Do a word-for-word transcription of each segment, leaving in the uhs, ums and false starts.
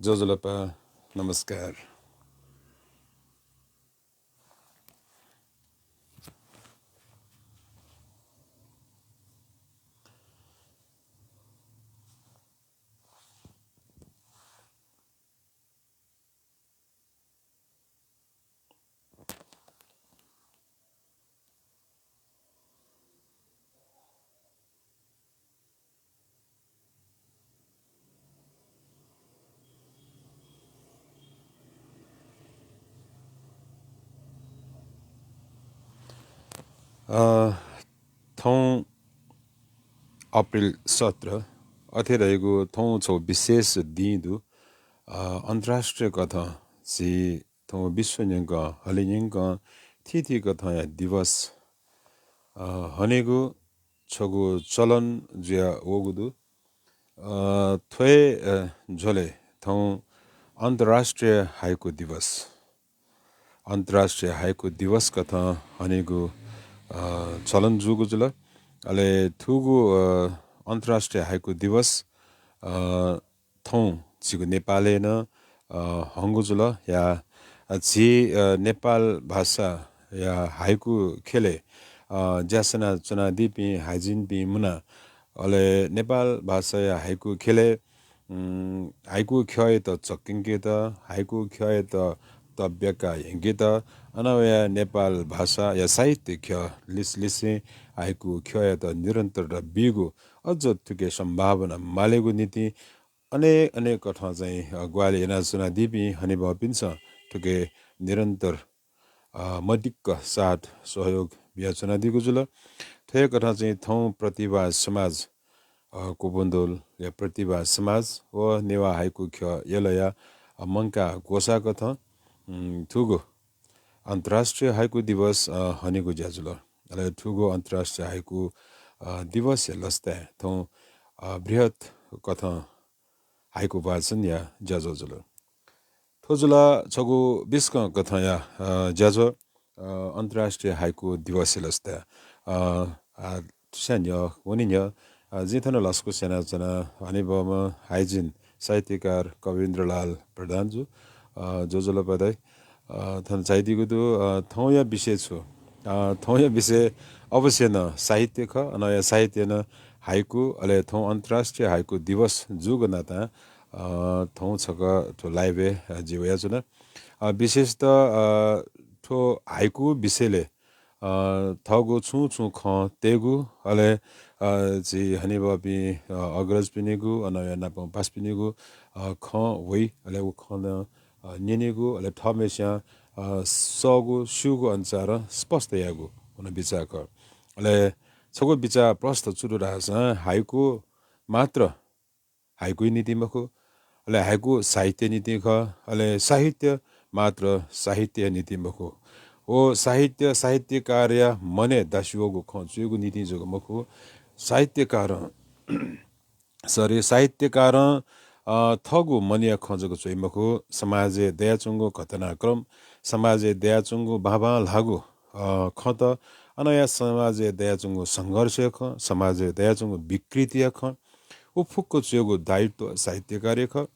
ज्वजलपा, नमस्कार। अ, थौं अप्रिल सत्र, अथे धइगु थौं छगू विशेष दिं दु। अ, अन्तर्राष्ट्रिय कथं झी थौं विश्व न्यंकं, हलिं न्यंकं थीथी कथंया दिवस, अ, हनेगु छगू चलन जुया वःगु दु। अ, थ्व हे, अ, झ्वलय् थौं अन्तर्राष्ट्रिय हाइकु दिवस, अन्तर्राष्ट्रिय हाइकु दिवस कथं हनेगु, अ, चलन जूगु जुल। अले थुगु, अ, अन्तर्राष्ट्रिय हाइकु दिवस, अ, थौं झीगु नेपालय् नं, अ, हंगु जुल। या, अ, झी, अ, नेपाल भाषाया हाइकु ख्यलय्, अ, ज्या सनाच्वनादीपिं हाइजिनपिं मुना, अले नेपाल भाषाया हाइकु ख्यलय्, उम्, हाइकु ख्यःयात चक्यंकेत, हाइकु ख्यःयात तब्याका यंकेत, अन वया नेपाल भाषाया साहित्य ख्यः लिसलिसें हाइकु ख्यःयात निरन्तरता बीगु, अझ थुके सम्भावना मालेगु निंतिं अनेक अनेक कथं चाहिँ, अ, ग्वाहालि यानाच्वनादीपिं हनेबहःपिन्सं थुके निरन्तर, अ, मदिक्क साथ सहयोग बियाच्वनादीगु जुल। थ्व हे कथं चाहिँ थौं प्रतिभा समाज, अ, कुबुन्धोलया प्रतिभा समाज व नेवाः हाइकु ख्यः यलया, अ, मंकाः ग्वसाः कथं, उम्, थुगु अन्तर्राष्ट्रिय हाइकु दिवस, अ, हनेगु ज्या जुल। अले थुगु अन्तर्राष्ट्रिय हाइकु, अ, दिवसया लसताय् थौं, अ, बृहत् कथं हाइकु वाचनया ज्याझ्वः जुल। थ्व जुल छगू बिस्कं कथंया, अ, ज्याझ्वः, अ, अन्तर्राष्ट्रिय हाइकु दिवसया लसताय्। अ, आ, थुस्यां न्ह्यः, वने न्ह्यः, अ, जिं थन लसकुस यानाच्वना हनेबहःम्ह हाइजिन साहित्यकार कवीन्द्रलाल प्रधान जु, अ, ज्वजलपा दाइ, अ, थन झायादीगु दु। अ, थौंया विषय छु? अ, थौंया विषय अवश्य नं साहित्य खः। अन या साहित्य नं हाइकु, अले थौं अन्तर्राष्ट्रिय हाइकु दिवस जूगु नातां, अ, थौं छकः थ्व live-य्, अ, जि वयाच्वना। अ, विशेषतः, अ, थ्व हाइकु विषयलय्, अ, थःगु छुं छुं खँ तयेगु, अले, अ, झी हनेबहःपिं, अ, अग्रजपिनिगु, अन या नापं पासापिनिगु, अ, खँ वइ, अले व खँ नं, अ, न्यनेगु, अले थःम्हेस्यां, अ, सःगु, स्यूगु अनुसारं स्पष्ट यायेगु व नं बिचाः खः। अले छगू बिचाः प्रष्ट छु दु धाःसा हाइकु मात्र हाइकुया निंतिं मखु, अले हाइकु साहित्यया निंतिं खः, अले साहित्य मात्र साहित्यया निंतिं मखु। व साहित्य साहित्यकारया मनय् दास्युवःगु खँ च्वयेगु निंतिं जक मखु, साहित्यकारं, sorry, साहित्यकारं, अ, थःगु मनया खँ जक च्वइ मखु, समाजय् दयाच्वंगु घटनाक्रम, समाजय् दयाच्वंगु बांबांलाःगु, अ, खँत, अन या समाजय् दयाच्वंगु संघर्षया खँ, समाजय् दयाच्वंगु विकृतिया खँ, व फुक्क च्वयेगु दायित्व साहित्यकारया खः।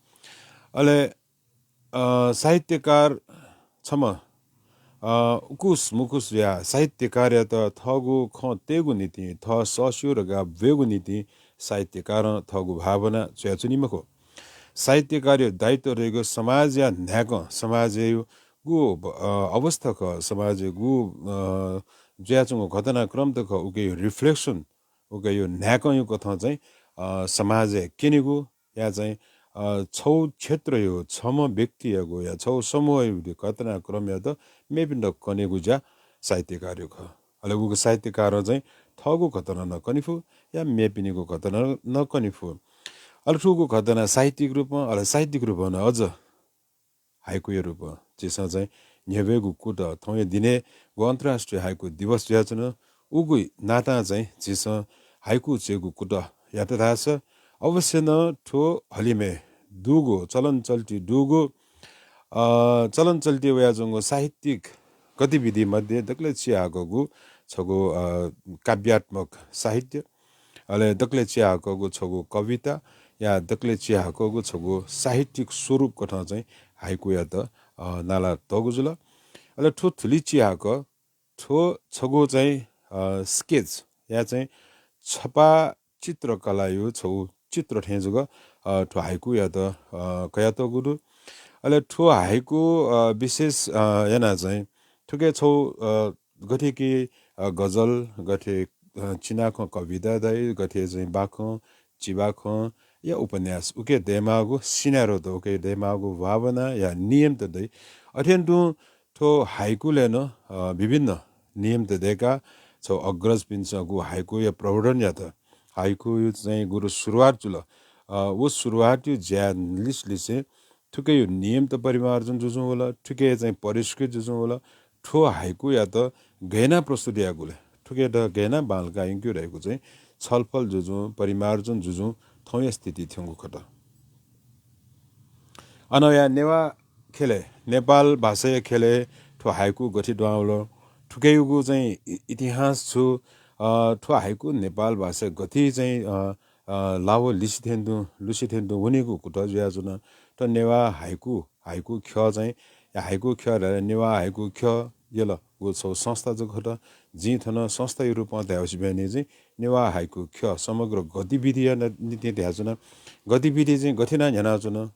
अले, अ, साहित्यकार छम्ह, अ, उकुस मुकुस जुयाः साहित्यकारयात थःगु खँ तयेगु निंतिं, थः सःस्यू धकाः ब्वयेगु निंतिं साहित्यकारं थःगु भावना च्वयाच्वनी मखु। साहित्यकारया दायित्व धइगु समाजया न्हाय्कं, समाजय् गु, अ, अवस्था खः, समाजय् गु, अ, जुयाच्वंगु घटनाक्रम त खः, उकिया reflection, उकिया न्हाय्कंया कथं चाहिँ, अ, समाजय् क्यनेगु या चाहिँ, अ, छगू क्षेत्रया छम्ह व्यक्तियागु या छगू समूहया घटनाक्रमयात मेपिन्त कनेगु ज्या साहित्यकारया खः। अले उगु साहित्यकारं चाहिँ थःगु घटना नं कने फु, या मेपिनिगु घटना नं कने फु। अले थुगु घटना साहित्यिक रूपं, अले साहित्यिक रूपं नं अझ हाइकुया रूपं झीसं चाहिँ न्ह्यब्वयेगु कुतः, थौंया दिनय् गु अन्तर्राष्ट्रिय हाइकु दिवस जुयाच्वन, उगु नातां चाहिँ झीसं हाइकु च्वयेगु कुतः यात धाःसा अवश्य नं थ्व हलिमय् दुगु, चलन चल्ति दुगु, अ, चलन चल्ति वयाच्वंगु साहित्यिक गतिविधि मध्ये दकलय् चिहाकःगु छगू, अ, काव्यात्मक साहित्य, अले दकलय् चिहाकःगु छगू कविता, या दकले चिहाकःगु छगू साहित्यिक स्वरूप कथं चाहिँ हाइकुयात, अ, नाला तःगु जुल। अले थ्व थुलि चिहाकः थ्व छगू चाहिँ, अ, sketch या चाहिँ छपा चित्रकलायु छगू चित्र थें जक, अ, थ्व हाइकुयात, अ, कयातःगु दु। अले थ्व हाइकु, अ, विशेष, अ, याना चाहिँ थुके छौ, अ, गथे कि, अ, गजल, गथे, अ, चिनाखँ कविता दाइ, गथे चाहिँ बाखँ, चिबाखँ या उपन्यास, उके दयेमाःगु सिनारो त, उके दयेमाःगु भावना या नियम त दइ। अथें तुं थ्व हाइकुले नं, अ, विभिन्न नियम त दयेका छौ अग्रजपिन्सं गु हाइकुया प्रवर्धन यात। हाइकुयु चाहिँ गुरु सुरुवात जुल। अ, व सुरुवातयु ज्या लिसलिसे थुकेयु नियम त परिमार्जन जुजुं वल, थुके चाहिँ परिष्कृत जुजुं वल। थ्व हाइकुयात गयना प्रस्तुत यागुले, थुकेत गयना बांलाका यंक्यु धैगु चाहिँ छलफल जुजुं, परिमार्जन जुजुं थौंया स्थिति थ्यंगु खत। अनया नेवा खेले, नेपाल भाषाया खेले थ्व हाइकु गथे दुहां वल, थुकेयुगु चाहिँ इ-, इतिहास छु, अ, थ्व हाइकु नेपाल भाषा गथे चाहिँ, अ, अ, लाव लिसिथें तुं, लुसिथें तुं वनेगु कुतः जुयाच्वन। त नेवा हाइकु, हाइकु ख्यः चाहिँ, या हाइकु ख्यः धाये नेवा हाइकु ख्यः यलगु छौ संस्था जक खत। जिं थन संस्थायु रूपं धायेवसि बहनी जिं नेवा हाइकु ख्यः समग्र गतिविधिया न-, निंतिं धायेच्वन। गतिविधि चाहिँ गथे याना न्ह्यानाच्वन।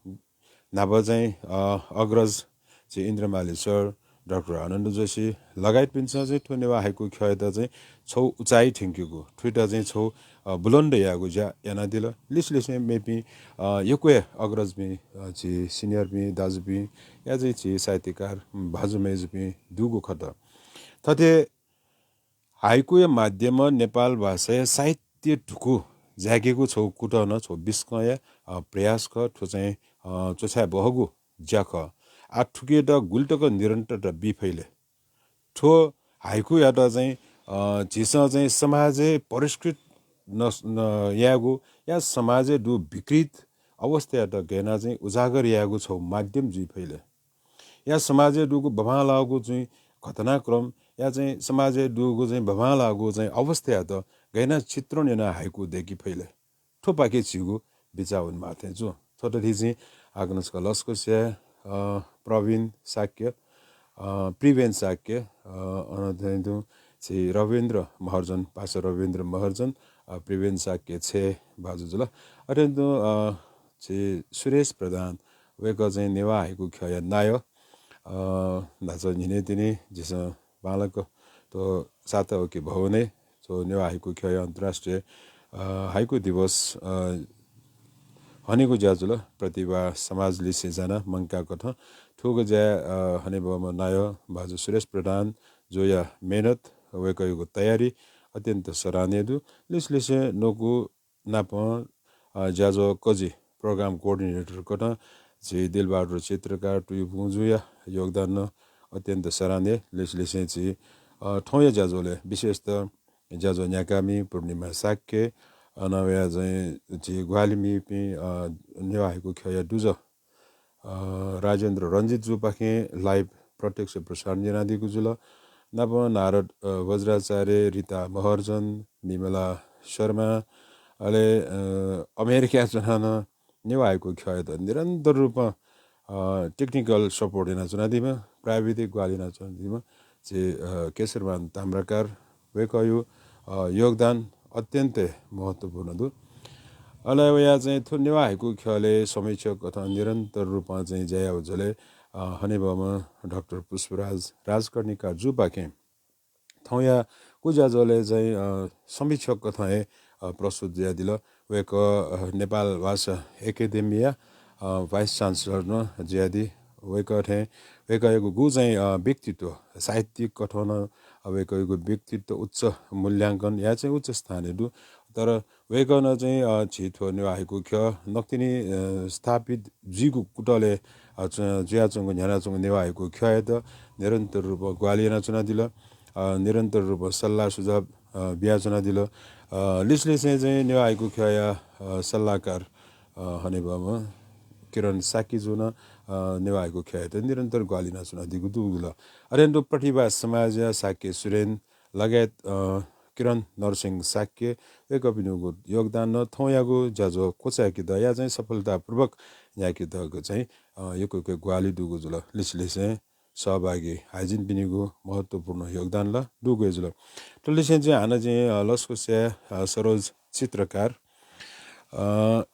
न्हापा चाहिँ, अ, अग्रज चाहिँ इन्द्रमाली सर, डाक्टर आनन्द जोशी लगायतपिन्सं चाहिँ थ्व नेवा हाइकु ख्यःयात चाहिँ छौ उचाइ थ्यंकेगु, थुइत चाहिँ छौ, अ, बुलन्द यायेगु ज्या यानादिल। लिसलिसे मेपिं, अ, यक्व अग्रजपिं, अ, झी senior पिं, दाजुपिं या चाहिँ झी साहित्यकार भाजु मय्जुपिं दुगु खत। थथे हाइकुया माध्यमं नेपाल भाषाया साहित्य धुकु जायेकेगु छौ कुतः नं छौ बिस्कंया, अ, प्रयास खः। थ्व चाहिँ, अ, च्वछाये बहःगु ज्या खः। आ थुकेत गुलितक निरन्तरता बी फैले। थ्व हाइकुयात चाहिँ, अ, झीसं चाहिँ समाजय् परिष्कृत न, न, यायेगु या समाजय् दु विकृत अवस्थायात गयना चाहिँ उजागर यायेगु छौ माध्यम जुइ फैले। या समाजय् दुगु बभांलाःगु चाहिँ घटनाक्रम या चाहिँ समाजय् दुगु चाहिँ बभांलाःगु चाहिँ अवस्थायात गयना चित्रण याना हाइकु दयेके फैले। थ्वपाखे झीगु बिचाः वनेमाः थें च्वं। थ्वत थी चाहिँ आकनस्क लसकुस याये, अ, प्रवीण शाक्य, अ, प्रिवेन शाक्य, अ, अन थें तुं झी रविन्द्र महर्जन, पासा रविन्द्र महर्जन, अ, प्रिवेन शाक्य छे भाजु जुल। अथें तुं, अ, झी सुरेश प्रधान, वय्कः चाहिँ नेवा हाइकु ख्यःया नायः, अ, न्हाचः न्हिने तिनि झीसं बांलाक थ्व सातवके भवनय् थ्व नेवा हाइकु ख्यःया अन्तर्राष्ट्रिय, अ, हाइकु दिवस, अ, हनेगु ज्या जुल। प्रतिभा समाज लिसे जाना मंकाकथं थुगु ज्या, अ, हनेबहःम्ह नायः भाजु सुरेश प्रधान जुया मेहनत, वय्कःयागु तयारी अत्यन्त सराहनीय दु। लिसलिसे नकु नापं, अ, ज्याझ्वः कजि program coordinator कथं झी दिलबहादुर चित्रकार तुयुपुं जुया योगदान नं अत्यन्त सराहनीय। लिसलिसें झी, अ, थौंया ज्याझ्वलय् विशेषतः ज्याझ्वः न्ह्याकामि पूर्णिमा शाक्य, अन वया चाहिँ झी ग्वाहालि मीपिं, अ, नेवा हाइकु ख्यःया दुजः, अ, राजेन्द्र रञ्जित जुपाखें live प्रत्यक्ष प्रसारण यानादीगु जुल। नापं नारद, अ, वज्राचार्य, रिता महर्जन, विमला शर्मा, अले, अ, अमेरिकाय् च्वनाः नं नेवा हाइकु ख्यःयात निरन्तर रूपं, अ, technical support यानाच्वनादीम्ह, प्राविधिक ग्वाहालि यानाच्वनादीम्ह झी, अ, केशरमान ताम्राकार, वय्कःयागु, अ, योगदान अत्यन्त महत्त्वपूर्ण दु। अले वया चाहिँ थ्व नेवा हाइकु ख्यलय् समीक्षक कथं निरन्तर रूपं चाहिँ ज्या याःगु झ्वलय्, अ, हनेबहःम्ह डाक्टर पुष्पराज राजकर्णिकार जुपाखें थौंया कु ज्याझ्वलय् चाहिँ, अ, समीक्षक कथं हे, अ, प्रस्तुत जुयादिल। वय्कः, अ, नेपाल भाषा एकेडेमीया, अ, vice chancellor नं जुयादी। वय्कः थें वय्कःयागु गु चाहिँ, अ, व्यक्तित्व, साहित्यिक कथं नं, अ, वय्कःयागु व्यक्तित्व उच्च मूल्यांकन या चाहिँ उच्च स्थानय् दु। तर वय्कलं चाहिँ, अ, झी थ्व नेवा हाइकु ख्यः नकतिनि, अ, स्थापित जुइगु कुतलय्, अ, च-, जुयाच्वंगु न्ह्यानाच्वंगु नेवा हाइकु ख्यःयात निरन्तर रूपं ग्वाहालि यानाच्वनादिल। अ, निरन्तर रूपं सल्लाह सुझाव, अ, बियाच्वनादिल। अ, लिसलिसें चाहिँ नेवा हाइकु ख्यःया, अ, सल्लाहकार, अ, हनेबहःम्ह किरण शाक्यजुं नं, अ, नेवा हाइकु ख्यःयात निरन्तर ग्वाहालि यानाच्वनादीगु दुगु जुल। अथें तुं प्रतिभा समाजया शाक्य सुरेन लगायत, अ, किरण नरसिंह शाक्य, वय्कःपिनिगु योगदान नं थौंयागु ज्याझ्वः क्वचाय्केत या चाहिँ सफलतापूर्वक याय्केत चाहिँ, अ, यक्व यक्व ग्वाहालि दुगु जुल। लिसे लिसें सहभागी हाइजिनपिनिगु महत्त्वपूर्ण योगदान ला दुगु हे जुल। थ्व लिसें चाहिँ हानं चाहिँ, अ, लसकुस याये, अ, सरोज चित्रकार, अ,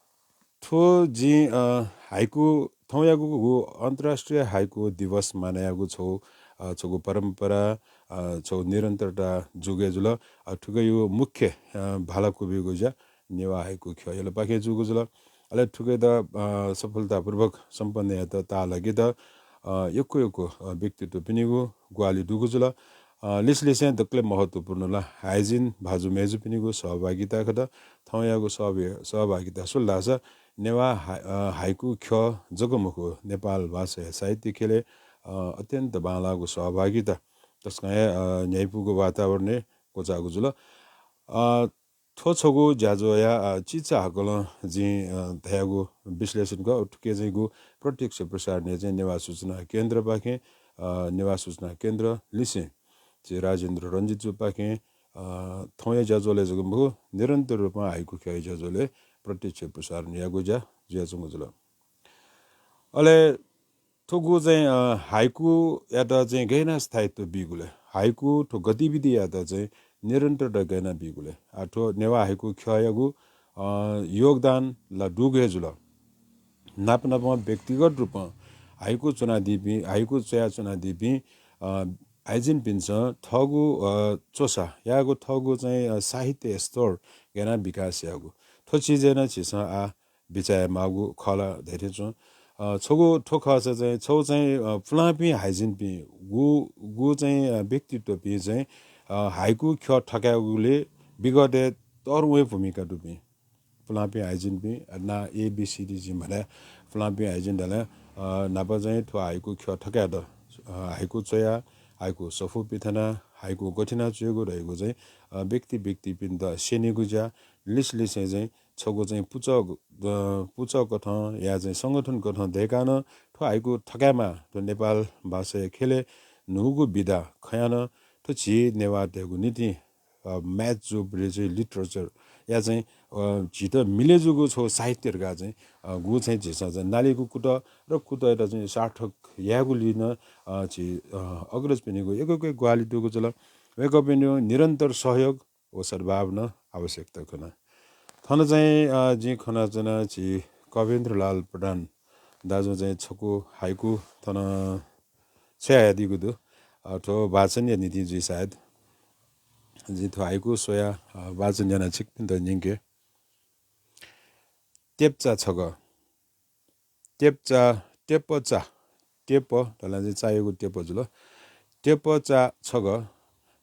थ्व जिं, अ, हाइकु थौंयागु अन्तर्राष्ट्रिय हाइकु दिवस मानय् यायेगु छगू, अ, छगू परम्परा, अ, छगू निरन्तरता जूगु हे जुल। अ, थुकिया मुख्य, अ, भाला क्वबिगु ज्या नेवाः हाइकु ख्यः यलपाखें जूगु जुल। अले थुकियात, अ, सफलतापूर्वक सम्पन्न यायेत ताःलाकेत, अ, यक्व यक्व, अ, व्यक्तित्वपिनिगु ग्वाहालि दुगु जुल। अ, लिसे लिसें दकलय् महत्त्वपूर्ण ला हाइजिन भाजु मय्जुपिनिगु सहभागिता खः। थौंयागु सहभि-, सहभागिता स्वल धाःसा नेवाः हाइ-, अ, हाइकु ख्यः जक मखु, नेपाल भाषा साहित्य ख्यलय्, अ, अत्यन्त बांलाःगु सहभागिता तसकं हे, अ, न्ह्याइपुगु वातावरणय् क्वचाःगु जुल। अ, थ्व छगू ज्याझ्वःया, अ, चिचाहाकलं जिं, अ, धयागु विश्लेषण खः। थुकिया चाहिँ गु प्रत्यक्ष प्रसारण हे चाहिँ नेवाः सूचना केन्द्रपाखें, अ, नेवाः सूचना केन्द्र लिसें चाहिँ राजेन्द्र रञ्जितजुपाखें, अ, थौंया ज्याझ्वलय् जक मखु, निरन्तर रूपमा हाइकु ख्यःया ज्याझ्वलय् प्रत्यक्ष प्रसारण यायेगु ज्या जुयाच्वंगु जुल। अले थुगु चाहिँ, अ, हाइकुयात चाहिँ गय् यानाः स्थायित्व बीगु ले, हाइकु थ्व गतिविधियात चाहिँ निरन्तरता गय् यानाः बीगु ले। आ, थ्व नेवाः हाइकु ख्यःयागु, अ, योगदान ला दुगु हे जुल। नाप नापं व्यक्तिगत रूपं हाइकु च्वनादीपिं, हाइकु च्वया च्वनादीपिं, अ, हाइजिनपिन्सं थःगु, अ, च्वसा याःगु, थःगु चाहिँ, अ, साहित्य स्तर गय् यानाः विकास याःगु, थ्व चिजय् नं झीसं आः बिचाः यायेमाःगु खः ला धयाथें च्वं। अ, छगू थ्व खःसा चाहिँ छगू चाहिँ, अ, पुलांपिं हाइजिनपिं गु, गु चाहिँ, अ, व्यक्तित्वपिं चाहिँ, अ, हाइकु ख्यः थकायेगुलिइ विगतय् तःधंगु हे भूमिका दुपिं पुलांपिं हाइजिनपिं, अ, ना A B C D जिं म्हधाये, पुलांपिं हाइजिन धाःसा, अ, न्हापा चाहिँ थ्व हाइकु ख्यः थकायेत, अ, हाइकु च्वया, हाइकु सफू पिथना, हाइकु गथे यानाः च्वयेगु धइगु चाहिँ, अ, व्यक्ति व्यक्तिपिन्त स्यनेगु ज्या, लिसे लिसें चाहिँ छगू चाहिँ पुचः, अ, पुचः कथं या चाहिँ संगठन कथं दय्काः नं थ्व हाइकु थकायेमाः, थ्व नेपाल भाषाया ख्यलय् न्हूगु विधा खयाः नं थ्व झी नेवाःतय्गु निंतिं, अ, match जूबलय् चाहिँ literature या चाहिँ, अ, झीत मिले जूगु छगू साहित्य धकाः चाहिँ, अ, गु चाहिँ झीसं चाहिँ नालीगु कुतः र कुतःयात चाहिँ सार्थक यायेगुलिइ नं, अ, झी, अ, अग्रजपिनिगु यक्व यक्व ग्वाहालि दुगु जुल। वय्कःपिनिगु निरन्तर सहयोग व सद्भावना आवश्यकता खना। थन चाहिँ, अ, जिं खनाच्वना झी कविन्द्रलाल प्रधान दाजुं चाहिँ छकू हाइकु थन छ्वयादीगु दु। अ, थ्व वाचनया निंतिं जुइ सायद। जिं थ्व हाइकु स्वया, अ, वाचन याना छिकपिन्त न्यंके। तेप्चा छगः। तेप्चा, तेपचा, तेप धाःसा चाहिँ चायागु तेप जुल। तेपचा छगः,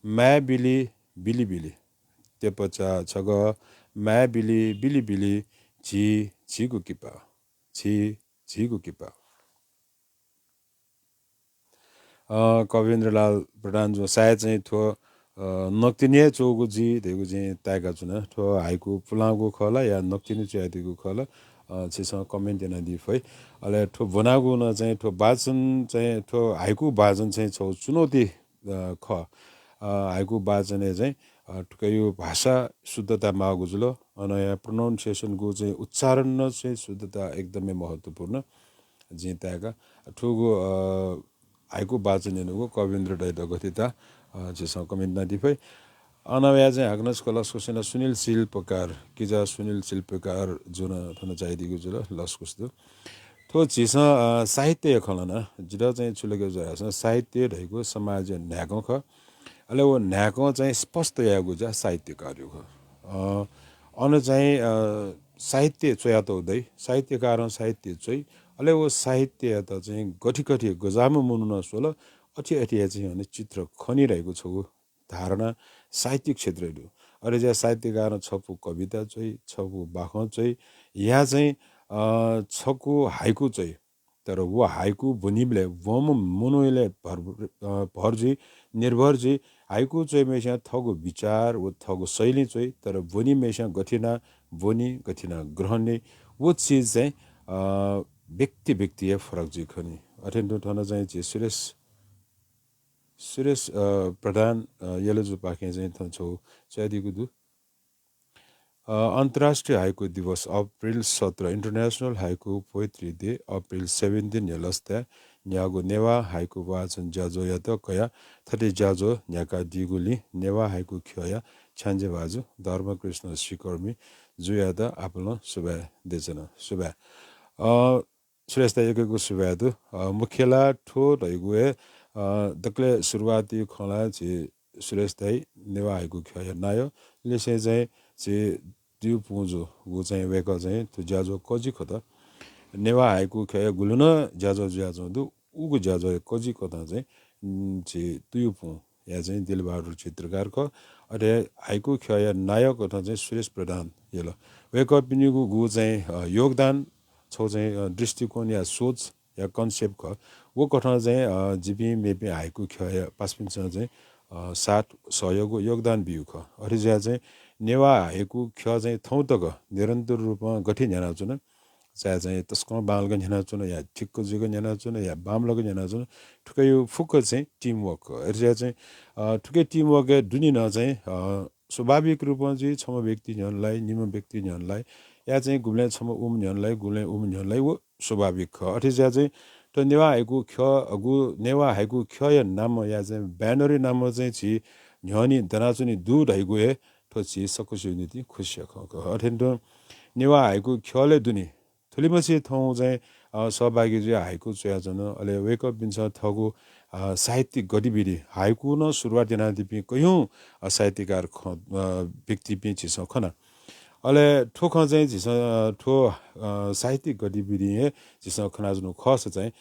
माय् बिलि बिलि बिलि। तेपचा छगः, माय् बिलि बिलि बिलि, झी, झीगु किपा। झी, झीगु किपा। अ, कविन्द्रलाल प्रधानजुं सायद चाहिँ थ्व, अ, नकतिनि हे च्वःगु जुइ धइगु जिं ताय्काच्वना। थ्व हाइकु पुलांगु खः ला या नकतिनि च्वयादीगु खः ला, अ, छिसं comment यानादी फइ। अले थ्व ब्वनागु नं चाहिँ थ्व वाचन चाहिँ थ्व हाइकु वाचन चाहिँ छगू चुनौती, अ, खः। अ, हाइकु वाचनय् चाहिँ, अ, थुकिया भाषा शुद्धता माःगु जुल। अनया pronunciation गु चाहिँ उच्चारण नं चाहिँ शुद्धता एकदमै महत्त्वपूर्ण। जिं ताय्का थुगु, अ, हाइकु वाचन यानागु कविन्द्र दाइ दघतिता, अ, झीसं comment यानादी फइ। अनया चाहिँ हाकनं छकः लसकुस याना सुनिल शिल्पकार, किजा सुनिल शिल्पकारजुं नं थन झायादीगु जुल, लसकुस दु। थ्व झीसं, अ, साहित्यया खँ ल्हाना, जितः चाहिँ छु लगे जुल धाःसा साहित्य धइगु समाजया न्हाय्कं खः। अले व न्हाय्कं चाहिँ स्पष्ट यायेगु ज्या साहित्यकारया खः। अ, अन चाहिँ, अ, साहित्य च्वयातःगु दइ, साहित्यकारं साहित्य च्वइ, अले व साहित्ययात चाहिँ गथे गथे गज्याःम्ह मनुखं स्वल, अथे अथे हे चाहिँ अन चित्र खनी धइगु छगू धारणा साहित्य क्षेत्रय् दु। अथे जुयाः साहित्यकारं छपु कविता च्वइ, छपु बाखं च्वइ, या चाहिँ, अ, छकू हाइकु च्वइ। तर व हाइकु ब्वनीबलय् वम्ह मनूयालय् भर, अ, भर जुइ, निर्भर जुइ। हाइकु च्वइम्हस्यां थःगु विचार व थःगु शैलीं च्वइ, तर ब्वनीम्हस्यां गथे यानाः ब्वनी, गथे यानाः ग्रहण याइ, व चिज चाहिँ, अ, व्यक्ति व्यक्ति हे फरक जुइ खनी। अथें तुं थन चाहिँ झी सुरेश सुरेश, अ, प्रधान, अ, यलजुपाखें चाहिँ थन छौ च्यादीगु दु। अ, अन्तर्राष्ट्रिय हाइकु दिवस अप्रिल सत्र, International Haiku Poetry Day, April seventeen या लसताय् न्यागु नेवाः हाइकु वाचन ज्याझ्वःयात कयाः थथे ज्याझ्वः न्ह्याकादीगुलिं नेवाः हाइकु ख्यःया छ्याञ्जे भाजु धर्मकृष्ण श्रीकर्मी जुयात आपालं सुभाय् देछाना। सुभाय्। अ, सुरेश दाइ यक्व यक्व सुभाय् दु। अ, मुख्य ला थ्व धइगु हे, अ, दकलय् सुरुवाती खँ ला झी सुरेश दाइ नेवाः हाइकु ख्यःया नायः लिसें चाहिँ झी दुयु पुं जूगु चाहिँ वय्कः चाहिँ थ्व ज्याझ्वः कजि खत। नेवाः हाइकु ख्यःया गुलि नं ज्याझ्वः जुयाच्वं दु, उगु ज्याझ्वःया कजि कथं चाहिँ, उम्, झी दुयु पुं या चाहिँ दिलबहादुर चित्रकार खः। अथे हाइकु ख्यःया नायः कथं चाहिँ सुरेश प्रधान यल। वय्कःपिनिगु गु चाहिँ, अ, योगदान, छौ चाहिँ, अ, दृष्टिकोण या सोच या concept खः। व कथं चाहिँ, अ, जिपिं मेपिं हाइकु ख्यःया पासापिन्सं चाहिँ, अ, साथ सहयोग व योगदान बियु खः। अथे जुया चाहिँ नेवाः हाइकु ख्यः चाहिँ थौं तक निरन्तर रूपं गथे न्ह्यानाच्वन, चाहे चाहिँ तसकं बांलाक न्ह्यानाच्वन या ठिक्क जुइक न्ह्यानाच्वन या बांमलाक न्ह्यानाच्वन, थुकिया फुक्क चाहिँ team work। अथे जुया चाहिँ, अ, थुकिया team work या दुने नं चाहिँ, अ, स्वाभाविक रूपं जुइ छम्ह व्यक्ति न्ह्यःने लाइ, निम्ह व्यक्ति न्ह्यःने लाइ, या चाहिँ गुबलें छम्ह उम्ह न्ह्यःने लाइ, गुबलें उम्ह न्ह्यःने लाइ, व स्वाभाविक खः। अथे जुया चाहिँ थ्व नेवाः हाइकु ख्यः, अ, गु नेवाः हाइकु ख्यःया नामं या चाहिँ banner या नामं चाहिँ झी न्ह्यःने दनाच्वने दु धइगु हे थ्व झी सकसिया निंतिं खुसिया खँ खः। अथें तुं नेवाः हाइकु ख्यलय् दुने थुलिमछि थौं चाहिँ, अ, सहभागी जुयाः हाइकु च्वयाच्वन। अले वय्कःपिन्सं थःगु, अ, साहित्यिक गतिविधि, हाइकु नं सुरुवात यानादीपिं कयौं, अ, साहित्यकार खँ, अ, व्यक्तिपिं झीसं खना। अले थ्व खँ चाहिँ झीसं, अ, थ्व, अ, साहित्यिक गतिविधि हे झीसं खनाच्वनागु खःसा चाहिँ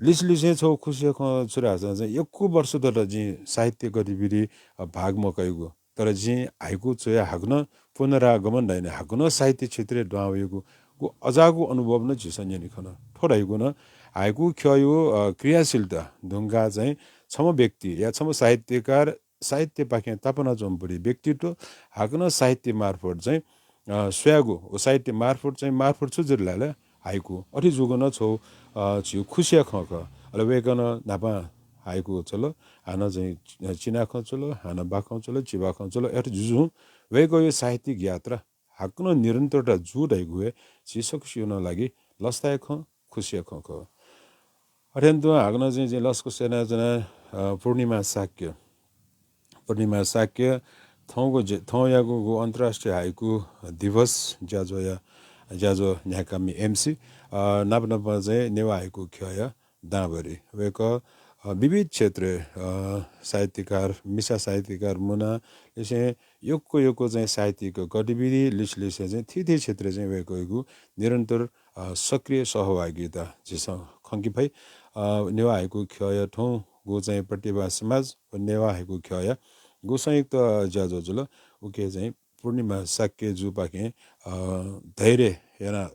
लिसलिसें छौ खुसिया खँ छु धाःसा चाहिँ यक्व वर्ष दत जिं साहित्य गतिविधि, अ, भाग मकयागु। तर जिं हाइकु च्वयाः हाकनं पुनरागमन धाइ नि, हाकनं साहित्य क्षेत्रय् दुहां वयागु गु अजाःगु अनुभव नं झीसं न्यने खन। थ्व धइगु नं हाइकु ख्यःया, अ, क्रियाशीलता धुंकाः चाहिँ छम्ह व्यक्ति या छम्ह साहित्यकार, साहित्यपाखें तापानाच्वंपिं व्यक्तित्व हाकनं साहित्य मार्फत चाहिँ, अ, स्वयागु, व साहित्य मार्फत चाहिँ मार्फत छु जुइ धाःसा हाइकु। अथे जूगु नं छौ, अ, झीगु खुसिया खँ खः। अले वय्कलं न्हापां हाइकु च्वल, हानं चाहिँ चिनाखँ च्वल, हानं बाखं च्वल, चिबाखं च्वल, अथे जुजुं वय्कःया साहित्यिक यात्रा हाकनं निरन्तरता जू धइगु हे झी सकसिनं लागि लसताया खँ, खुसिया खँ खः। अथें तुं हाकनं चाहिँ जिं लसकुस यानाच्वना, अ, पूर्णिमा शाक्य। पूर्णिमा शाक्य थौंगु जे-, थौंयागु गु अन्तर्राष्ट्रिय हाइकु दिवस ज्याझ्वःया, ज्याझ्वः न्ह्याकामि MC, अ, नाप नाप चाहिँ नेवाः हाइकु ख्यःया दांभरि। वय्कः, अ, विविध क्षेत्रय्, अ, साहित्यकार, मिसा साहित्यकार मुना लिसें यक्व यक्व चाहिँ साहित्यिक गतिविधि लिसलिसें चाहिँ थीथी क्षेत्रय् चाहिँ वय्कःयागु निरन्तर, अ, सक्रिय सहभागिता झीसं खंके फइ। अ, नेवाः हाइकु ख्यःया थौंगु चाहिँ प्रतिभा समाज व नेवाः हाइकु ख्यःया गु संयुक्त ज्याझ्वः जुल। उके चाहिँ पूर्णिमा शाक्य जुपाखें, अ, धैर्य याना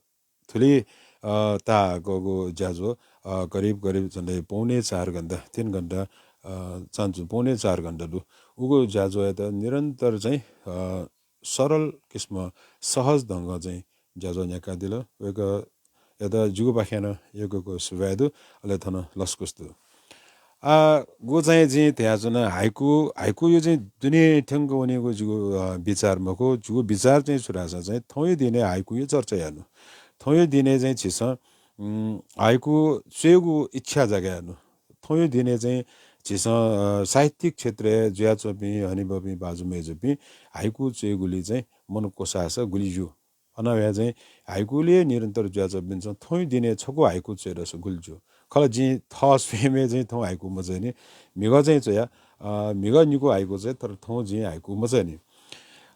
थुलि, अ, ताःहाकःगु ज्याझ्वः, अ, करिब करिब झन्डै पौने चार घण्टा, तीन घण्टा, अ, चान्चु पौने चार घण्टा दु। उगु ज्याझ्वःयात निरन्तर चाहिँ, अ, सरल किसिमं सहज ढंगं चाहिँ ज्याझ्वः न्ह्याकादिल। वय्कःयात जिगुपाखें नं यक्व यक्व सुभाय् दु, अले थन लसकुस दु। आ, गु चाहिँ जिं धयाच्वना, हाइकु, हाइकुया चाहिँ दुने थ्यंक वनीगु जिगु, अ, विचार मखु। जिगु विचार चाहिँ छु धाःसा चाहिँ थौंया दिनय् हाइकुया चर्चा यानु। थौंया दिनय् चाहिँ झीसं, उम्, हाइकु च्वयेगु इच्छा जागा यानु। थौंया दिनय् चाहिँ झीसं, अ, साहित्यिक क्षेत्रय् जुयाच्वंपिं हनेबहःपिं भाजु मय्जुपिं हाइकु च्वयेगुलिइ चाहिँ मन क्वसाःसा गुलि ज्यू। अन हे चाहिँ हाइकुलिइ निरन्तर जुयाच्वंपिन्सं थौंया दिनय् छकू हाइकु च्वयेदःसा गुलि ज्यू। खला जिं थः स्वयेम्ह चाहिँ थौं हाइकु मच्वयेनि, म्हिगः चाहिँ च्वया, अ, म्हिगः निकू हाइकु च्वया, तर थौं जिं हाइकु मच्वयेनि।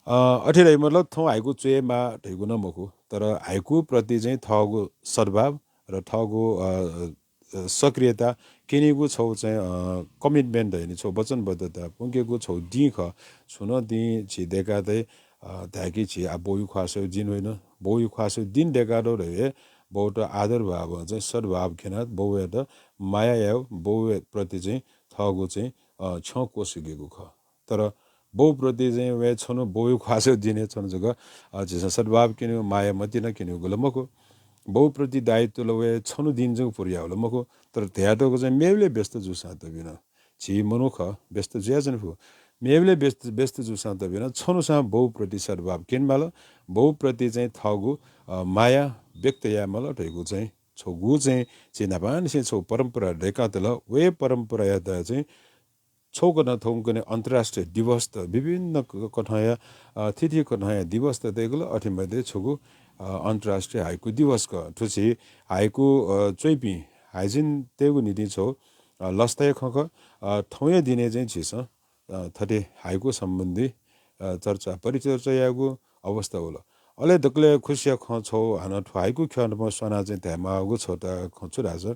अ, अथे धइ मतलब थौं हाइकु च्वयेमाः धइगु नं मखु, तर हाइकु प्रति चाहिँ थःगु सद्भाव र थःगु, अ, अ, सक्रियता क्यनेगु छौ चाहिँ, अ, commitment धइनि, छौ वचनबद्धता प्वंकेगु छौ दिं खः। छुं नं दिं झी दय्कातये, अ, धाय्कि झी आ बौया ख्वासय् दिं वइन। बौया ख्वासय् दिं दय्कातौ धइगु हे बौत आदर भावं चाहिँ सद्भाव क्यनाः बौयात माया यायेगु, बौया प्रति चाहिँ थःगु चाहिँ, अ, छ्यं क्वसुकेगु खः। तर बौ प्रति चाहिँ वय् छन्हु बौया ख्वासय् दिं हे छन्हु जक, अ, झीसं सद्भाव क्यनेगु, माया मतिना क्यनेगु ला मखु। बौ प्रति दायित्व ला वय् छन्हु दिं जक पुरा याःगु ला मखु। तर धयातःगु चाहिँ मेबलय् व्यस्त जूसां तबिन। झी मनू खः, व्यस्त जुयाच्वने फु। मेबलय् व्यस्त, व्यस्त जूसां तबि नं छन्हुसां बौप्रति सद्भाव क्यने माल, बौप्रति चाहिँ थःगु, अ, माया व्यक्त याये माल धइगु चाहिँ छगू चाहिँ झी न्हापांनिसें छगू परम्परा दय्कातल। व हे परम्परायात चाहिँ छगू कथं थौंकन्हय् अन्तर्राष्ट्रिय दिवस त विभिन्न क-, कथंया, अ, थीथी कथंया दिवस त दय्कल, अथे मध्ये छगू, अ, अन्तर्राष्ट्रिय हाइकु दिवस खः। थुसी हाइकु, अ, च्वइपिं हाइजिनतय्गु निंतिं छगू, अ, लसताया खँ खः। अ, थौंया दिनय् चाहिँ झीसं, अ, थथे हाइकु सम्बन्धी, अ, चर्चा परिचर्चा यायेगु अवस्था वल। अले दकलय् खुसिया खँ छगू हानं थ्व हाइकु ख्यः नाप स्वानाः चाहिँ धायेमाःगु छगू त खँ छु धाःसा,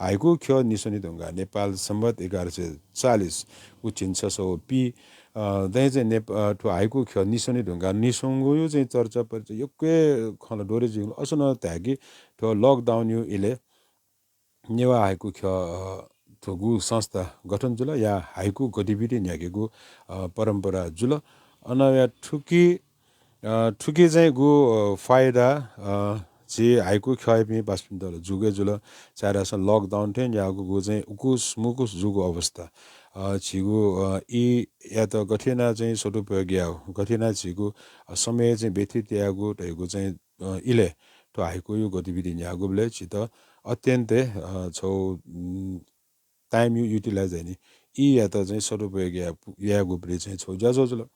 हाइकु ख्यः निस्वने धुंकाः नेपाल संवत् एघार सय चालिस उ झिंछसः व पीदँय् चाहिँ नेप-, अ, थ्व हाइकु ख्यः निस्वने धुंकाः निस्वंगुया चाहिँ चर्चा परिचर्चा यक्व हे खँ ला दोहोरे जुइगु। अझ नं धाये कि थ्व lockdown या इलय् नेवाः हाइकु ख्यः, अ, धुगु संस्था गठन जुल, या हाइकु गतिविधि न्ह्याकेगु, अ, परम्परा जुल। अन या थुकी, अ, थुकी चाहिँ गु, अ, फाइदा, अ, झी हाइकु ख्यःयापिं पासापिन्त ला जूगु हे जुल, छाय्धाःसा lockdown थें न्याःगु गु चाहिँ उकुस मुकुस जूगु अवस्था। अ, झीगु, अ, ई यात गथे यानाः चाहिँ सदुपयोग यायेगु, गथे यानाः झीगु, अ, समय चाहिँ व्यतीत यायेगु धइगु चाहिँ अ, इलय् थ्व हाइकुया गतिविधि न्ह्याःगुबलय् झीत अत्यन्तय्, अ, छगू, उम्, time या utilize यानि, ईयात चाहिँ सदुपयोग या-, यायेगुपट्टि चाहिँ छगू ज्याझ्वः जुल।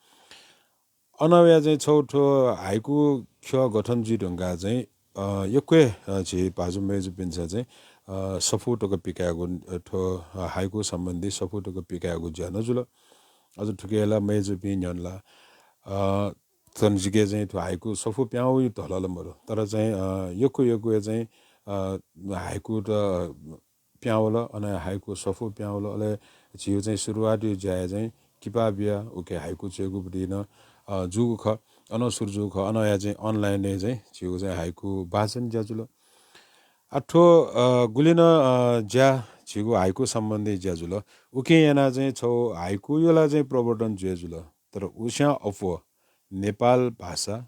अन वया चाहिँ छगू थ्व हाइकु ख्यः गठन जुइ धुंकाः चाहिँ, अ, यक्व हे, अ, झी भाजु मय्जुपिन्सं चाहिँ, अ, सफू तक पिकायेगु, अ, थ्व, अ, हाइकु सम्बन्धी सफू तक पिकायेगु ज्या नं जुल। अझ थुकी ला मय्जुपिं न्ह्यःने ला, अ, थन जिके चाहिँ थ्व हाइकु सफू पिहां वइ धकाः ला मदु। तर चाहिँ, अ, यक्व यक्व चाहिँ, अ, हाइकु त पिहां वल, अन हाइकु सफू पिहां वल, अले झीगु चाहिँ सुरुवातया ज्याय् चाहिँ किपा बिया उके हाइकु च्वयेगुपट्टि नं, अ, जूगु खः, अन सुरु जूगु खः, अन या चाहिँ online य् चाहिँ झीगु चाहिँ हाइकु वाचन ज्या जुल। आ, थ्व, अ, गुलि नं, अ, ज्या झीगु हाइकु सम्बन्धी ज्या जुल, उकिं यानाः चाहिँ छगू हाइकुया ला चाहिँ प्रवर्धन जुया जुल। तर उस्यां अप्वः नेपाल भाषा,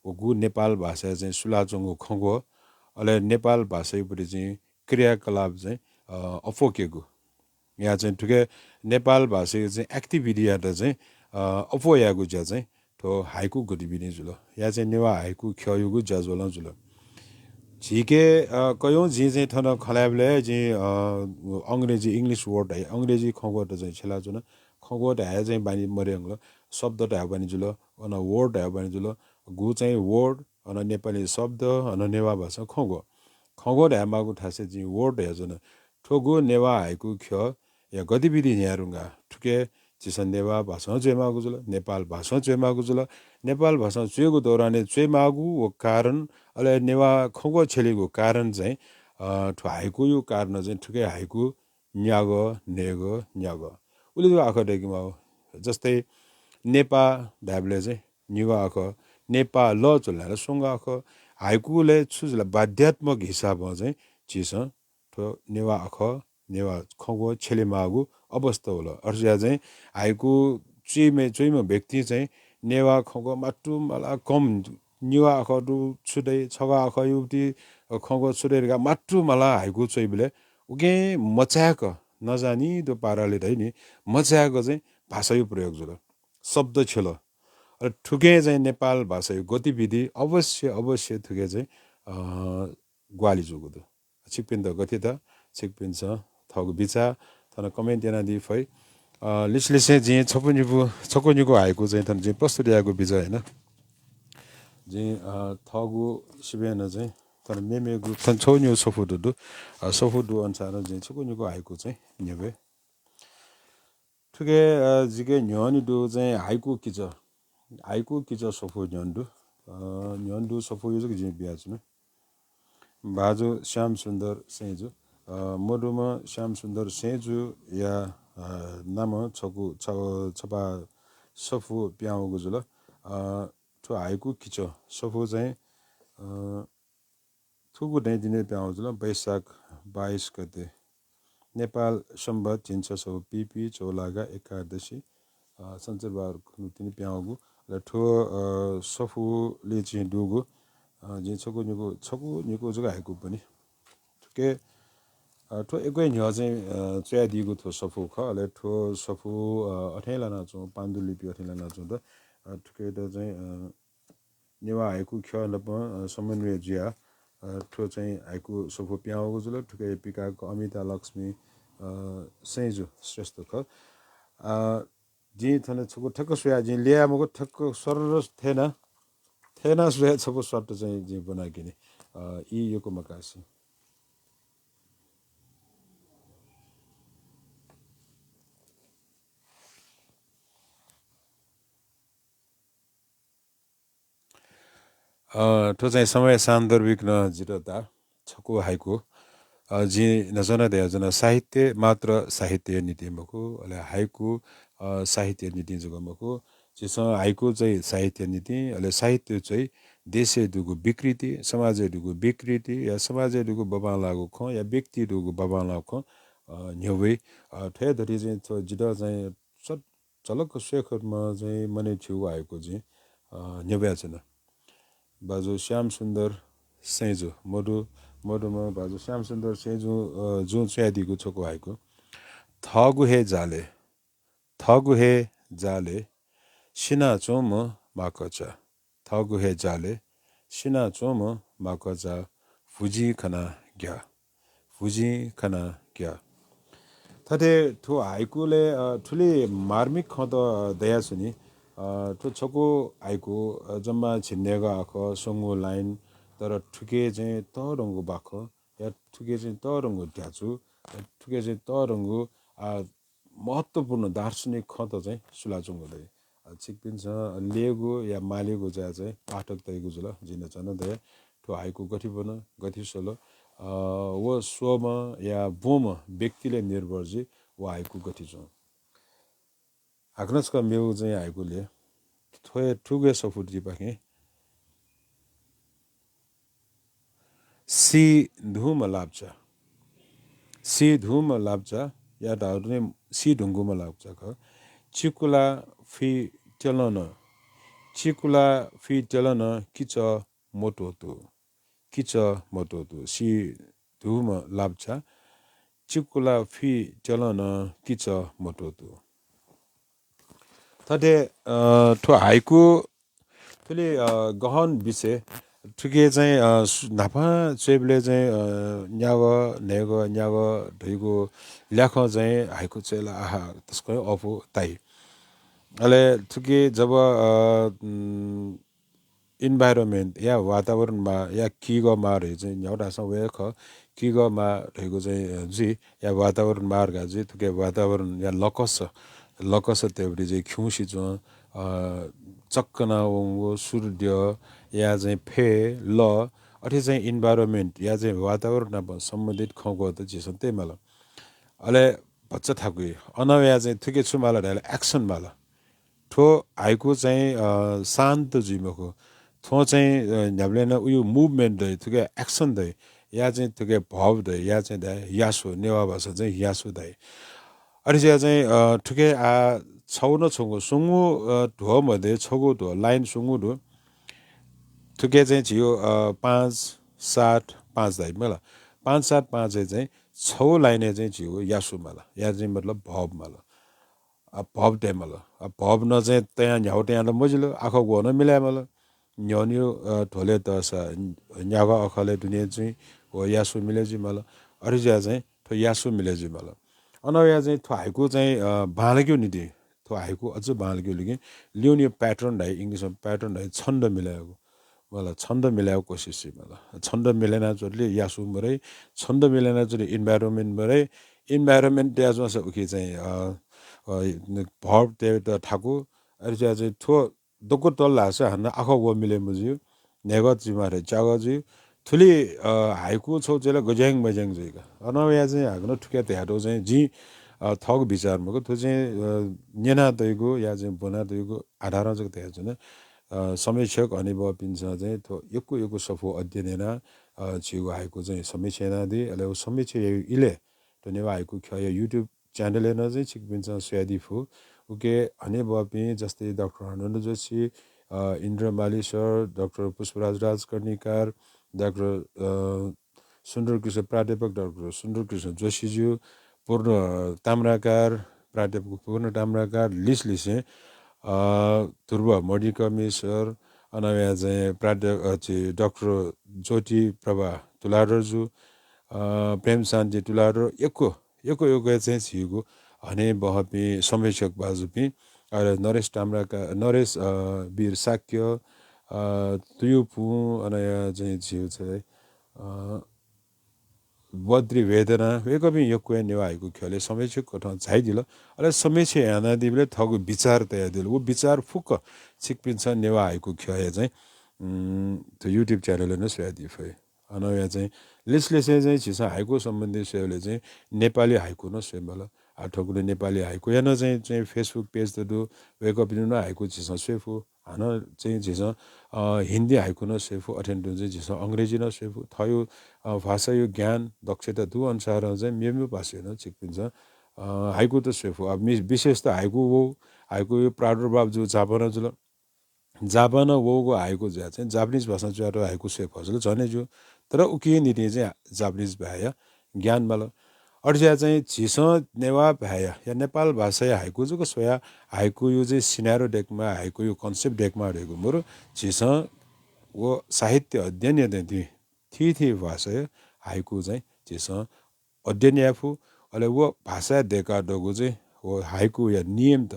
व गु नेपाल भाषाय् चाहिँ सुलाच्वंगु खँग्वः, अले नेपाल भाषायापट्टि चाहिँ क्रियाकलाप चाहिँ, अ, अप्वःकेगु। या चाहिँ थुके नेपाल भाषाया चाहिँ activity यात चाहिँ, अ, अप्वः यायेगु ज्या चाहिँ थ्व हाइकु गतिविधिं जुल। या चाहिँ नेवाः हाइकु ख्यःयागु ज्याझ्वलं जुल। झीके, अ, कयौं जिं चाहिँ थन खँ ल्हायेबलय् जिं, अ, अंग्रेजी English word धाइ, अंग्रेजी खँग्वःत चाहिँ छ्यलाच्वन। खँग्वः धाये चाहिँ बानी मदयंकल, शब्द धाये बानी जुल, अन word धाये बानी जुल। गु चाहिँ word, अन नेपाली शब्द, अन नेवाः भाषां खँग्वः। खँग्वः धायेमाःगु थासय् जिं word धयाच्वन। थ्व गु नेवाः हाइकु ख्यः या गतिविधि न्ह्याये धुंकाः थुके झीसं नेवाः भाषां च्वयेमाःगु जुल, नेपाल भाषां च्वयेमाःगु जुल। नेपाल भाषां च्वयेगु दौरानय् च्वयेमाःगु व कारण, अले नेवाः खँग्वः छ्यलीगु कारण चाहिँ, अ, थ्व हाइकुया कारण चाहिँ थुके हाइकु न्यागः, न्हय्गः, न्यागः। उलि जक आखः दय्केमाःगु। जस्तै नेपाः धायेबलय् चाहिँ निगः आखः, नेपाः ल च्वले ला स्वंगः आखः। हाइकुलय् छु जुल, वाद्यात्मक हिसाबं चाहिँ झीसं थ्व नेवाः आखः, नेवाः खँग्वः छ्यलेमाःगु अवस्था वल। अथे जुयाः चाहिँ हाइकु च्वइम्ह, च्वइम्ह व्यक्तिं चाहिँ नेवाः खँग्वः मात्तु माला कम, निगः आखः दु छु दइ, छगः आखः युति खँग्वः छु दइ धकाः मात्तु माला हाइकु च्वइबलय् उकिं मचाय्क, नजानिदो पाराले धइ नि, मचाय्क चाहिँ भाषाया प्रयोग जुल, शब्द छ्यल। अले थुके चाहिँ नेपाल भाषाया गतिविधि अवश्य, अवश्य थुके चाहिँ, अ, ग्वाहालि जूगु दु। छिकपिन्त गथे त, छिकपिन्सं थःगु बिचाः थन comment यानादी फइ। अ, लिसें लिसें जिं छपु निपु, छकू निकू हाइकु चाहिँ थन जिं प्रस्तुत यायेगु बिचाः याना। जिं, अ, थःगु सिबें नं चाहिँ थन मेमेगु थन छगू निगू सफू दु दु। अ, सफू दु अनुसारं जिं छकू निकू हाइकु चाहिँ न्ह्यब्वये। थुके, अ, जिके न्ह्यःने दु चाहिँ हाइकु किचः। हाइकु किचः सफू न्ह्यःने दु। अ, न्ह्यःने दु सफूया जक जिं बियाच्वना। भाजु श्याम सुन्दर सैंजु, अ, मदुम्ह श्याम सुन्दर सैंजुया, अ, नामं छकू छ-, छपा सफू पिहां वःगु जुल। अ, थ्व हाइकु किचः सफू चाहिँ, अ, थुगु दँय् दिने पिहां वःगु जुल, वैशाख बाइस गते। नेपाल संवत् झिंछसः व पीपी चौलागा एकादशी, अ, सञ्चरबहादुर खुनुतिनि पिहां वःगु। अले थ्व, अ, सफूलय् चाहिँ दुगु, अ, जिं छकू निकू, छकू निकू जक हाइकु ब्वने। थुके, अ, अ, थ्व यक्व हे न्ह्यः चाहिँ, अ, च्वयादीगु थ्व सफू खः। अले थ्व सफू, अ, अथें लानाच्वं, पाण्डुलिपि अथें लानाच्वं त, अ, थुकेत चाहिँ, अ, नेवाः हाइकु ख्यः नाप, अ, समन्वय जुयाः, अ, थ्व चाहिँ हाइकु सफू पिहां वःगु जुल। थुके पिकाक अमिता लक्ष्मी, अ, सैंजु श्रेष्ठ खः। अ, जिं थन छकू ठ्याक्क स्वया, जिं ल्याया मखु, ठ्याक्क सरर थय्ना, थय्ना स्वया छपु शर्त चाहिँ जिं ब्वनागु नि। अ, ई यक्व मकासे। अ, थ्व चाहिँ समय सान्दर्भिक नं जितः ता छकू हाइकु। अ, जिं न्हाचः नं धयाच्वना, साहित्य मात्र साहित्य निंतिं मखु, अले हाइकु, अ, साहित्य निंतिं जक मखु। झीसं हाइकु चाहिँ साहित्य निंतिं, अले साहित्य चाहिँ देशय् दुगु विकृति, समाजय् दुगु विकृति, या समाजय् दुगु बबांलाःगु खँ, या व्यक्ति दुगु बबांलाःगु खँ, अ, न्ह्यब्वइ। अ, थ्व हे धति चाहिँ थ्व जितः चाहिँ सत-, झलक्क स्वयेखतम्ह चाहिँ मनय् थ्यूगु हाइकु जिं, अ, न्ह्यब्वयाच्वना। भाजु श्याम सुन्दर सैंजु, मदु, मदुम्ह भाजु श्याम सुन्दर सैंजु, अ, जुं च्वयादीगु छकू हाइकु। थःगु हे जालय्, थःगु हे जालय् सिनाच्वंम्ह माकःचा, थःगु हे जालय् सिनाच्वंम्ह माकःचा, भुजिं खना ग्या, भुजिं खना ग्या। थथे थ्व हाइकुलय्, अ, थुलि मार्मिक खँत, अ, दयाच्वनी। अ, थ्व छकू हाइकु, अ, जम्मा झिंन्हय्‌गः आखः, स्वंगू लाइन, तर थुके चाहिँ तःधंगु बाखं, या थुके चाहिँ तःधंगु ध्याचु, या थुके चाहिँ तःधंगु, अ, महत्त्वपूर्ण दार्शनिक खँत चाहिँ सुलाच्वंगु दइ। अ, छिकपिन्सं ल्ययेगु या मालेगु ज्या चाहिँ पाठकतय्‌गु जुल। जिं न्हाचः नं धया, थ्व हाइकु गथे ब्वन, गथे स्वल, अ, व स्वःम्ह या ब्वंम्ह व्यक्तिलय् निर्भर जुइ व हाइकु गथे च्वं। हाकनं छकः मेगु चाहिँ हाइकु ल्यये। थ्व हे थुगु हे सफू दिपाखें सी धुंम्ह लापचा। सी धुंम्ह लापचा या धाःगु तुं सी धुंकूम्ह लापचा खः। चिकुला फि त्यलं नं, चिकुला फि त्यलं नं किचः मत्वःतू। किचः मत्वःतू। सी धुंम्ह लापचा। चिकुला फि त्यलं नं किचः मत्वःतू। थथे, अ, थ्व हाइकु थुलि, अ, गहन विषय। थुके चाहिँ, अ, सु-, न्हापां च्वयेबलय् चाहिँ, अ, न्यागः, न्हय्‌गः, न्यागः धइगु ल्याखं चाहिँ हाइकु च्वये ला आहा तसकं अःपु ताइ। अले थुके जब, अ, उम्, environment या वातावरण माः या किगः माः धइगु चाहिँ न्ह्यागु धाःसां वय् खः, किगः माः धइगु चाहिँ, अ, जुइ या वातावरण माः धकाः जुइ, थुके वातावरण या लकस, लकस तयेबलय् चाहिँ खिउँसे च्वं, अ, चक्कना वंगु सूर्य या चाहिँ फय्, लः, अथे चाहिँ environment या चाहिँ वातावरण नाप सम्बन्धित खँग्वःत झीसं तये माल। अले भचा थाकुइ, अन वया चाहिँ थुके छु माल धायेला action माल। थ्व हाइकु चाहिँ, अ, शान्त जुइ मखु। थ्व चाहिँ, अ, न्ह्याबलें नं उयु movement दइ, थुके action दइ, या चाहिँ थुके भाव दइ, या चाहिँ धाइ यासु, नेवाः भाषां चाहिँ यासु धाइ। अथे जुया चाहिँ, अ, थुके आ छगू न छगू, स्वंगू, अ, ध्व मध्ये छगू ध्व, line स्वंगू दु। थुके चाहिँ झीगु, अ, पाँच, सात, पाँच धाइ मला। पाँच, सात, पाँचय् चाहिँ छगू line-य् चाहिँ झीगु यासु माल। या चाहिँ मतलब भाव माल। अ, भाव तये माल। अ, भाव न चाहिँ तयां न्ह्यागु तयां त मजिल, आखः ग्वः नं मिलाये माल। न्ह्यःनियु, अ, ध्वलय् तःसा न्यागः अखलय् दुने चाहिँ व यासु मिले जुइ माल। अथे जुया चाहिँ थ्व यासु मिले जुइ माल। अन वया चाहिँ थ्व हाइकु चाहिँ, अ, बांलाकेगु निंतिं, थ्व हाइकु अझ बांलाकेगु निंतिं ल्यूनियु pattern धाइ, English-मा pattern धाइ, छन्द मिलायेगु। मला, छन्द मिलायेगु कोसिस जुइ माल। छन्द मिले यानाच्वंतले यासु मरइ, छन्द मिले यानाच्वंतले environment मरइ, environment तयाच्वंसा उखे चाहिँ, अ, अ, भाव तयेत थाकु। अथे जुया चाहिँ थ्व दक्व तल धाःसा हानं आखः ग्वः मिले मजुइगु, न्हय्‌गः जुइमाः धाइ च्यागः जुइगु। थुलि, अ, हाइकु छगू च्वयेला गज्याङ मज्याङ जुइगु। अन वया चाहिँ हाकनं थुके धयातःगु चाहिँ जिं, अ, थःगु विचार मखु, थ्व चाहिँ, अ, न्यनातःगु या चाहिँ ब्वनातःगु आधारं जक धयाच्वना। अ, समीक्षक हनेबहःपिन्सं चाहिँ थ्व यक्व यक्व सफू अध्ययन यानाः, अ, झीगु हाइकु चाहिँ समीक्षा यानादी। अले व समीक्षा याइगु इलय् थ्व नेवाः हाइकु ख्यःया YouTube channel-य् नं चाहिँ छिकपिन्सं स्वयादी फु। उके हनेबहःपिं जस्तै डाक्टर आनन्द जोशी, अ, इन्द्र माली सर, डाक्टर पुष्पराज राजकर्णिकार, डाक्टर, अ, सुन्दर कृष्ण, प्राध्यापक डाक्टर सुन्दर कृष्ण जोशीज्यू, पूर्ण ताम्राकार, प्राध्यापक पूर्ण ताम्राकार, लिसलिसें, अ, ध्रुव मणिकर्मी सर, अन वया चाहिँ प्राध्या-, अ, छि डाक्टर ज्योति प्रभा तुलाधरजु, अ, प्रेम शान्ति तुलाधर, यक्व, यक्व, यक्व चाहिँ झीगु हनेबहःपिं समीक्षक भाजुपिं, अले नरेश ताम्राकार, नरेश, अ, वीर शाक्य, अ, तुयुपुं, अन या चाहिँ झीगु चाहिँ, अ, बद्री वेदना, वय्कःपिं यक्व हे नेवाः हाइकु ख्यलय् समीक्षक कथं झायादिल। अले समीक्षा यानादीबलय् थःगु विचार तयादिल। व विचार फुक्क छिकपिन्सं नेवाः हाइकु ख्यःया चाहिँ, उम्, थ्व YouTube channel-य् नं स्वयादी फइ। अन या चाहिँ लिसलिसें चाहिँ झीसं हाइकु सम्बन्धी स्वयेबलय् चाहिँ नेपाली हाइकु नं स्वये माल। आ, थुगुलिं नेपाली हाइकुया नं चाहिँ, चाहिँ Facebook page त दु, वय्कःपिनिगु नं हाइकु झीसं स्वये फु। हानं चाहिँ झीसं, अ, हिन्दी हाइकु नं स्वये फु, अथें तुं चाहिँ झीसं अंग्रेजी नं स्वये फु। थःगु, अ, भाषाया ज्ञान, दक्षता दु अनुसारं चाहिँ मेमेगु भाषाया नं छिकपिन्सं, अ, हाइकु त स्वये फु। अब मि-, विशेष त हाइकु वः, हाइकुया प्रादुर्भाव जू जापानं जुल। जापानं वःगु हाइकु जुयाः चाहिँ जापानिज भाषां च्वयातःगु हाइकु स्वये फुसा ला झन हे ज्यू। तर उकिया निंतिं चाहिँ जापानिज भाय्‌या ज्ञान माल। अथे जुयाः चाहिँ झीसं नेवाः भाय्‌या या नेपाल भाषाया हाइकु जक स्वयाः हाइकुया चाहिँ scenario दयेकेमाः, हाइकुया concept दयेकेमाः धइगु मरु। झीसं व साहित्य अध्ययन यानादीपिं थीथी भाषाया हाइकु चाहिँ झीसं अध्ययन याये फु। अले व भाषाय् दयेकातःगु चाहिँ व हाइकुया नियमत,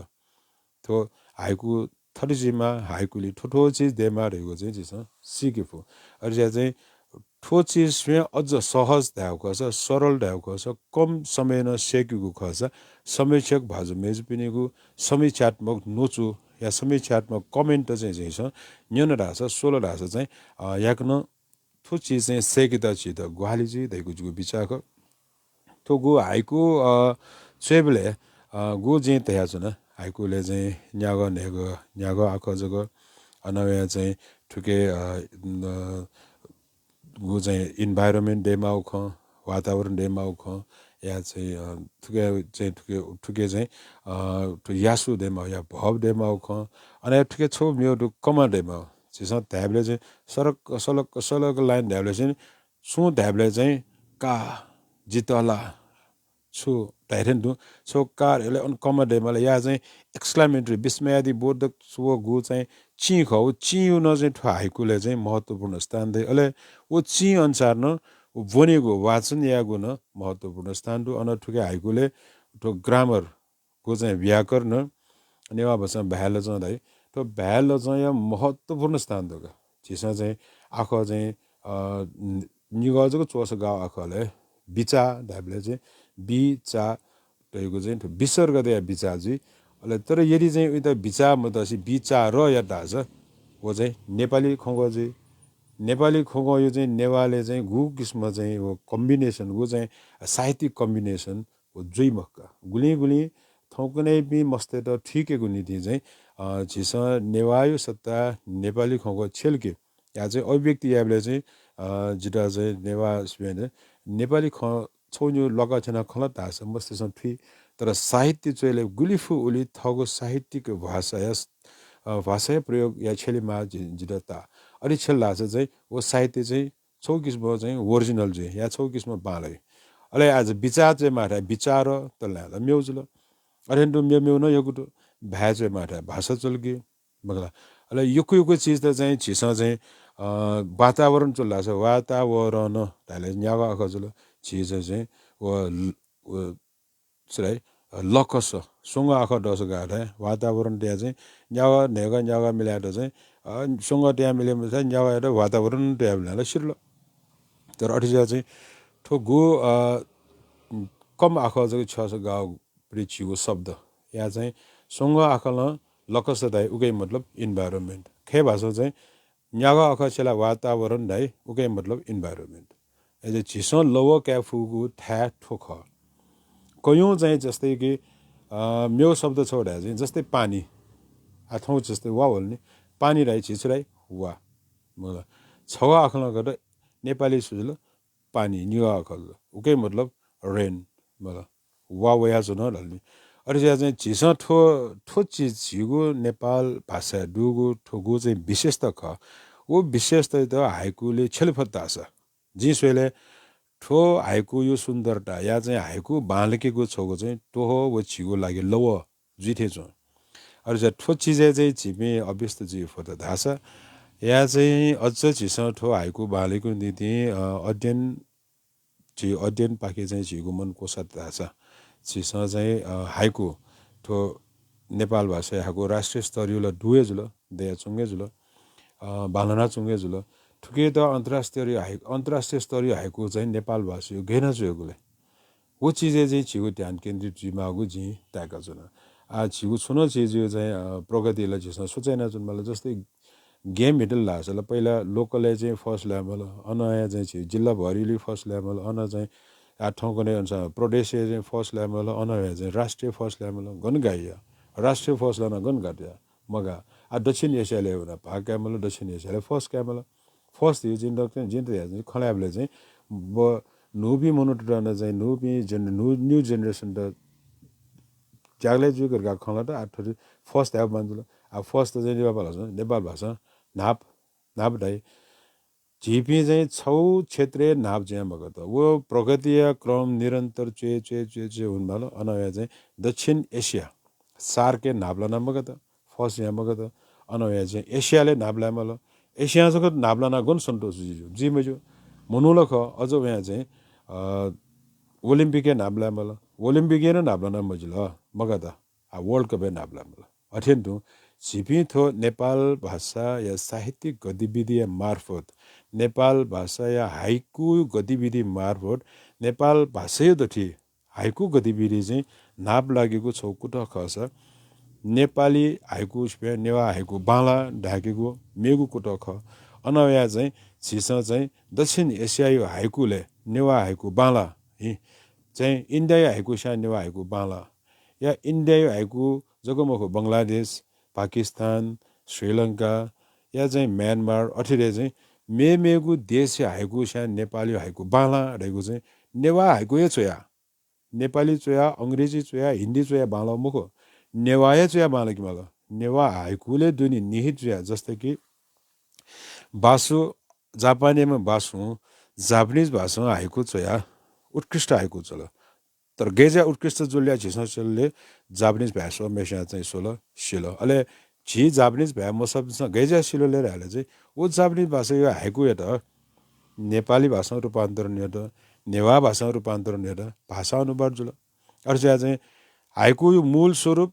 थ्व हाइकु थथे जुइमाः, हाइकुलिं थ्व थ्व चिज दयेमाः धइगु चाहिँ झीसं सीके फु। अथे जुयाः चाहिँ थ्व चिज स्वयेगु अझ सहज धायेगु खःसा, सरल धायेगु खःसा, कम समयं नं सय्केगु खःसा, समीक्षक भाजु मय्जुपिनिगु समीक्षात्मक न्वचु या समीक्षात्मक comment चाहिँ झीसं न्यन धाःसा, स्वल धाःसा चाहिँ, अ, याकनं थ्व चिज चाहिँ सय्केत झीत ग्वाहालि जुइ धइगु जिगु बिचाः खः। थ्व गु हाइकु, अ, च्वयेबलय्, अ, गु जिं धयाच्वना, हाइकुलय् चाहिँ न्यागः न्हय्गः, न्यागः आखः जक, अन वया चाहिँ थुके, अ, न, गु चाहिँ environment दयेमाःगु खँ, वातावरण दयेमाःगु खँ, या चाहिँ, अ, थुके चाहिँ थुके, थुके चाहिँ, अ, थ्व यासु दयेमाःगु या भव दयेमाःगु खँ, अन या थुके छगू मेगु दु कमा दयेमाःगु। झीसं धायेबलय् चाहिँ सलक्क, सलक्क, सलक्क line धायेबलय् चाहिँ सुं धायेबलय् चाहिँ का, जितः ला, छु धाइथें तुं, छगू का धायेबलय् अन कमा दयेमाल, या चाहिँ exclamatory, विस्मयादिबोधक व गु चाहिँ चिं खः। व चिंया नं चाहिँ थ्व हाइकुलय् चाहिँ महत्त्वपूर्ण स्थान दइ। अले व चिं अनुसार नं व ब्वनेगु, वाचन यायेगु नं महत्त्वपूर्ण स्थान दु। अन थुके हाइकुलय् थ्व grammar, गु चाहिँ व्याकरण, नेवाः भाषां भाय् लचं धाइ। थ्व भाय् लचंया महत्त्वपूर्ण स्थान दु का। झीसं चाहिँ आखः चाहिँ, अ, नि-, निगः जक च्वःसा गाः आखः ला, बिचाः धायेबलय् चाहिँ बि, चा धइगु चाहिँ थ्व विसर्ग दयाः बिचाः जुइ। अले तर यदि चाहिँ उइत बिचाः मतसे बिचाः र यात धाःसा, व चाहिँ नेपाली खँग्वः जुइ। नेपाली खँग्वःया चाहिँ नेवालय् चाहिँ गु किसिम चाहिँ व combination, गु चाहिँ साहित्यिक combination व जुइ मखु का। गुलिं गुलिं थौंकन्हय्‌पिं मस्तय्त थुइकेगु निंतिं चाहिँ, अ, झीसं नेवाःया सत्ता नेपाली खँग्वः छ्यलके या चाहिँ अभिव्यक्ति यायेबलय् चाहिँ, अ, जितः चाहिँ नेवाः स्वयेबलय् नेपाली खँ छगू निगू ल्वाकछ्यानाः खँ ल्हात धाःसा मस्तय्सं थुइ। तर साहित्य च्वयेबलय् गुलि फु उलि थःगु साहित्यिक भाषाया, अ, भाषाया प्रयोग याये छ्यलेमाः जि-, जितः ताः। अले छ्यल धाःसा चाहिँ व साहित्य चाहिँ छगू किसिमं चाहिँ original जुइ, या छगू किसिमं बांलाइ। अले आः बिचाः च्वयेमाःथाय् बिचाः र त ल्हाये ला मेगु जुल। अथें तुं मेमेगु नं यक्व दु। भाय् च्वयेमाःथाय् भाषा च्वलकि, मखु ला। अले यक्व यक्व चिजत चाहिँ झीसं चाहिँ, अ, वातावरण च्वल धाःसा वातावरण धायेबलय् न्यागः आखः जुल। झीसं चाहिँ व ल-, व छु धाइ, अ, लकस, स्वंगः आखः दःसा गाः धाये, वातावरण तयाः चाहिँ न्यागः न्हय्गः न्यागः मिलायेत चाहिँ, अ, स्वंगः तयाः मिले मते न्यागःयात वातावरण तयाः मिलायेत सिधल। तर अथे जुयाः चाहिँ थ्व गु, अ, कम आखः जक छ्यःसा गाःगु झीगु शब्द या चाहिँ स्वंगः आखलं लकस धाइ, उकिया मतलब environment। खय् भाषां चाहिँ न्यागः आखः छ्यलाः वातावरण धाइ, उकिया मतलब environment। अय्‌जुयाः झीसं लवः काये फुगु थाय् थ्व खः। कयौँ चाहिँ जस्तै कि, अ, मेगु शब्द छगू धाये चाहिँ जस्तै पानी। आः थौं जस्तै वा वल नि, पानी धाइ झी छु धाइ? वा। मखु ला। छगः आखलं गत नेपाली छु जुल? पानी, निगः आखः जुल। उकिया मतलब rain, मखु ला। वा वयाच्वन धाल नि। अथे जुयाः चाहिँ झीसं थ्व, थ्व चिज झीगु नेपाल भाषाय् दुगु थ्व गु चाहिँ विशेषता खः। व विशेषतायात हाइकुलय् छ्यले फत धाःसा, जिं स्वयेबलय् थ्व हाइकुया सुन्दरता या चाहिँ हाइकु बांलाकेगु छगू चाहिँ त्वहः व झीगु लागि लवः जुइ थें च्वं। अले चाहिँ थ्व चिजय् चाहिँ झीपिं अभ्यस्त जुइ फत धाःसा या चाहिँ अझ झीसं थ्व हाइकु बांलाकेगु निंतिं, अ, अध्ययन, झी अध्ययनपाखे चाहिँ झीगु मन क्वसात धाःसा झीसं चाहिँ, अ, हाइकु थ्व नेपाल भाषाया हाइकु राष्ट्रिय स्तरीय ला दु हे जुल, दयाच्वंगु हे जुल, अ, बांलानाच्वंगु हे जुल। थुकियात अन्तर्राष्ट्रिय हाइ-, अन्तर्राष्ट्रिय स्तरीय हाइकु चाहिँ नेपाल भाषाया गय् याना जुयागु ले? व चिजय् चाहिँ झीगु ध्यान केन्द्रित जुइमाःगु जिं ताय्‌का च्वना। आ, झीगु छुं नं चिजया चाहिँ, अ, प्रगति ला झीसं सोचे यानाच्वनेमाल। जस्तै game हितल धाःसा ला पहिला local-य् चाहिँ first लायेमाल, अन हे चाहिँ झी जिल्लाभरिलय् first लायेमाल, अन चाहिँ आ थौंकन्हय् अनुसार प्रदेशय् चाहिँ first लायेमाल, अन हे चाहिँ राष्ट्रिय first लायेमाल, गन गाइ या। राष्ट्रिय first लाना गन गात या। मगाः। आ दक्षिण एसियालय् वना भाग कायेमाल, दक्षिण एसियालय् first कायेमाल। First धइगु जिं दक्क-, जिं त याः, जिं खँ ल्हायेबलय् चाहिँ ब-, न्हूपिं मनूतय्‌त नं चाहिँ न्हूपिं जेन-, न्हू, new generation-त ज्याकलय् जुइक धकाः खँ ल्हात, आ थथे first धायेगु बांलाः जुल। आ first त चाहिँ नेपाल भाषां, नेपाल भाषां न्हाप, न्हाप धाइ। झीपिं चाहिँ छगू क्षेत्रय् न्हाप जुया मगात। व प्रगतिया क्रम निरन्तर च्वय्, च्वय्, च्वय्, च्वय् हुनेमाल। अन हे चाहिँ दक्षिण एसिया, SAARC-य् न्हाप लाना मगात, first जुया मगात। अन हे चाहिँ एसियालय् न्हाप लायेमाल। एसियां जक न्हाप लाना गन सन्तोष जुइ, जुइ मज्यू। मनू ला खः, अझ वयां चाहिँ, अ, Olympic-य् न्हाप लायेमाल। Olympic-य् नं न्हाप लाना मजिल, मगात। आ World Cup-य् न्हाप लायेमाल। अथें तुं झीपिं थ्व नेपाल भाषाया साहित्यिक गतिविधिया मार्फत, नेपाल भाषाया हाइकु गतिविधि मार्फत नेपाल भाषाया दथुइ हाइकु गतिविधि चाहिँ न्हाप लाकेगु छगू कुतः खःसा नेपाली हाइकु सिबें नेवाः हाइकु बांलाः धायेकेगु मेगु कुतः खः। अन वयाः चाहिँ झीसं चाहिँ दक्षिण एसियाया हाइकुलय् नेवाः हाइकु बांलाः हि चाहिँ इन्डियाया हाइकु स्यां नेवाः हाइकु बांलाः या इन्डियाया हाइकु जक मखु, बंगलादेश, पाकिस्तान, श्रीलंका या चाहिँ म्यानमार, अथे हे चाहिँ मेमेगु देशया हाइकु स्यां नेपाली हाइकु बांलाः धइगु चाहिँ नेवाः हाइकु हे च्वया, नेपाली च्वया, अंग्रेजी च्वया, हिन्दी च्वया बांलाः मखु, नेवाः हे च्वया बांलाकेमाल। नेवाः हाइकुलय् दुने निहित जुया, जस्तै कि बासु, जापानीम्ह बासुं जापानिज भाषां हाइकु च्वया, उत्कृष्ट हाइकु च्वल। तर गय् जुया उत्कृष्ट जुल ले झीसं स्यलले जापानिज भाय् स्वःम्हय्‌सिनं चाहिँ स्वल, सिल। अले झी जापानिज भाय् मस्यूपिन्सं गय् जुया सिल ले धाःसा चाहिँ व जापानिज भाषाया हाइकुयात नेपाली भाषां रूपान्तरण यात, नेवाः भाषां रूपान्तरण यात, भाषा अनुवाद जुल। अथे जुया चाहिँ हाइकुया मूल स्वरूप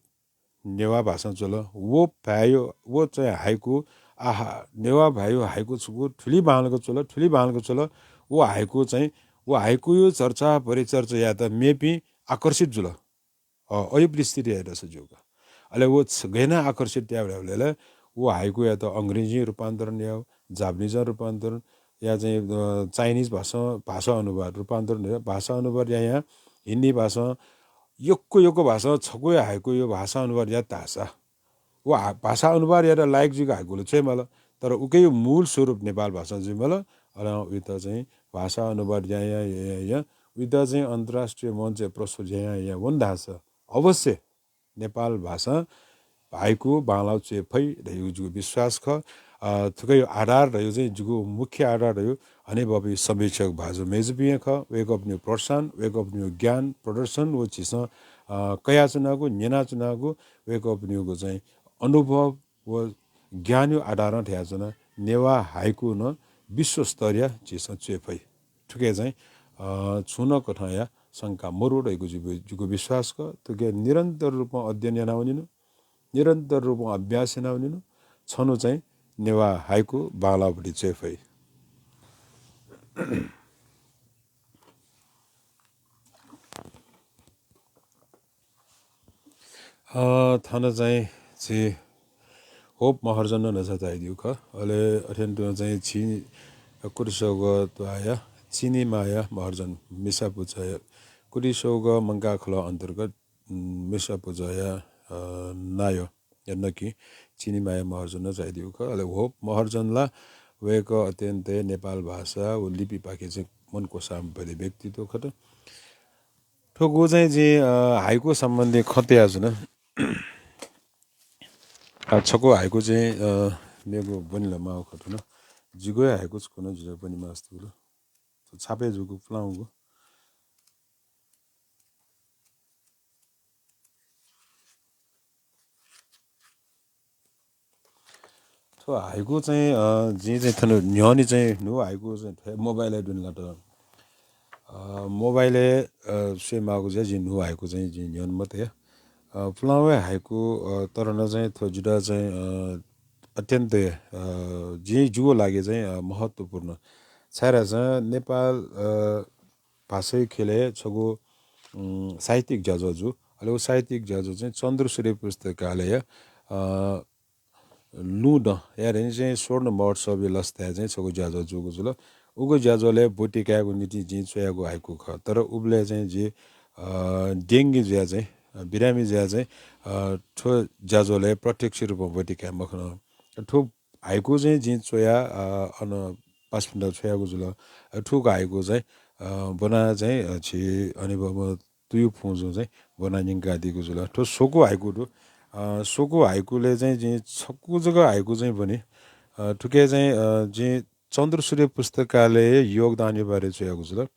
नेवाः भाषां च्वल। व भाय्‌या, व चाहिँ हाइकु, आहा, नेवाः भाय्‌या हाइकु छकू थुलि बांलाक च्वल, थुलि बांलाक च्वल। व हाइकु चाहिँ, व हाइकुया चर्चा परिचर्चा यायेत मेपिं आकर्षित जुल। अ, अय् परिस्थिति हे दस ज्यूगु। अले व छ-, गय् याना आकर्षित याः धाःबलय् ला व हाइकुयात अंग्रेजीं रूपान्तरण याः, जापानिजं रूपान्तरण या चाहिँ, अ, चाइनिज भाषां, भाषा अनुवाद, रूपान्तरण याः, भाषा अनुवाद यायां हिन्दी भाषां, यक्व यक्व भाषां छकूया हाइकुया भाषा अनुवाद यात धाःसा व हा-, भाषा अनुवाद यायेत लायक जुइक हाइकु ला च्वयेमाल, तर उकिया मूल स्वरूप नेपाल भाषां जुइमाल। अले उइत चाहिँ भाषा अनुवाद यायां, यायां, यायां उइत चाहिँ अन्तर्राष्ट्रिय मञ्चय् प्रस्तुत यायां, यायां वन धाःसा अवश्य नेपाल भाषां हाइकु बांलाः च्वये फइ धइगु जिगु विश्वास खः। अ, थुकिया आधार धइगु चाहिँ जिगु मुख्य आधार धइगु हनेबहःपिं समीक्षक भाजु मय्‌जुपिं हे खः। वय्‌कःपिनिगु प्रोत्साहन, वय्‌कःपिनिगु ज्ञान प्रदर्शन व झीसं, अ, कयाच्वनागु, न्यनाच्वनागु, वय्‌कःपिनिगु चाहिँ अनुभव व ज्ञानया आधारं धयाच्वना, नेवाः हाइकु नं विश्व स्तरया झीसं च्वये फइ। थुकिया चाहिँ, अ, छुं नं कथंया शंका मरु धइगु जिगु, जिगु विश्वास खः। थुकिया निरन्तर रूपं अध्ययन याना वनेनु, निरन्तर रूपं अभ्यास याना वनेनु, छन्हु चाहिँ नेवाः हाइकु बांलाःबलय् च्वये फइ। अ, थन चाहिँ झी होप महर्जन नं न्हाचः झायादीगु खः। अले अथें तुं चाहिँ झी कुटिस्वघः त्वाःया चिनिमाया महर्जन मिसा पुचःया कुटिस्वघः मंकाः खलः अन्तर्गत, उम्, मिसा पुचःया, अ, नायः या नकिं चिनिमाया महर्जन नं झायादीगु खः। अले होप महर्जन ला वय्‌कः अत्यन्त नेपाल भाषा व लिपिपाखे चाहिँ मन क्वसाःम्ह बडे व्यक्तित्व खः। थुगु चाहिँ जिं, अ, हाइकु सम्बन्धी खँ तयाच्वना। अ, छकू हाइकु चाहिँ, अ, मेगु ब्वनेमाःगु खः थन। जिगु हे हाइकु छकू नं जितः ब्वनेमास्ति वल। छापय् जूगु पुलांगु। थ्व हाइकु चाहिँ, अ, जिं चाहिँ थन न्ह्यःने चाहिँ न्हू हाइकु चाहिँ थ्व मोबाइलय् दुने लात। अ, मोबाइलय्, अ, स्वये माःगु जुयाः जिं न्हू हाइकु चाहिँ जिं न्ह्यःने मतया। अ, पुलांगु हाइकु, अ, तर नं चाहिँ थ्व जितः चाहिँ, अ, अत्यन्त, अ, जिं जिगु लागि चाहिँ, अ, महत्त्वपूर्ण। छाय्‌धाःसा नेपाल, अ, भाषाया ख्यलय् छगू, उम्, साहित्यिक ज्याझ्वः जू। अले व साहित्यिक ज्याझ्वः चाहिँ चन्द्र सूर्य पुस्तकालय, अ, लुँ दँ, या धइगु चाहिँ स्वर्ण महोत्सवया लसताय् चाहिँ छगू ज्याझ्वः जूगु जुल। उगु ज्याझ्वलय् ब्वति कायेगु निंतिं जिं च्वयागु हाइकु खः। तर उबलय् चाहिँ जि, अ, डेंगी जुयाः चाहिँ, अ, बिरामी जुयाः चाहिँ, अ, थ्व ज्याझ्वलय् प्रत्यक्ष रूपं ब्वति काये मखन। थ्व हाइकु चाहिँ जिं च्वया, अ, अन पासापिन्त छ्वयागु जुल। अ, थुगु हाइकु चाहिँ, अ, ब्वना चाहिँ, अ, छि अनिबम तुयु फुँजु चाहिँ ब्वना न्यंकादीगु जुल। थ्व स्वकू हाइकु दु। अ, स्वकू हाइकुलय् चाहिँ जिं छकू जक हाइकु चाहिँ ब्वनी। अ, थुके चाहिँ, अ, जिं चन्द्र सूर्य पुस्तकालय योगदानया बारे च्वयागु जुल।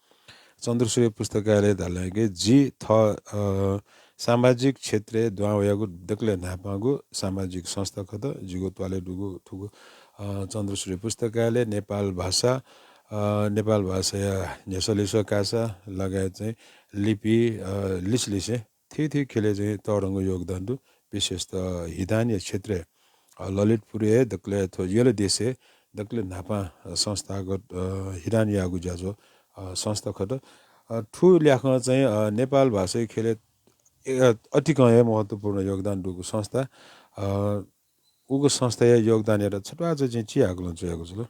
चन्द्र सूर्य पुस्तकालय धाल कि जि थः, अ, सामाजिक क्षेत्रय् दुहां वयागु दकलय् न्हापांगु सामाजिक संस्था खः। जिगु त्वालय् दुगु थुगु, अ, चन्द्र सूर्य पुस्तकालय, नेपाल भाषा, अ, नेपाल भाषाया न्ह्यसः लिसः कासा लगायत चाहिँ लिपि, अ, लिसलिसे थीथी ख्यलय् चाहिँ तःधंगु योगदान दु। विशेषतः हितानया क्षेत्रय्, अ, ललितपुरय् दकलय् थ्व यल देशय् दकलय् न्हापां, अ, संस्थागत, अ, हितानयागु ज्याझ्वः, अ, संस्था खः। अ, थ्व ल्याखं चाहिँ, अ, नेपाल भाषाया ख्यलय्, ए, अतिकं हे महत्त्वपूर्ण योगदान दुगु संस्था। अ, उगु संस्थाया योगदानयात छत्वाःचा जिं चिहाकलं च्वयागु जुल।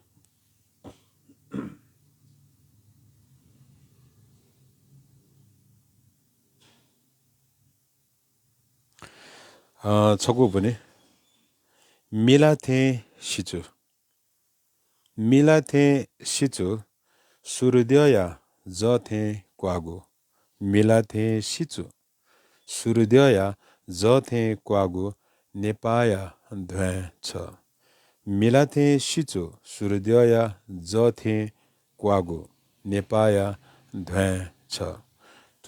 अ, छकू ब्वनी। मिला थें सिचु। मिला थें सिचु, सूर्योदयया जः थें क्वाःगु। मिला थें सिचु, सूर्योदयया जः थें क्वाःगु नेपाःया ध्वाँय् छ। मिला थें सिचु, सूर्योदयया जः थें क्वाःगु नेपाःया ध्वाँय् छ।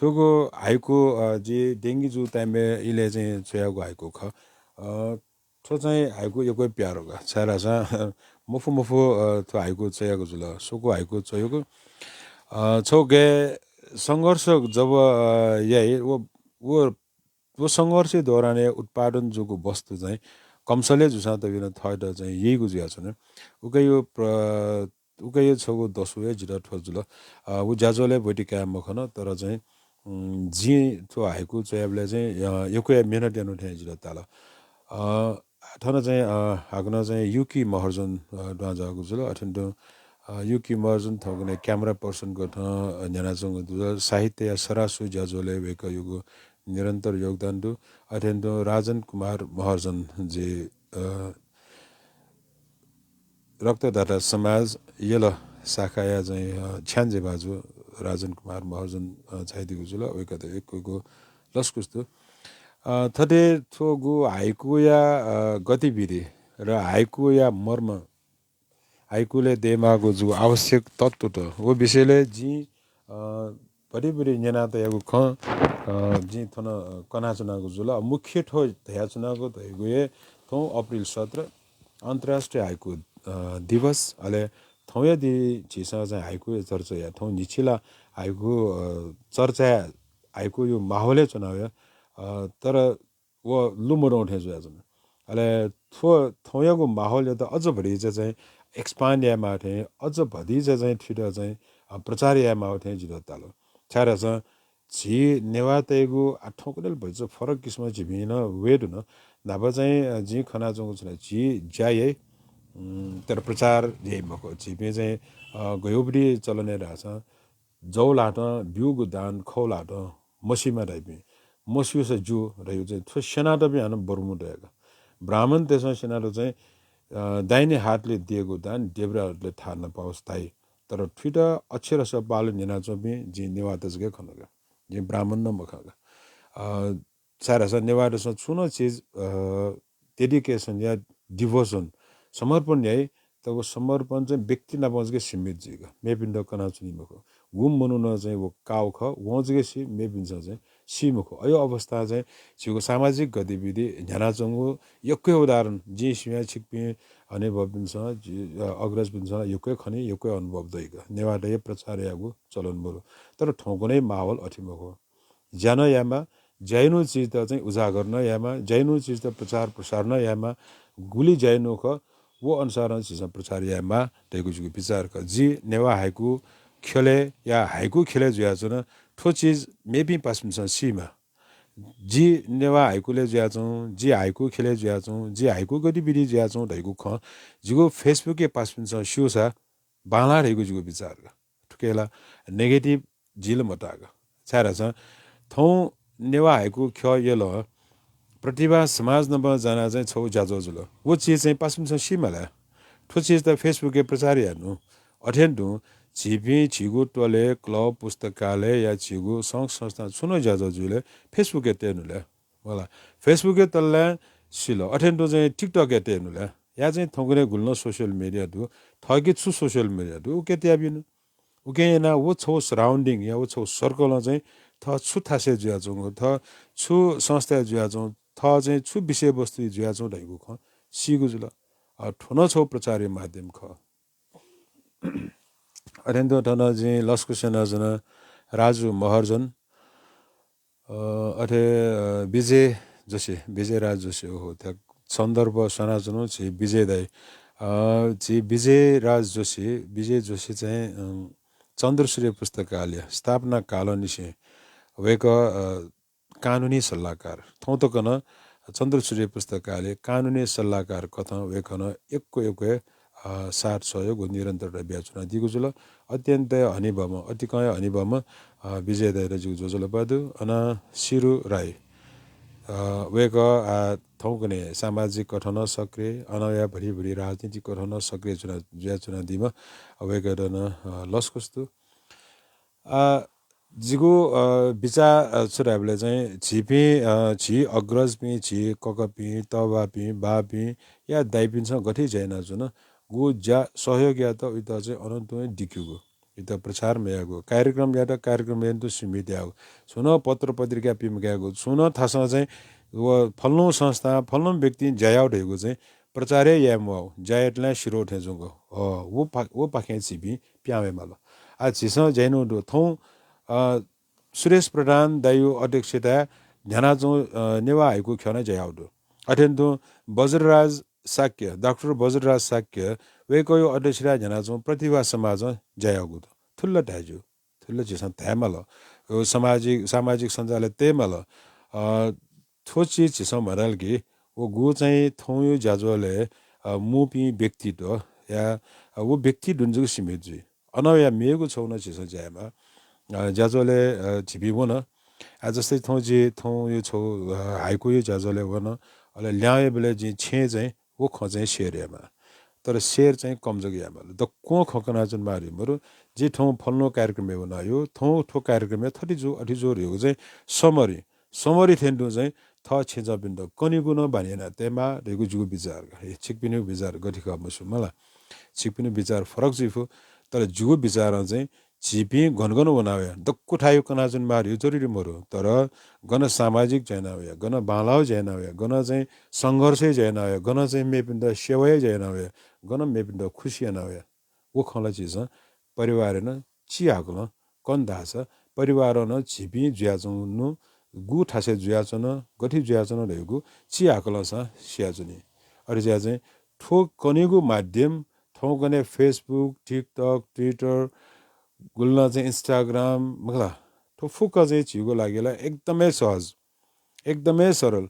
थुगु हाइकु, अ, जि डेंगी जू time-य् इलय् चाहिँ च्वयागु हाइकु खः। अ, थ्व चाहिँ हाइकु यक्व हे प्यारो का, छाय्‌धाःसा मफु मफु, अ, थ्व हाइकु च्वयागु जुल, स्वकू हाइकु च्वयागु। अ, छगू संघर्ष जब, अ, याइ, व, व, व संघर्षया दौरानय् उत्पादन जूगु वस्तु चाहिँ कमसल हे जूसां तबिनं थःत चाहिँ यइगु जुयाच्वन। उकिया प्र-, उकिया छगू दसु हे जितः थ्व जुल। अ, व ज्याझ्वलय् ब्वति काये मखन, तर चाहिँ, उम्, जिं थ्व हाइकु च्वयाबलय् चाहिँ, अ, यक्व हे मेहनत यानागु थें जितः ताल। अ, थन चाहिँ, अ, हाकनं चाहिँ युकी महर्जन, अ, दुहां झाःगु जुल। अथें तुं, अ, युकी महर्जन थौंकन्हय् camera person-को थें, अ, न्ह्यानाच्वंगु जुल। साहित्यया सरासु ज्याझ्वलय् वय्‌कःयागु निरन्तर योगदान दु। अथें तुं राजन कुमार महर्जन जि, अ, रक्तदाता समाज यल शाखाया चाहिँ, अ, छ्याञ्जे भाजु राजन कुमार महर्जन, अ, झायादीगु जुल। वय्‌कःयात यक्व यक्व लसकुस दु। अ, थथे थुगु हाइकुया, अ, गतिविधि र हाइकुया मर्म, हाइकुलय् दयेमाःगु जूगु आवश्यक तत्त्वत, व विषयलय् जिं, अ, भति भति न्यना तयागु खँ, अ, जिं थन, अ, कनाच्वनागु जुल। मुख्य थ्व धयाच्वनागु धइगु हे थौं अप्रिल सत्र अन्तर्राष्ट्रिय हाइकु, अ, दिवस, अले थौंया दिं झीसं चाहिँ हाइकुया चर्चा याये। थौं न्हिच्छि ला हाइकु, अ, चर्चाय् हाइकुया माहौलय् च्वनावया, अ, तर व लुमधं थें जुयाच्वन। अले थ्व थौंयागु माहौलयात अझ भतिचा चाहिँ expand यायेमाः थें, अझ भतिचा चाहिँ थुइत चाहिँ, अ, प्रचार यायेमाः थें जितः ताल। छाय्‌धाःसा झी नेवाःतय्‌गु आः थौंकन्हय् भतिचा फरक किसिमं झीपिं नं वये धुन। न्हापा चाहिँ, अ, जिं खनाच्वंगु छु ला, झी ज्या याइ, उम्, तर प्रचार याइ मखु। झीपिं चाहिँ, अ, गज्याःगु चलन याइ धाःसा जव ल्हातं ब्यूगु दान खव ल्हातं मसीमा धाइपिं, मस्यूसा ज्यू धाइगु चाहिँ थ्व स्यनातःपिं हानं बरु मदु का। ब्राह्मणतय्‌सं स्यनातःगु चाहिँ, अ, दाहिने हातले दिएको दान देब्रे हातले थाहाना पाओस् धाइ। तर थुइत अक्षरशः पालु न्यनाच्वंपिं जिं नेवाःत जक हे खन का। जिं ब्राह्मण नं मखं का। अ, छाय्‌धाःसा नेवाःतय्‌सं छुं नं चिज, अ, dedication या devotion, समर्पण याइ, त व समर्पण चाहिँ व्यक्ति नाप जक सीमित जुइगु, मेपिन्त कनाच्वनी मखु। गुम्ह मनू नं चाहिँ व काउ खः, वं जक सी, मेपिन्सं चाहिँ सी मखु। अयो अवस्था चाहिँ झीगु सामाजिक गतिविधि न्ह्यानाच्वंगु यक्व उदाहरण जिं स्यू, छिकपिं हनेबहःपिन्सं, जि, अ, अग्रजपिन्सं यक्व खनी, यक्व अनुभव दइगु। नेवाः दाइ प्रचार यायेगु चलन मरु। तर थौंकन्हय् माहौल अथे मखु। ज्या नं यायेमाः, ज्याइनु चिजत चाहिँ उजागर नं यायेमाः, ज्याइनु चिजत प्रचार प्रसार नं यायेमाः। गुलि ज्याइनु खः, व अनुसारं झीसं प्रचार यायेमाः धइगु जिगु विचार खः। जि नेवाः हाइकु ख्यलय् या हाइकु ख्यलय् जुयाच्वना, थ्व चिज मेपिं पासापिन्सं सीमाः। जि नेवाः हाइकुलय् जुयाच्वं, जि हाइकु ख्यलय् जुयाच्वं, जि हाइकु गतिविधि जुयाच्वं धइगु खँ जिगु Facebook-य् पासापिन्सं स्यूसा बांलाः धइगु जिगु विचार खः। थुकिया ला negative जिल मताक। छाय्धाःसा थौं नेवाः हाइकु ख्यः यलं प्रतिभा समाज नाप जानाः चाहिँ छगू ज्याझ्वः जुल। व चिज चाहिँ पासापिन्सं सीमाः ला। थ्व चिजत Facebook-य् प्रचार यायेनु। अथें तुं झीपिं झीगु त्वलय्, club, पुस्तकालय या झीगु संघ संस्थां छुं नं ज्याझ्वः जुइबलय् Facebook-य् तयेनु ला। मला, Facebook-य् तल ला सिल, अथें तुं चाहिँ TikTok-य् तयेनु ला। या चाहिँ थौंकन्हय् गुलि नं social media दु, थःके छु social media दु, उके तयाबिनु। उके यानाः व छगू surrounding या व छगू circle-ं चाहिँ थः छु थासय् जुयाच्वंगु, थः छु संस्थाय् जुयाच्वं, थः चाहिँ छु विषयवस्तु जुयाच्वं धइगु खँ सीगु जुल। अ, थ्व नं छगू प्रचारया माध्यम खः। अथें तुं थन जिं लसकुस यानाच्वना राजु महर्जन, अ, अथे, अ, विजय जोशी, विजयराज जोशी, ओहो, थ्व सन्दर्भ स्वनाच्वनु झी विजय दाइ। अ, झी विजयराज जोशी, विजय जोशी चाहिँ, अ, चन्द्रसूर्य पुस्तकालय स्थापना कालंनिसें वय्कः, अ, कानुनी सल्लाहकार, थौं तक नं चन्द्रसूर्य पुस्तकालय कानुनी सल्लाहकार कथं वय्कलं यक्व यक्व, अ, साथ सहयोग व निरन्तरता बियाच्वनादीगु जुल। अत्यन्त हनेबहःम्ह, अतिकं हनेबहःम्ह, अ, विजय दाइयात जिगु ज्वजलपा दु। अन सिरु राई, अ, वय्कः, अ, थौंकन्हय् सामाजिक कथं नं सक्रिय, अन या भतिभति राजनीतिक कथं नं सक्रिय च्वना, जुयाच्वनादीम्ह, अ, वय्कःयात नं, अ, लसकुस दु। अ, जिगु, अ, बिचाः, अ, छु धायेबलय् चाहिँ झीपिं, अ, झी अग्रजपिं, झी ककापिं, तःबापिं, बापिं या दाइपिन्सं गथे ज्या यानाच्वन, गु ज्या सहयोग यायेत उइत चाहिँ अनंतुं दिकेगु, उइत प्रचार मयायेगु, कार्यक्रम यायेत कार्यक्रम यायेत सीमित यायेगु, छुं नं पत्र पत्रिका पिमकायेगु, छुं नं थासं चाहिँ व फल्नु संस्था, फल्नु व्यक्तिं ज्या याउ धइगु चाहिँ प्रचार हे याये म्वाउ, ज्या यायेत ला सिधो थें जुंगु। अ, व पा-, व पाखें झीपिं पिहां वये माल। आ, झीसं ज्या यानागु दु। थौं, अ, सुरेश प्रधान दाइयु अध्यक्षताय् न्ह्यानाच्वंगु, अ, नेवाः हाइकु ख्यलं ज्या याउ दु। अथें तुं वज्रराज शाक्य, डाक्टर वज्रराज शाक्य, वय्कःयु अध्यक्षताय् न्ह्यानाच्वंगु प्रतिभा समाजं ज्या याउगु दु। थुलि ला धाये ज्यू। थुलि ला झीसं धाये माल। अ, सामाजिक, सामाजिक सञ्जालय् तये माल। अ, थ्व चिज झीसं मधाल कि व गु चाहिँ थौंयु ज्याझ्वलय्, अ, मुपिं व्यक्तित्व या, अ, व व्यक्ति दुने जक सीमित जुइ। अन या मेगु छगू नं झीसं ज्या यायेमाः। अ, ज्याझ्वलय्, अ, झीपिं वन। आ, जस्तै थौं जि थौंयु छगू, अ, हाइकुयु ज्याझ्वलय् वन। अले ल्याहां वयेबलय् जिं छेँय् चाहिँ व खँ चाहिँ share यायेमाः। तर share चाहिँ कम जक यायेमाल। दक्वं खँ कनाच्वनेमाः धइगु मरु। जि थौं फल्नु कार्यक्रमय् वनागु, थौं थ्व कार्यक्रमय् थथे जू, अथे जू धइगु चाहिँ summary, summary थें तुं चाहिँ थः छेँजःपिन्त कनेगु नं बानी याना तयेमाः धइगु जिगु बिचार। हे, छिकपिनिगु बिचार गथे खः मस्यू मला। छिकपिनिगु बिचार फरक जुइ फु, तर जिगु बिचारं चाहिँ झीपिं गन गन वना वया, दक्व थाय् कनाच्वनेमाः धइगु जरुरी मरु। तर गन सामाजिक ज्या याना वया, गन बांलाःगु ज्या याना वया, गन चाहिँ संघर्षय् ज्या याना वया, गन चाहिँ मेपिन्त सेवाय् ज्या याना वया, गन मेपिन्त खुसी याना वया, व खँ ला झीसं परिवारय् नं चिहाकलं कन धाःसा परिवारं नं झीपिं जुयाच्वंगु गु थासय् जुयाच्वन, गथे जुयाच्वन धइगु चिहाकलंसां सियाच्वनी। अथे जुयाः चाहिँ थ्व कनेगु माध्यम थौंकन्हय् Facebook, TikTok, Twitter, गुलि नं चाहिँ Instagram, मखु ला, थ्व फुक्क चाहिँ झीगु लागि ला एकदमै सहज, एकदमै सरल।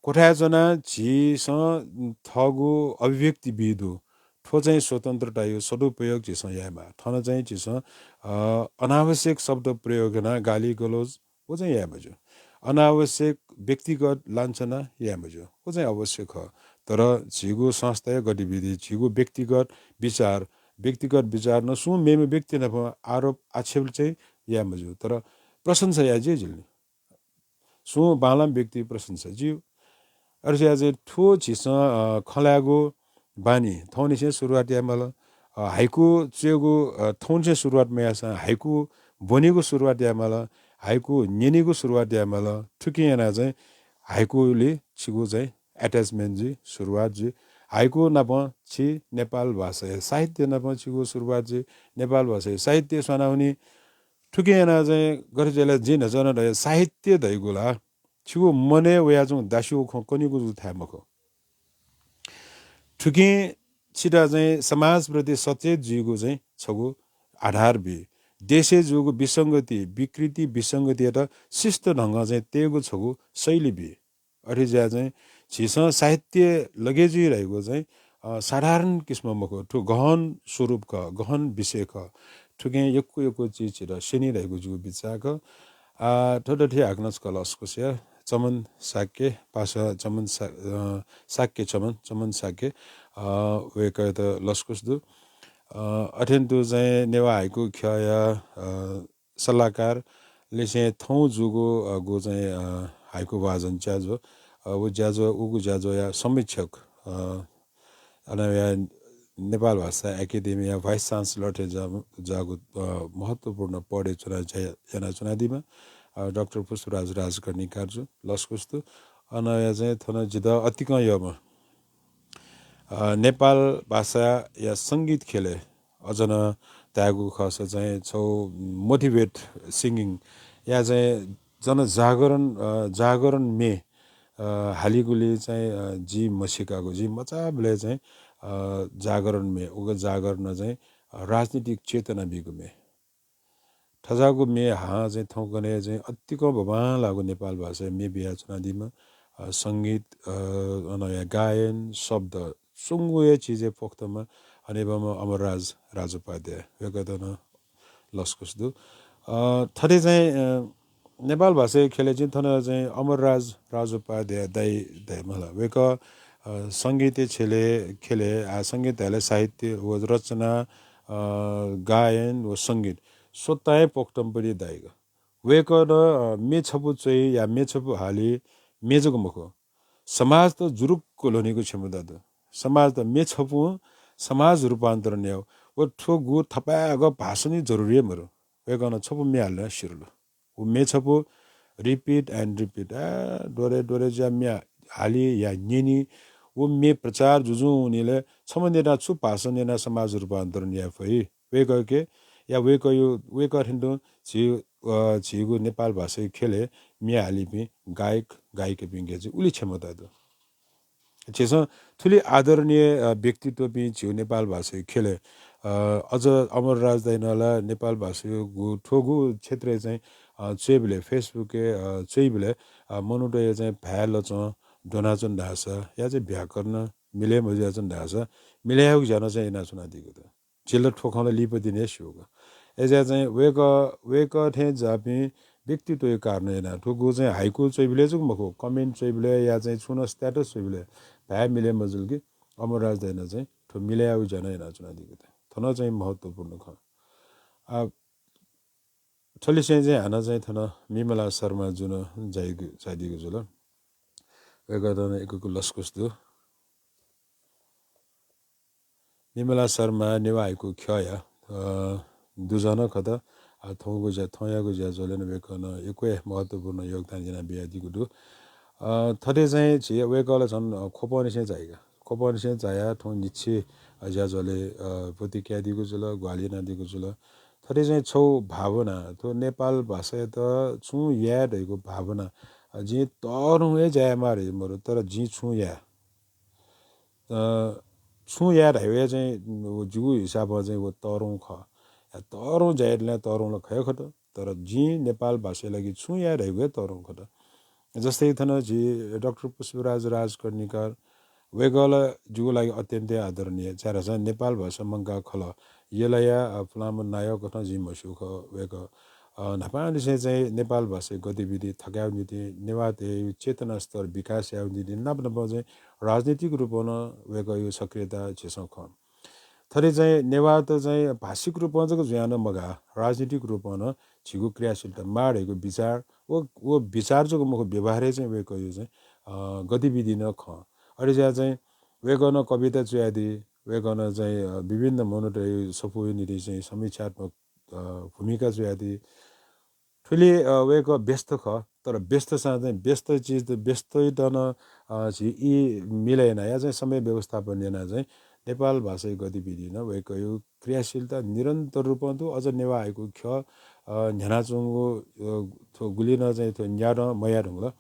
क्वथाय् च्वनाः झीसं थःगु अभिव्यक्ति बी दु। थ्व चाहिँ स्वतन्त्रतायु सदुपयोग झीसं यायेमाः। थन चाहिँ झीसं, अ, अनावश्यक शब्द प्रयोग यानाः गाली गलौज व चाहिँ याये मज्यू। अनावश्यक व्यक्तिगत लाञ्छना याये मज्यू, व चाहिँ अवश्य खः। तर झीगु संस्थाया गतिविधि, झीगु व्यक्तिगत विचार, व्यक्तिगत विचार नं सुं मेम्ह व्यक्ति नाप आरोप आक्षेप चाहिँ याये मज्यू, तर प्रशंसा याये ज्यू जुल नि। सुं बांलाःम्ह व्यक्ति प्रशंसा ज्यू। अथे जुयाः चाहिँ थ्व झीसं, अ, खँ ल्हायेगु, बानी थौंनिसें सुरुवात यायेमाल। अ, हाइकु च्वयेगु, अ, थौंनिसें सुरुवात मयाःसां हाइकु ब्वनेगु सुरुवात यायेमाल, हाइकु न्यनेगु सुरुवात यायेमाल। थुकिं यानाः चाहिँ हाइकुले छिगु चाहिँ attachment जुइ, सुरुवात जुइ। हाइकु नाप छि नेपाल भाषाया साहित्य नाप छिगु सुरुवात जुइ। नेपाल भाषाया साहित्य स्वानावनी। थुकिं यानाः चाहिँ गथे जुइ ला, जिं न्हाचः नं धया, साहित्य धइगु ला छिगु मनय् वयाच्वंगु दास्युगु खँ कनीगु जक थाय् मखु। थुकिं छित चाहिँ समाजप्रति सचेत जुइगु चाहिँ छगू आधार बी। देशय् जूगु विसंगति, विकृति, विसंगतियात शिष्ट ढंगं चाहिँ तयेगु छगू शैली बी। अथे जुयाः चाहिँ झीसं साहित्य लगे जुइ धइगु चाहिँ, अ, साधारण किसिम मखु, थ्व गहन स्वरूप खः, गहन विषय खः। थुकिं यक्व यक्व चिज झीत स्यनी धइगु जिगु बिचाः खः। आ, थ्व दथुइ हाकनं छकः लसकुस या चमन शाक्य, पासा चमन शा-, अ, शाक्य चमन, चमन शाक्य, अ, वय्कःयात लसकुस दु। अ, अथें तुं चाहिँ नेवाः हाइकु ख्यःया, अ, सल्लाहकार लिसें थौं जूगु, अ, गु चाहिँ, अ, हाइकु वाजन ज्याझ्वः, अ, व ज्याझ्वः, उगु ज्याझ्वःया समीक्षक, अ, अन वया नेपाल भाषा एकेडेमीया vice chancellor थें जा-, जाःगु, अ, महत्त्वपूर्ण पदय् च्वना-, ज्या यानाच्वनादीम्ह, अ, डाक्टर पुष्पराज राजकर्णिकार जु, लसकुस दु। अन वया चाहिँ थन जितः अतिकं यःम्ह, अ, नेपाल भाषाया संगीत ख्यलय् अझ नं धायेगु खःसा चाहिँ छगू motivate singing या चाहिँ जनजागरण, अ, जागरण म्ये, अ, हालीगुली चाहिँ, अ, जिं म्हसीकागु, जिं मचाबलय् चाहिँ, अ, जागरण म्ये, उगु जागरण चाहिँ, अ, राजनीतिक चेतना बीगु म्ये। थज्याःगु म्ये हां चाहिँ थौंकन्हय् चाहिँ अतिकं बबांलाःगु नेपाल भाषाया म्ये बियाच्वनादीम्ह, अ, संगीत, अ, अन या गायन, शब्द, स्वंगू हे चिजय् पोख्तम्ह हनेबहःम्ह अमरराज राजोपाध्याय, वय्कःयात नं लसकुस दु। अ, थथे चाहिँ, अ, नेपाल भाषाया ख्यलय् चाहिँ थन चाहिँ अमरराज राजोपाध्याय दाइ धायेमाल। वय्कः, अ, संगीतया ख्यलय्, ख्यलय्, आ, संगीत धायेबलय् साहित्य व रचना, अ, गायन व संगीत स्वतां हे पोख्तम्ह पति दाइगु। वय्कलं, अ, म्ये छपु च्वइ या म्ये छपु हाली, म्ये जक मखु, समाजत जुरुक्क ल्ह्वनीगु क्षमता दु। समाजत म्ये छपुं समाज रूपान्तरण याः। व थ्व गु थपाय्क भाषण जरुरी हे मरु। वय्कलं छपु म्ये हाले नं सिधल। व म्ये छपु repeat and repeat, आ, द्वरे द्वरे जुयाः म्ये हाली या न्यनी। व म्ये प्रचार जुजुं वनीलय् छम्ह नेतां छु भाषण यानाः समाज रूपान्तरण याये फइ? वय्कःके या वय्कःया, वय्कः थें तुं झी, अ, झीगु नेपाल भाषाया ख्यलय् म्ये हालीपिं गायक गायिकापिंके चाहिँ उलि क्षमता दु। झीसं थुलि आदरणीय, अ, व्यक्तित्वपिं झीगु नेपाल भाषाया ख्यलय्, अ, अझ अमरराज दाइनं ला नेपाल भाषायागु थ्व गु क्षेत्रय् चाहिँ, अ, च्वइबलय्, Facebook-य्, अ, च्वइबलय्, अ, मनूतय् चाहिँ भाय् लचं द्वनाच्वन धाःसा या चाहिँ व्याकरण मिले मजुयाच्वन धाःसा मिले यायेगु ज्या नं चाहिँ यानाच्वनादीगु दु। झी ला थ्व खँ ला लिपा दिने हे स्यूगु। अय्‌जुयाः चाहिँ वय्कः, वय्कः थें ज्याःपिं व्यक्तित्वया कारणं यानाः थुगु चाहिँ हाइकु च्वइबलय् जक मखु, comment च्वइबलय् या चाहिँ छुं नं status च्वइबलय् भाय् मिले मजुल कि अमरराज दाइनं चाहिँ थ्व मिले यायेगु ज्या नं यानाच्वनादीगु दु। थन चाहिँ महत्त्वपूर्ण खँ। आ, थ्वलिसें चाहिँ हानं चाहिँ थन मिमला शर्मा जु नं जाइगु, जाइदीगु जुल। वय्कःयात नं यक्व यक्व लसकुस दु। मिमला शर्मा नेवाः हाइकु ख्यःया, अ, दुजः नं खः। आ, थौंगु ज्या, थौंयागु ज्याझ्वलय् नं वय्कलं यक्व हे महत्त्वपूर्ण योगदान याना बियादीगु दु। अ, थथे चाहिँ झी वय्कः ला झन, अ, ख्वपंनिसें झाइगु। ख्वपंनिसें झायाः थौं निच्छिं, अ, ज्याझ्वलय्, अ, ब्वति कयादीगु जुल, ग्वाहालि यानादीगु जुल। थथे चाहिँ छगू भावना, थ्व नेपाल भाषायात छुं याये धइगु भावना, अ, जिं तःधंगु हे ज्या यायेमाः धइगु मरु, तर जिं छुं याये। अ, छुं याये धइगु हे चाहिँ, व जिगु हिसाबं चाहिँ व तःधंगु खः। या तःधंगु ज्या यायेबलय् तःधंगु ला खः हे खः, तर जिं नेपाल भाषाया लागि छुं याये धइगु हे तःधंगु खः। जस्तै थन झी डाक्टर पुष्पराज राजकर्णिकार, वय्कः ला जिगु लागि अत्यन्तै आदरणीय, छाय्धाःसा नेपाल भाषा मंकाः खलः यलया, अ, पुलांम्ह नायः कथं जिं म्हस्यू खः। वय्कः, अ, न्हापांनिसें चाहिँ नेपाल भाषाया गतिविधि थकायेगु निंतिं नेवाःतय् चेतना स्तर विकास यायेगु निंतिं नाप नापं चाहिँ राजनीतिक रूपं नं वय्कःया सक्रियता झीसं खं। थथे चाहिँ नेवाःत चाहिँ भाषिक रूपं जक जुयाः नं मगाः, राजनीतिक रूपं नं झीगु क्रियाशीलता माः धइगु विचार, व, व विचार जक मखु, व्यवहारय् चाहिँ वय्कःया चाहिँ, अ, गतिविधि नं खं। अथे जुयाः चाहिँ वय्कलं कविता च्वयादी, वय्कलं चाहिँ, अ, विभिन्न मनूतय् सफूया निंतिं चाहिँ समीक्षात्मक, अ, भूमिका च्वयादी। थुलि, अ, वय्कः व्यस्त खः, तर व्यस्तसां चाहिँ व्यस्त चिज, व्यस्तइत नं, अ, झी ई मिले यानाः चाहिँ समय व्यवस्थापन यानाः चाहिँ नेपाल भाषाया गतिविधि नं वय्कःया क्रियाशीलता निरन्तर रूपं दु। अझ नेवाः हाइकु ख्यः, अ, न्ह्यानाच्वंगु, अ, थ्व गुलि नं चाहिँ थ्व न्यादँ मयाये धुंकल।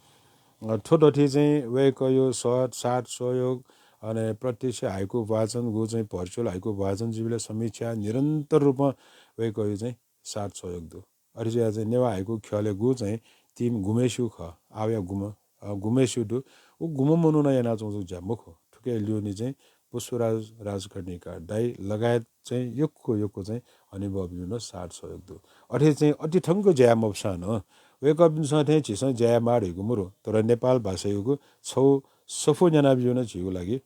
अ, थ्व दथुइ चाहिँ वय्कःया सह, साथ, सहयोग, अले प्रत्यक्ष हाइकु वाचन, गु चाहिँ virtual हाइकु वाचन जुइबलय् समीक्षा निरन्तर रूपं वय्कःया चाहिँ साथ सहयोग दु। अथे जुयाः चाहिँ नेवाः हाइकु ख्यलय् गु चाहिँ team गुम्हेस्यु खः, आःया गुम्ह, अ, गुम्हेस्यु दु, उ गुम्ह मनुखं यानाच्वंगु ज्या मखु। थुकिया ल्यूने चाहिँ पुष्पराज राजकर्णिकार दाइ लगायत चाहिँ यक्व यक्व चाहिँ हनेबहःपिनिगु नं साथ सहयोग दु। अथे चाहिँ अति थंक ज्या याये मफुसां नं वय्कःपिन्सं थें झीसं ज्या यायेमाः धइगु मरु, तर नेपाल भाषायागु छगू सफू न्यानाबिज्याहुँ नं झीगु लागि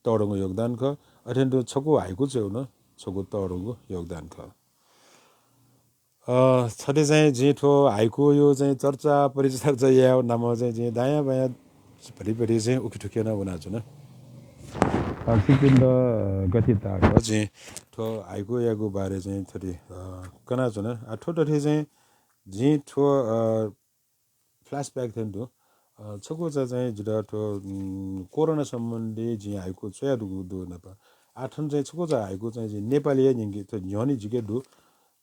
तःधंगु योगदान खः। अथें तुं छकू हाइकु च्वयेगु नं छकू तःधंगु योगदान खः। अ, थथे चाहिँ जिं थ्व हाइकुया चाहिँ चर्चा परिचर्चा यायेगु नामं चाहिँ जिं दायाँ बायाँ भति भति चाहिँ उखेथुखे नं वनाच्वना। अ, छिकपिन्त गथे ताः खः, जिं थ्व हाइकुयागु बारे चाहिँ थथे, अ, कनाच्वना। अ, थ्व दथुइ चाहिँ जिं थ्व, अ, flashback थें दु। अ, छकू चा चाहिँ जितः थ्व, उम्, कोरोना सम्बन्धी जिं हाइकु च्वयादीगु दु नापं। आः थन चाहिँ छकू चा हाइकु चाहिँ जिं नेपाली हे न्यंके, थ्व न्ह्यःने जिके दु।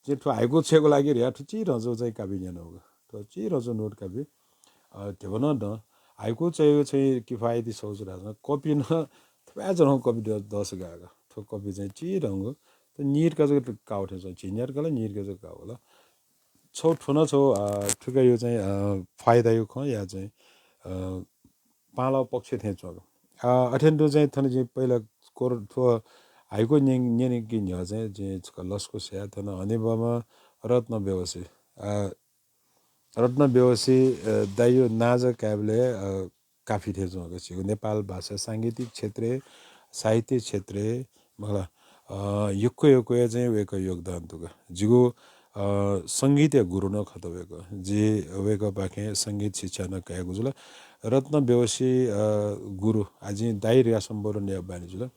जिं थ्व हाइकु च्वयेगु लागि धयाः थ्व चिधंगु चाहिँ कापी न्यनागु। थ्व चिधंगु note कापी। अ, ध्यबा नं दं। हाइकु च्वयेगु चाहिँ किफायती सौच धाःसा कपि नं थपाय्‌च्वनागु कपि द-, दःसा गाःगु। थ्व कपि चाहिँ चिधंगु। थ्व नीत का जक काःगु थें च्वं। झिंन्यात का ला, नीत का जक काःगु ला। छगू थ्व नं छगू, अ, थुकिया चाहिँ, अ, फाइदाया खँ या चाहिँ, अ, बांलाःगु पक्ष थें च्वं। अ, अथें तुं चाहिँ थन जिं पहिला कोर-, थ्व हाइकु न्यं-, न्यनेके न्ह्यः चाहिँ जिं छकः लसकुस याये। थन हनेबहःम्ह रत्न बेहोशी, अ, रत्न बेहोशी, अ, दाइया नां जक कायेबलय्, अ, काफी थें च्वं का। झीगु नेपाल भाषा सांगीतिक क्षेत्रय्, साहित्य क्षेत्रय्, मखु ला, अ, यक्व यक्व हे चाहिँ वय्कःया योगदान दु का। जिगु, अ, संगीतया गुरु नं खः वय्कः। जिं वय्कःपाखें संगीत शिक्षा नं कयागु जुल। रत्न बेहोशी, अ, गुरु, आः जिं दाइ धयाः सम्बोधन यायेगु बानी जुल।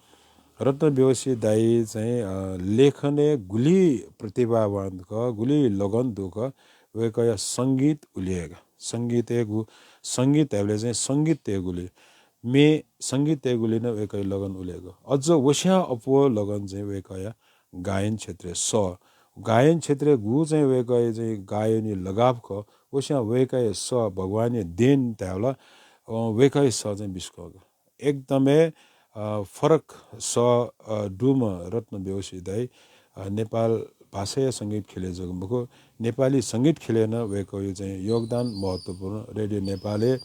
रत्न बेहोशी दाइ चाहिँ, अ, लेखनय् गुलि प्रतिभावान खः, गुलि लगन दु का, वय्कःया संगीत उलि हे का। संगीतय् गु, संगीत धायेबलय् चाहिँ संगीत तयेगुलि, म्ये संगीत तयेगुलि नं वय्कःया लगन उलि हे का। अझ वस्यां अप्वः लगन चाहिँ वय्कःया गायन क्षेत्रय् सः। गायन क्षेत्रय् गु चाहिँ वय्कःया चाहिँ गायनया लगाव खः, वस्यां वय्कःया सः भगवानया देन धायेबलय्, अ, वय्कःया सः चाहिँ बिस्कं का। एकदमै, अ, फरक सः, अ, दुम्ह रत्न बेहोशी दाइ, अ, नेपाल भाषाया संगीत ख्यलय् जक मखु, नेपाली संगीत ख्यलय् नं वय्कःया चाहिँ योगदान महत्त्वपूर्ण। रेडियो नेपालय्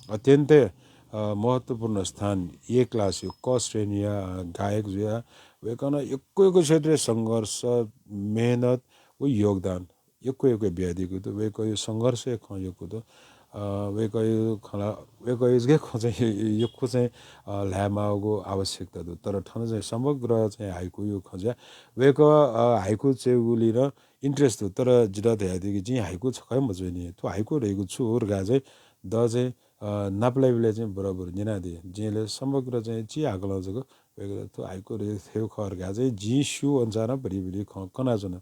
अत्यन्तै, अ, महत्त्वपूर्ण स्थान, A class या, क श्रेणीया, अ, गायक जुयाः वय्कलं यक्व यक्व क्षेत्रय् संघर्ष, मेहनत व योगदान यक्व यक्व बियादीगु दु। वय्कःया संघर्षया खँ यक्व दु। अ, वय्कःया खँ ला, वय्कःया जक खँ चाहिँ यक्व चाहिँ, अ, ल्हायेमाःगु आवश्यकता दु। तर थन चाहिँ समग्र चाहिँ हाइकुया खँ जुयाः वय्कः, अ, हाइकु च्वयेगुलि नं interest दु। तर जितः धयादी कि जिं हाइकु छकः हे मच्वनी। थ्व हाइकु धइगु छु धकाः चाहिँ द चाहिँ, अ, नापलाइबलय् चाहिँ बराबर न्यनादी। जिं ले समग्र चाहिँ चिहाकलं जक वय्कलं थ्व हाइकु धइगु खः धकाः चाहिँ जिं स्यू अनुसारं भति भति खँ कनाच्वना।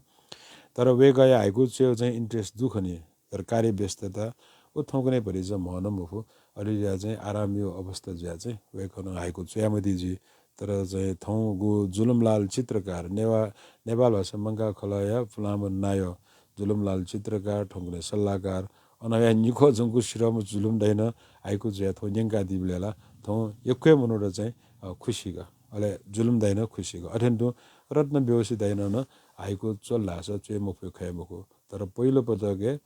तर वय्कःया हाइकु च्वयेगु चाहिँ interest दु खनी, तर कार्यव्यस्तता व थौंकन्हय् भतिचा म्ह नं मफु। अथे जुयाः चाहिँ आरामया अवस्था जुयाः चाहिँ वय्कलं हाइकु च्वयामदी जुइ। तर चाहिँ थौंगु जुलुमलाल चित्रकार, नेवा-, नेपाल भाषा मंकाः खलःया पुलांम्ह नायः जुलुमलाल चित्रकार, थौंकन्हय् सल्लाहकार, अन हया निखः जंगु सिरम्ह जुलुम दाइनं हाइकु च्वयाः थौं न्यंकादीबलय् ला थौं यक्व हे मनूत चाहिँ, अ, खुसी का। अले जुलुम दाइनं खुसी का। अथें तुं रत्न बेहोशी दाइनं नं हाइकु च्वल धाःसा च्वये मफुगु खँ हे मखु। तर पहिलो पटक हे,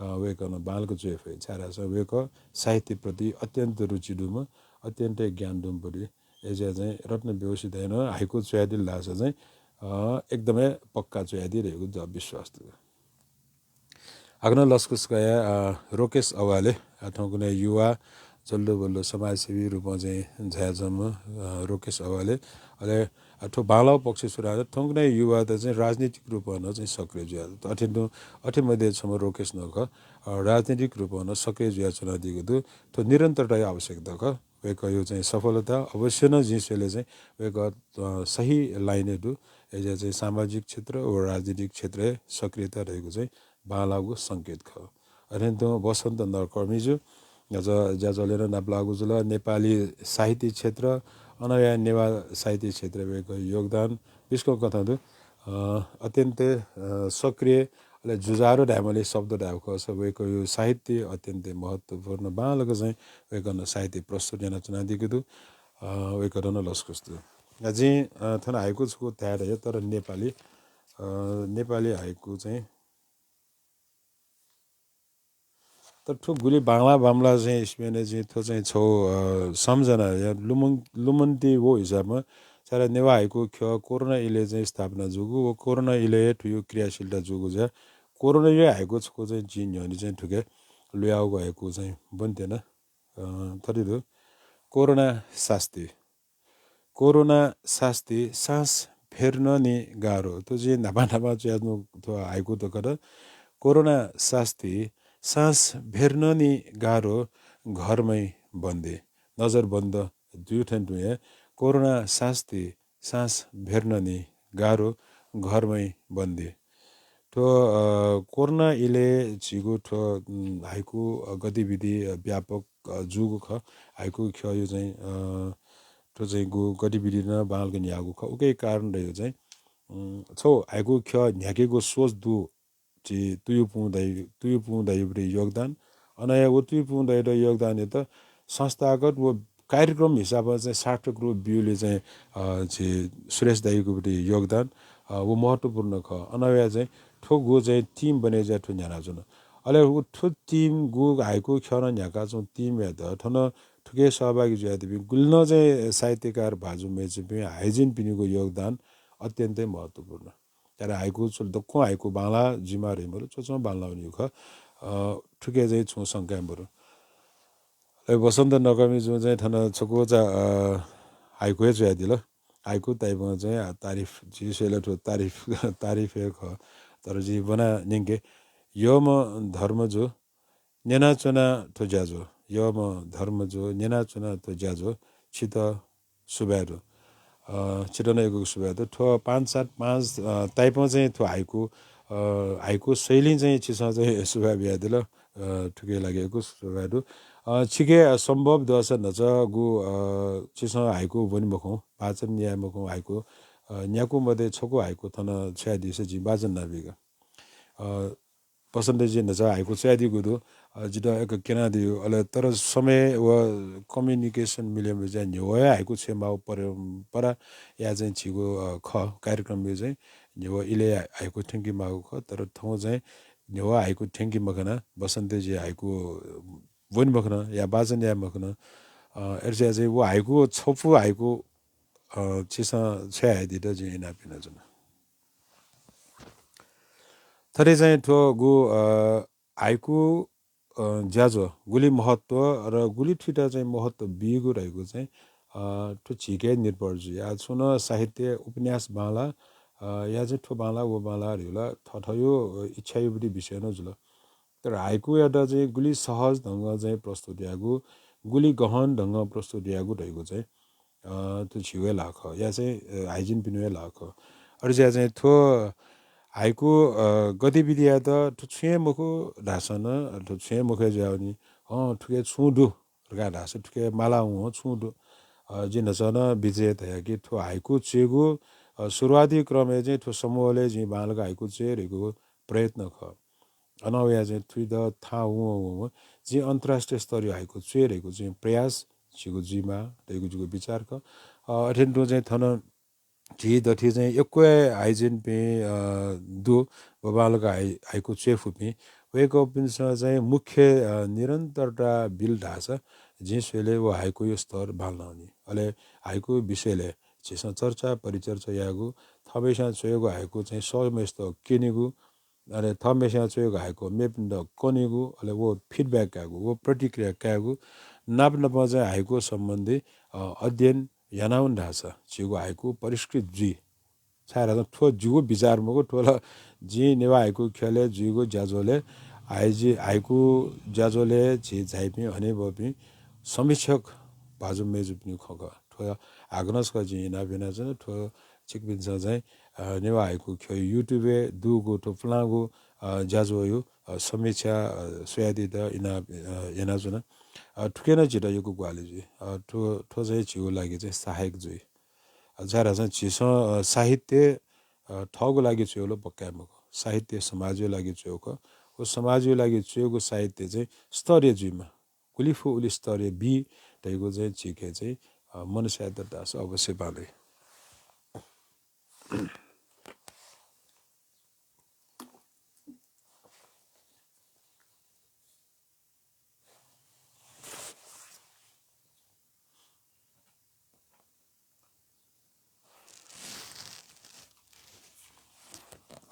अ, वय्कलं बांलाक च्वये फइ, छाय्धाःसा वय्कः साहित्यप्रति अत्यन्त रुचि दुम्ह, अत्यन्तै ज्ञान दुम्ह पति। अय्जुयाः चाहिँ रत्न बेहोशी दाइनं हाइकु च्वयादिल धाःसा चाहिँ, अ, एकदमै पक्का च्वयादी धइगु ज-, विश्वास दु। हाकनं लसकुस कया, अ, रोकेश अवाले, अ, थौंकन्हय् युवा, जल्दोबल्दो समाजसेवी रूपं चाहिँ झायाच्वंम्ह, अ, रोकेश अवाले। अले, अ, थ्व बांलाःगु पक्ष छु धाःसा थौंकन्हय् युवात चाहिँ राजनीतिक रूपं नं चाहिँ सक्रिय जुया। अथें तुं, अथे मध्ये छम्ह रोकेश नं खः, अ, राजनीतिक रूपं नं सक्रिय जुयाच्वनादीगु दु। थ्व निरन्तरताया आवश्यकता खः। वय्कःयो चाहिँ सफलता अवश्य नं जिं स्वयेले चाहिँ वय्कः, अ, सही लाइनय् दु। अय्‌जुया चाहिँ सामाजिक क्षेत्र व राजनीतिक क्षेत्रय् सक्रियता धइगु चाहिँ बांलाःगु संकेत खः। अथें तुं वसन्त नकर्मीजु, अझ ज्याझ्वलय् नं नापलाःगु जुल। नेपाली साहित्य क्षेत्र, अन वया नेवाः साहित्य क्षेत्रय् वय्कःयो योगदान बिस्कं कथं दु। अ, अत्यन्तय्, अ, सक्रिय, अले जुझारु धायेमाली शब्द धायेगु खःसा वय्कःयो साहित्य अत्यन्तय् महत्त्वपूर्ण, बांलाक चाहिँ वय्कलं साहित्य प्रस्तुत यानाच्वनादीगु दु। अ, वय्कःयात नं लसकुस दु। अ, जिं, अ, थन हाइकु छकू धाये धया, तर नेपाली, अ, नेपाली हाइकु चाहिँ तर थ्व गुलि बांलाः बांमलाः चाहिँ स्मय् यानाः जिं थ्व चाहिँ छगू, अ, सम्झना या लुमं-, लुमन्ति वःगु हिसाबमा सारा नेवाः हाइकु ख्यः कोरोना इलय् चाहिँ स्थापना जूगु व कोरोना इलय् हे थुयो क्रियाशीलता जूगु जुया कोरोनाया हाइकु छकू चाहिँ जिं न्ह्यःने चाहिँ थुके लुयाःगु हाइकु चाहिँ ब्वनेत्यना। अ, थथे दु। कोरोना सास्ती। कोरोना सास्ती, सास फेर्न नि गाह्रो। थ्व जिं न्हापा न्हापा च्वयाच्वनागु थ्व हाइकु दु खः। कोरोना सास्ती, सास फेर्न नि गाह्रो, घरमै बन्दी। नजर बन्द जुइ थें तुं हे कोरोना सास्ती, सास फेर्न नि गाह्रो, घरमै बन्दी। थ्व, अ, कोरोना इलय् झीगु थ्व, उम्, हाइकु, अ, गतिविधि, अ, व्यापक, अ, जूगु खः। हाइकु ख्यःयो चाहिँ, अ, थ्व चाहिँ गु गतिविधि नं बांलाक न्ह्याःगु खः। उकिया कारण धइगु चाहिँ, उम्, छगू हाइकु ख्यः न्ह्याकेगु सोच दु झी तुयुपुं दाइ-, तुयुपुं दाइयागु योगदान। अन हे व तुयुपुं दाइयागु योगदानयात संस्थागत व कार्यक्रम हिसाबं चाहिँ सार्थक रूप ब्यूलि चाहिँ, अ, झी सुरेश दाइयागु योगदान, अ, व महत्त्वपूर्ण खः। अन वया चाहिँ थ्व गु चाहिँ team बने जुया थ्व न्ह्यानाच्वन। अले व थ्व team गु हाइकु ख्यः नं न्ह्याकाच्वंगु team यात थन थुके सहभागी जुयादीपिं गुलि नं चाहिँ साहित्यकार भाजु मय्जुपिं हाइजिनपिनिगु योगदान अत्यन्तय् महत्त्वपूर्ण। तर हाइकु छु दक्वं हाइकु बांलाः जुइमाः धइगु मरु, च्वच्वं बांलाः वनीगु खः। अ, थुके चाहिँ छुं शंका मरु। अले वसन्त नकर्मीजुं चाहिँ थन छकू चा, अ, हाइकु हे च्वयादिल। हाइकु ताइपं चाहिँ, अ, तारिफ, झी स्वयेले थ्व तारिफ, तारिफ हे खः। तर जिं ब्वना न्यंके। यःम्ह धर्मजु, न्यनाच्वना थ्व ज्याझ्वः। यःम्ह धर्मजु, न्यनाच्वना थ्व ज्याझ्वः। छित सुभाय् दु। अ, छित नं यक्व यक्व सुभाय् दु। थ्व पाँच सात पाँच, अ, ताइपं चाहिँ थ्व हाइकु, अ, हाइकु शैलीं चाहिँ छिसं चाहिँ सुभाय् बियादिल। अ, थुकिया लागि यक्व सुभाय् दु। अ, छिके, अ, सम्भव दुसा न्हाचःगु, अ, छिसं हाइकु ब्वने मखं, वाचन याये मखं हाइकु, अ, न्याकू मध्ये छकू हाइकु थन छ्वयादिसँ जिं वाचन यानाबीगु। अ, वसन्तजी न्हाचः हाइकु च्वयादीगु दु, अ, जितः यक्व क्यनादीगु, अले तर समय व communication मिले मजुयाः न्ह्यवः हे हाइकु च्वयेमाःगु परम्पराया चाहिँ झीगु, अ, खः। कार्यक्रमय् चाहिँ न्ह्यवः इलय् हाइकु थ्यंके माःगु खः, तर थौं चाहिँ न्ह्यवः हाइकु थ्यंके मखना, वसन्तजी हाइकु ब्वने मखना, या वाचन याये मखना। अ, अय्‌जुया चाहिँ व हाइकु छपु हाइकु, अ, छिसं छ्वयादीत जिं इनाप यानाच्वना। थथे चाहिँ थ्व गु, अ, हाइकु, अ, ज्याझ्वः गुलि महत्त्व र गुलि थुइत चाहिँ महत्त्व बीगु धइगु चाहिँ, अ, थ्व झीके निर्भर जुइ। आः छुं नं साहित्य, उपन्यास बांलाः, अ, या चाहिँ थ्व बांलाः, व बांलाः धइगु ला थःथःयो, अ, इच्छायागु विषय नं जुल। तर हाइकुयात चाहिँ गुलि सहज ढंगं चाहिँ प्रस्तुत यायेगु, गुलि गहन ढंगं प्रस्तुत यायेगु धइगु चाहिँ, अ, थ्व झीगु हे लाः खः, या चाहिँ, अ, हाइजिनपिनिगु हे लाः खः। अथे जुयाः चाहिँ थ्व हाइकु, अ, गतिविधियात थ्व छुं हे मखु धाःसा नं, अ, थ्व छुं हे मखु हे जुयावनी। अँ, थुके छुं दु धकाः धाःसा थुके मालावं छुं दु। अ, जिं न्हाचः नं बिचय् धया कि थ्व हाइकु च्वयेगु, अ, सुरुवाती क्रमय् चाहिँ थ्व समूहलय् जिं बांलाक हाइकु च्वये धइगु प्रयत्न खः। अनं वयाः चाहिँ थुइत थाहां वं वं वं जिं अन्तर्राष्ट्रिय स्तरीय हाइकु च्वये धइगु चाहिँ प्रयास झीगु जुइमाः धइगु जिगु बिचार खः। अ, अथें तुं चाहिँ थन झी दथुइ चाहिँ यक्व हे हाइजिनपिं, अ, दु, व बांलाक हाइ-, हाइकु च्वये फुपिं। वय्कःपिन्सं चाहिँ मुख्य, अ, निरन्तरता बिल धाःसा जिं स्वयेले व हाइकुयो स्तर बांलावनी। अले हाइकु विषयलय् झीसं चर्चा परिचर्चा यायेगु, थःम्हेस्यां च्वयेगु हाइकु चाहिँ स्वम्हेसित क्यनेगु, अले थःम्हेस्यां च्वयेगु हाइकु मेपिन्त कनेगु, अले व feedback कायेगु, व प्रतिक्रिया कायेगु, नाप नापं चाहिँ हाइकु सम्बन्धी, अ, अध्ययन यानावन धाःसा झीगु हाइकु परिष्कृत जुइ। छाय्धाःसा थ्व जिगु बिचार मखु, थ्व ला जिं नेवाः हाइकु ख्यलय् जुइगु ज्याझ्वलय्, हाइजि-, हाइकु ज्याझ्वलय् झी झाइपिं हनेबहःपिं समीक्षक भाजु मय्जुपिनिगु खँ खः। थ्व हाकनं छकः जिं इनाप यानाच्वना। थ्व छिकपिन्सं चाहिँ, अ, नेवाः हाइकु ख्यः YouTube-य् दुगु थ्व पुलांगु, अ, ज्याझ्वःया, अ, समीक्षा, अ, स्वयादीत इनाप, अ, यानाच्वना। अ, थुकिं नं झीत यक्व ग्वाहालि जुइ। अ, थ्व, थ्व चाहिँ झीगु लागि चाहिँ सहायक जुइ। अ, छाय्धाःसा झीसं, अ, साहित्य, अ, थःगु लागि च्वयेगु ला पक्का हे मखु। साहित्य समाजया लागि च्वयेगु खः। व समाजया लागि च्वयेगु साहित्य चाहिँ स्तरीय जुइमाः। गुलि फु उलि स्तरीय बी धइगु चाहिँ झीके चाहिँ, अ, मनसाय दत धाःसा अवश्य बांलाइ।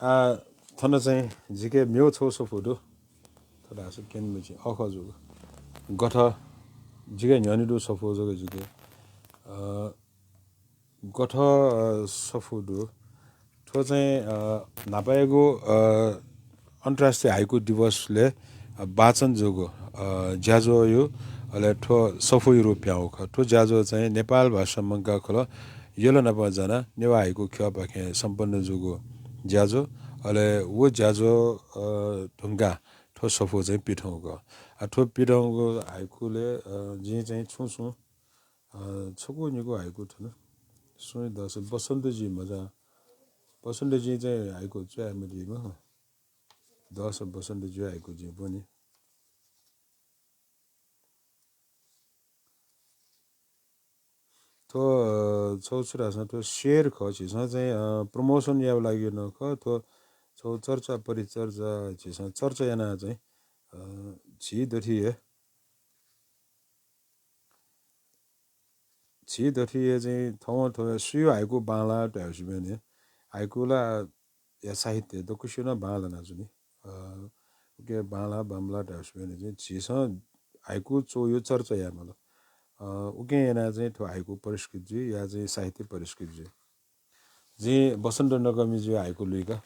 आ, थन चाहिँ जिके मेव छौ सफू दु। थ्व धाःसा क्यने मछि, अखः जूगु। गथ, जिके न्ह्यःने दु सफू जक जिके। अ, गथ, अ, सफू दु। थ्व चाहिँ, अ, न्हापायागु, अ, अन्तर्राष्ट्रिय हाइकु दिवसलय्, अ, वाचन जूगु, अ, ज्याझ्वःया, अले थ्व सफूया रूप पिहां वःगु खः। थ्व ज्याझ्वः चाहिँ नेपाल भाषा मंकाः खलः यल नाप जानाः नेवाः हाइकु ख्यःपाखें सम्पन्न जूगु ज्याझ्वः। अले व ज्याझ्वः, अ, धुंकाः थ्व सफू चाहिँ पिथंगु खः। आ, थ्व पिथंगु हाइकुलय्, अ, जिं चाहिँ छुं छुं, अ, छकू निकू हाइकु थन। सुं दस बसन्तजी मजा। बसन्तजी चाहिँ हाइकु च्वये मदीम्ह। दस बसन्तजी हाइकु जिं ब्वने। थ्व, अ, छौ छु धाःसा थ्व share खः, झीसं चाहिँ, अ, promotion यायेगु लागि नं खः। थ्व छौ चर्चा परिचर्चा, झीसं चर्चा यानाः चाहिँ, अ, झी दथि हे झी दथि हे चाहिँ थौं थ्व सुया हाइकु बांलाः धाःसा नि, हाइकु ला या साहित्य दक्वसिनं बांलानाच्वनी। अ, उके बांलाः बांमलाः धाःसा नि चाहिँ झीसं हाइकु च्वय् चर्चा यायेमाल। अ, उके यानाः चाहिँ थ्व हाइकु परिष्कृत जुइ, या चाहिँ साहित्य परिष्कृत जुइ। जिं बसन्त नकःमिजुया हाइकु लुइका।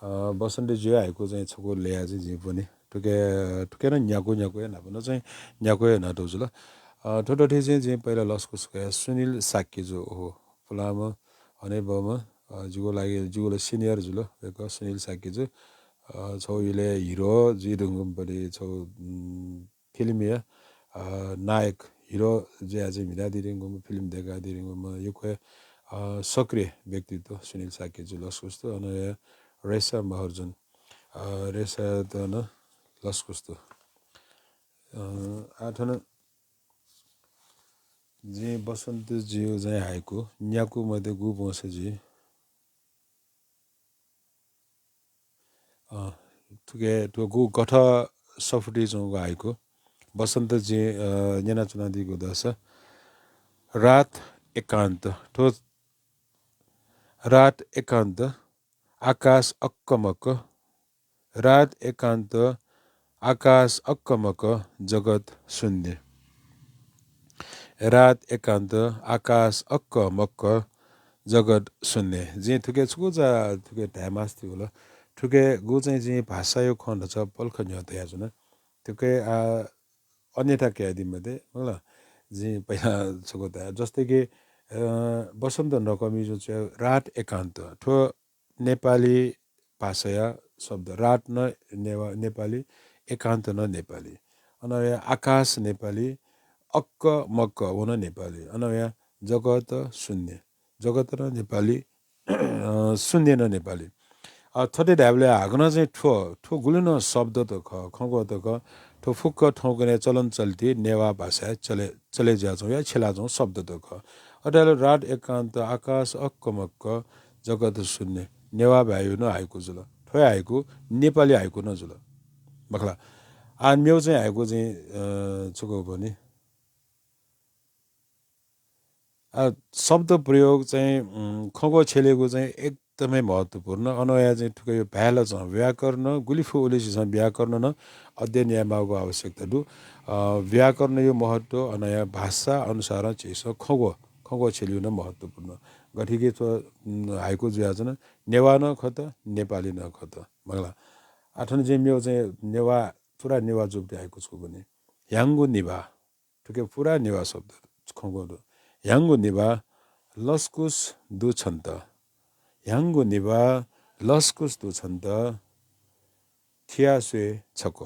अ, बसन्तजुया हाइकु चाहिँ छकू ल्यया चाहिँ जिं ब्वने। थुके, थुके नं न्याकू न्याकू हे न्हापा नं चाहिँ न्याकू हे न्हातू जुल। अ, थ्व दथि चाहिँ जिं पहिला लसकुस कया सुनिल शाक्यजु, ओहो, पुलांम्ह, हनेबहःम्ह, अ, जिगु लागि, जिगु ला senior जुल, वय्कः सुनिल शाक्यजु। अ, छौ इलय् hero जुइधुंकूम्ह बलय् छौ, उम्, film-या, अ, नायक hero जुयाः चाहिँ म्हितादीधुंकूम्ह, film दय्कादीधुंकूम्ह यक्व हे, अ, सक्रिय व्यक्तित्व सुनिल शाक्यजु लसकुस दु। अन हे रेसा महर्जन, अ, रेसायात नं लसकुस दु। अ, आः थन जिं बसन्तजुया चाहिँ हाइकु न्याकू मध्ये गु ब्वंसा जुइ। अ, थुके, थ्व गु गथ सफुतिइ च्वंगु हाइकु बसन्तजुं, अ, न्यनाच्वनादीगु दःसा, रात एकान्त। थ्व रात एकान्त, आकाश अक्कमक्क। रात एकान्त, आकाश अक्कमक्क, जगत शून्य। रात एकान्त, आकाश अक्कमक्क, जगत शून्य। जिं थुके छकू जा थुके धायेमास्ति वल। थुके गु चाहिँ जिं भाषाया खँ न्हाचः पलख न्ह्यः धयाच्वना। थुके, आ, अन्यथा कयादी मते, मखुला। जिं पहिला छकू धाये, जस्तै कि, अ, बसन्त नकःमिजुं च्वया रात एकान्त। थ्व नेपाली भाषाया शब्द। रात नं नेवा-, नेपाली, एकान्त नं नेपाली। अन वया आकाश नेपाली, अक्क मक्क व नं नेपाली। अन वया जगत शून्य। जगत नं नेपाली, अ, शून्य नं नेपाली। अ, थथे धायेबलय् हाकनं चाहिँ थ्व, थ्व गुलि नं शब्दत खः, खँग्वःत खः, थ्व फुक्क थौंकन्हय् चलन चल्ति नेवाः भाषाय् चले, चले जुयाच्वंगु या छ्यलाच्वंगु शब्दत खः। अथे धायेबलय् रात एकान्त, आकाश अक्कमक्क, जगत शून्य। नेवाः भाय्‌या नं हाइकु जुल। थ्व हे हाइकु नेपाली हाइकु नं जुल। मखुला। आः मेव चाहिँ हाइकु चाहिँ, अ, छकू ब्वने। आ, शब्द प्रयोग चाहिँ, उम्, खँग्वः छ्यलेगु चाहिँ एकदमै महत्त्वपूर्ण। अन वया चाहिँ थुके भाय् ला चाहिँ व्याकरण, गुलि फु उलि झीसं व्याकरण नं अध्ययन यायेमाःगु आवश्यकता दु। अ, व्याकरणया महत्त्व, अन वया भाषा अनुसारं झीसं खँग्वः, खँग्वः छ्यलेगु नं महत्त्वपूर्ण। गथे कि थ्व, उम्, हाइकु जुयाच्वन, नेवाः नं खत, नेपाली नं खत। मखुला। आः थन जिं मेव चाहिँ नेवाः, पुरा नेवाः जूगुति हाइकु छकू ब्वने। ह्याउँगु निभाः। थुके पुरा नेवाः शब्द। खंगु दु। ह्याउँगु निभाः लसकुस दु छन्त। ह्याउँगु निभाः लसकुस दु छन्त। थिया स्वये छक्व।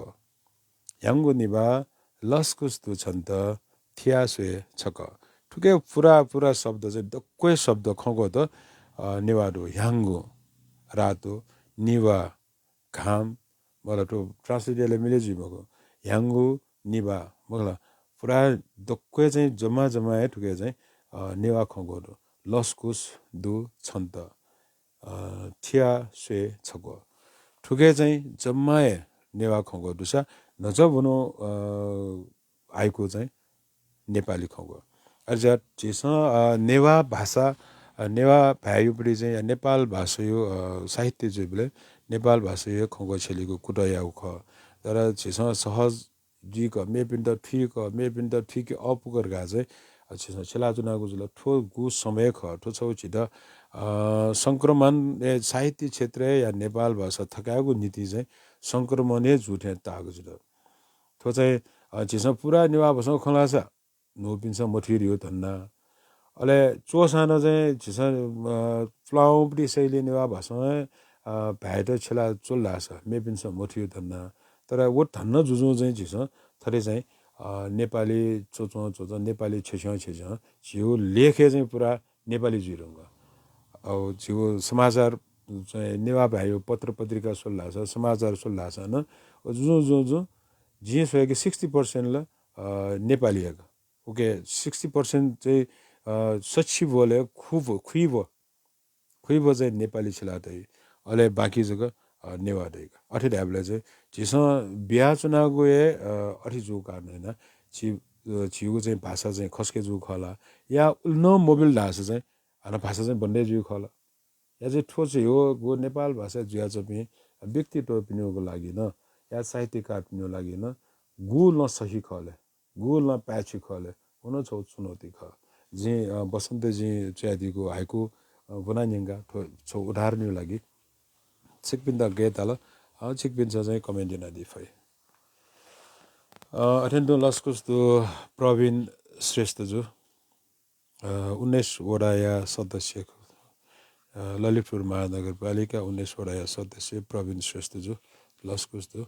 ह्याउँगु निभाः लसकुस दु छन्त। थिया स्वये छक्व। थुके पुरा पुरा शब्द चाहिँ दक्वय् शब्द खंगु दु, अ, नेवाः दु। ह्याउँगु, रातो, निभाः, घाम, मखुला, थ्व translate यायेला मिले जुइ मखु। ह्याउँगु, निभाः, मखुला, पुरा दक्वय् चाहिँ जम्मा जम्मा हे थुके चाहिँ, अ, नेवाः खंगु दु। लसकुस दु छन्त। अ, थिया स्वये छक्व। थुके चाहिँ जम्मा हे नेवाः खंगु दुसा न्हचा भुनु, अ, हाइकु चाहिँ नेपाली खंगु। अझ झीसं, अ, नेवाः भाषा, अ, नेवाः भाय्‌यापट्टि चाहिँ या नेपाल भाषाया, अ, साहित्य जुइबलय् नेपाल भाषाया खंगु छ्यलीगु कुतः याःगु खः। तर झीसं सहज जुइक, मेपिन्त थुइक, मेपिन्त थुइके अःपुक धकाः चाहिँ, अ, झीसं छ्यलाच्वनागु जुल। थ्व गु समय खः, थ्व छगू झीत, अ, संक्रमण, ए, साहित्य क्षेत्रय् या नेपाल भाषा थकायेगु निंतिं चाहिँ संक्रमण हे जू थें ताःगु जुल। थ्व चाहिँ, अ, झीसं पुरा नेवाः भाषां खँ ल्हाःसा न्हूपिन्सं मथुइ धइगु धन्दा। अले च्वःसां नं चाहिँ झीसं, अ, प्लाउँपट्टि शैली नेवाः भाषां, अ, भाय्‌त छ्यला च्वल धाःसा मेपिन्सं मथुइ धन्दा। तर व धन्दा जुजुं चाहिँ झीसं थथे चाहिँ, अ, नेपाली च्वच्वं च्वच्वं, नेपाली छ्यछ्यं छ्यछ्यं झीगु लेखय् चाहिँ पुरा नेपाली जुइधुंकल। अब झीगु समाचार चाहिँ नेवाः भाय्‌या पत्र पत्रिका स्वल धाःसा, समाचार स्वल धाःसा नं व जुजुं जुजुं जिं स्वयेके sixty percent ला, अ, नेपाली हे का। OK, sixty percent चाहिँ, अ, सछि ब्व ला खुब्व, खुइब्व, खुइब्व चाहिँ नेपाली छ्यला दइ, अले बाँकी जक, अ, नेवाः दइ का। अथे धायेबलय् चाहिँ झीसं बियाच्वनागु हे, अ, अथे जूगु कारणं यानाः झी, अ, झीगु चाहिँ भाषा चाहिँ खसके जूगु खः ला, या उलि नं मबिल धाःसा चाहिँ हानं भाषा चाहिँ बन्द जुइगु खः ला। या चाहिँ थ्व चाहिँ हो, गु नेपाल भाषा जुयाच्वंपिं व्यक्तित्वपिनिगु लागि नं, या साहित्यकारपिनिगु लागि नं गु नं सही खः ले, गु नं पाय्‌छि खः ले, व नं छगू चुनौती खः। जिं, अ, बसन्तजीं च्वयादीगु हाइकु, अ, ब्वना न्यंका थ्व छगू उदाहरणया लागि। छिकपिन्त गय् ताल, अ, छिकपिन्सं चाहिँ comment यानादी फइ। अ, अथें तुं लसकुस दु प्रवीण श्रेष्ठजु। अ, उन्नाइस वडाया सदस्य, अ, ललितपुर महानगरपालिका उन्नाइस वडाया सदस्य प्रवीण श्रेष्ठजु, लसकुस दु।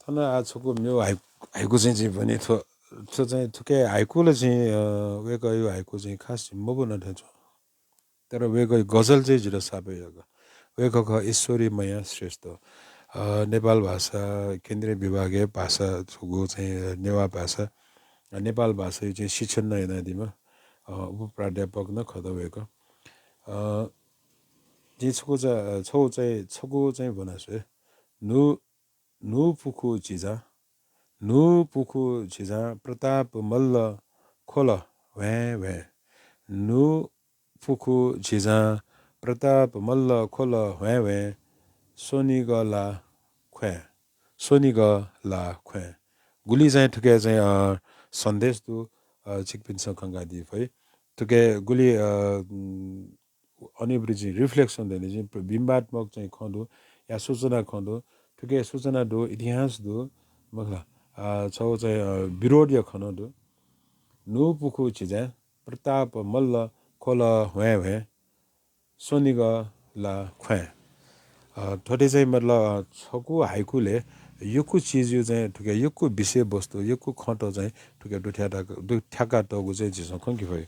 थन आः छकू म्यू हाइ-, हाइकु चाहिँ जिं ब्वने। थ्व, थ्व चाहिँ थुके हाइकु ला चाहिँ, अ, वय्‌कःया हाइकु चाहिँ खास जिं मब्वना थें च्वं। तर वय्‌कःया गजल चाहिँ जितः सापय् यःगु। वय्‌कः खः ईश्वरी मया श्रेष्ठ। अ, नेपाल भाषा केन्द्रीय विभागया भाषा छगू चाहिँ, अ, नेवाः भाषा, अ, नेपाल भाषाया चाहिँ शिक्षण नं यानादीम्ह, अ, उपप्राध्यापक नं खः त वय्‌कः। अ, जिं छकू चा-, छगू चाहिँ, छगू चाहिँ ब्वना स्वये। न्हू, न्हू पुखू झिजां, न्हू पुखू झिजां प्रताप मल्ल ख्वल ह्वाँय् ह्वाँय्। न्हू पुखू झिजां प्रताप मल्ल ख्वल ह्वाँय् ह्वाँय्। स्वनिगः ला ख्वाँय्, स्वनिगः ला ख्वाँय्। गुलि चाहिँ थुके चाहिँ, अ, सन्देश दु, अ, छिकपिन्सं खंकादी फइ। थुके गुलि, अ, उम्, अनेबरी जिं reflection दनि, जिं बिम्बात्मक चाहिँ खँ दु, या सूचना खँ दु, थुके सूचना दु, इतिहास दु, मखुला, अ, छगू चाहिँ, अ, विरोधया खँ नं दु। न्हू पुखू झिजां प्रताप मल्ल ख्वल ह्वाँय् ह्वाँय्। स्वनिगः ला ख्वाँय्। अ, थथे चाहिँ मतलब, अ, छकू हाइकुलय् यक्व चिजयु चाहिँ थुके यक्व विषयवस्तु, यक्व खँत चाहिँ थुके दुथ्याका, दुथ्याकातःगु चाहिँ झीसं खंके फइ।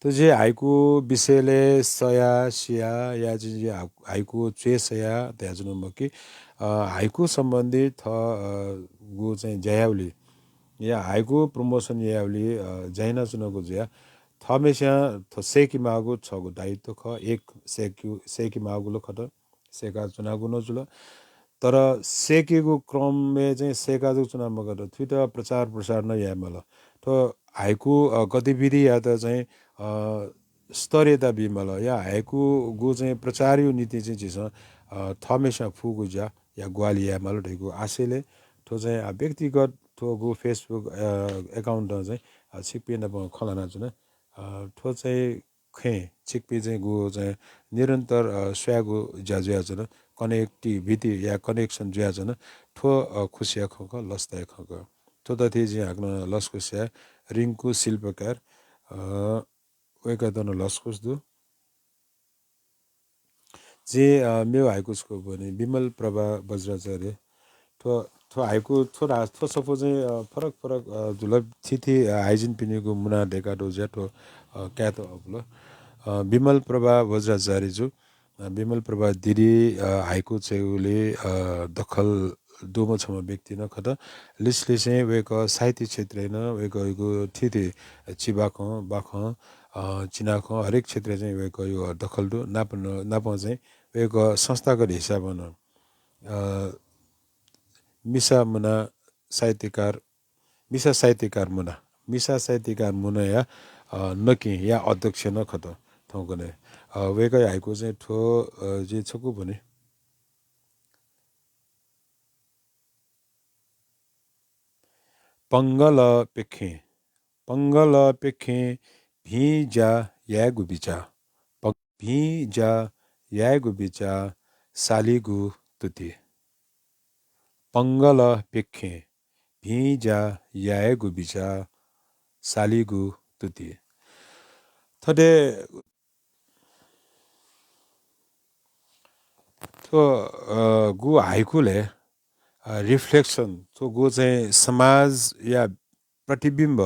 थ्व झी हाइकु विषयलय् सया, सिया, या झी हाइकु च्वय् सया धयाच्वना मखु कि, अ, हाइकु सम्बन्धी थः, अ, गु चाहिँ ज्या याउलि या हाइकु promotion याउलि, अ, ज्या यानाच्वनागु जुया। थःम्हेस्यां थ्व सय्‌के माःगु छगू दायित्व खः। एक सय्‌के, सय्‌के माःगु ला खः त, सय्‌काच्वनागु नं जुल। तर सय्‌केगु क्रमय् चाहिँ सय्‌का जक च्वना मखु त, थुइत प्रचार प्रसार नं याये माल। थ्व हाइकु, अ, गतिविधियात चाहिँ, अ, स्तरीयता बी माल। या हाइकुगु चाहिँ प्रचारयु निंतिं चाहिँ झीसं, अ, थःम्हेस्यां फुगु ज्या या ग्वाहालि याये माल धइगु आशयले थ्व चाहिँ, अ, व्यक्तिगत थ्व गु Facebook account नं चाहिँ छिकपिं नाप खँ ल्हानाच्वना। थ्व चाहिँ खँय् छिकपिं चाहिँ गु चाहिँ निरन्तर स्वयागु ज्या जुयाच्वन, connectivity या connection जुयाच्वन। थ्व खुसिया खँ खः, लसताया खँ खः। थ्व दथि जिं हाकनं लसकुस याये रिंकु शिल्पकार, वय्कःयात नं लसकुस दु। जिं मेगु हाइकु छकू ब्वने, विमल प्रभा वज्राचार्य। थ्व थ्व हाइकु थ्व रा थ्व सफू चाहिँ फरक फरक जुल, थीथी हाइजिनपिनिगु मुना दय्कातःगु जुयाः थ्व कायेत अःपुल। विमल प्रभा वज्राचार्य जु, विमल प्रभा दिदी हाइकु च्वयेगुलिइ दखल दुम्ह छम्ह व्यक्ति नं खः। लिसलिसें वय्कः साहित्य क्षेत्रय् नं वय्कःयागु थीथी चिबाखं बाखं चिनाखं हरेक क्षेत्रय् चाहिँ वय्कःयागु दखल दु। नाप नापं चाहिँ वय्कः संस्थागत हिसाबं नं मिसा मुना साहित्यकार मिसा साहित्यकार मुना मिसा साहित्यकार मुनाया नकिं या अध्यक्ष नं खः थौंकन्हय्। वय्कःया हाइकु चाहिँ थ्व जिं छकू ब्वने। पंगल प्यखें, पंगल प्यखें भिं ज्या यायेगु बिचाः। भिं ज्या यायेगु बिचाः सालीगु तुति। पंगल प्यखें भिं ज्या यायेगु बिचाः सालीगु तुति। थथे थ्व गु हाइकुलय् reflection, थ्व गु चाहिँ समाजया प्रतिबिम्ब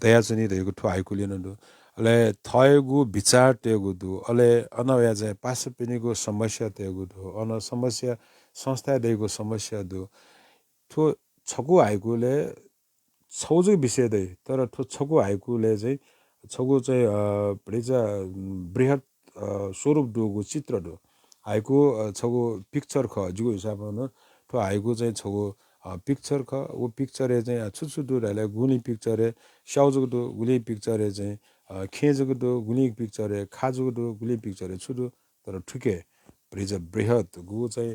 दयाच्वनी धइगु थ्व हाइकुलिइ नं दु। अले थःयागु बिचाः तयेगु दु। अले अन वया चाहिँ पासापिनिगु समस्या तयेगु दु। अन समस्या संस्थाय् दइगु समस्या दु। थ्व छकू हाइकुलय् छगू जक विषय दइ, तर थ्व छकू हाइकुलय् चाहिँ छगू चाहिँ भतिचा बृहत् स्वरूप दुगु चित्र दु। हाइकु छगू picture खः। जिगु हिसाबं नं थ्व हाइकु चाहिँ छगू picture खः। व picture-य् चाहिँ छु छु दु धाःसा गुलिं picture-य् स्याउ जक दु, गुलिं picture-य् चाहिँ खेँ जक दु, गुलिं picture-य् खा जक दु, गुलिं picture-य् छु दु, तर थुके भतिचा बृहत् गु चाहिँ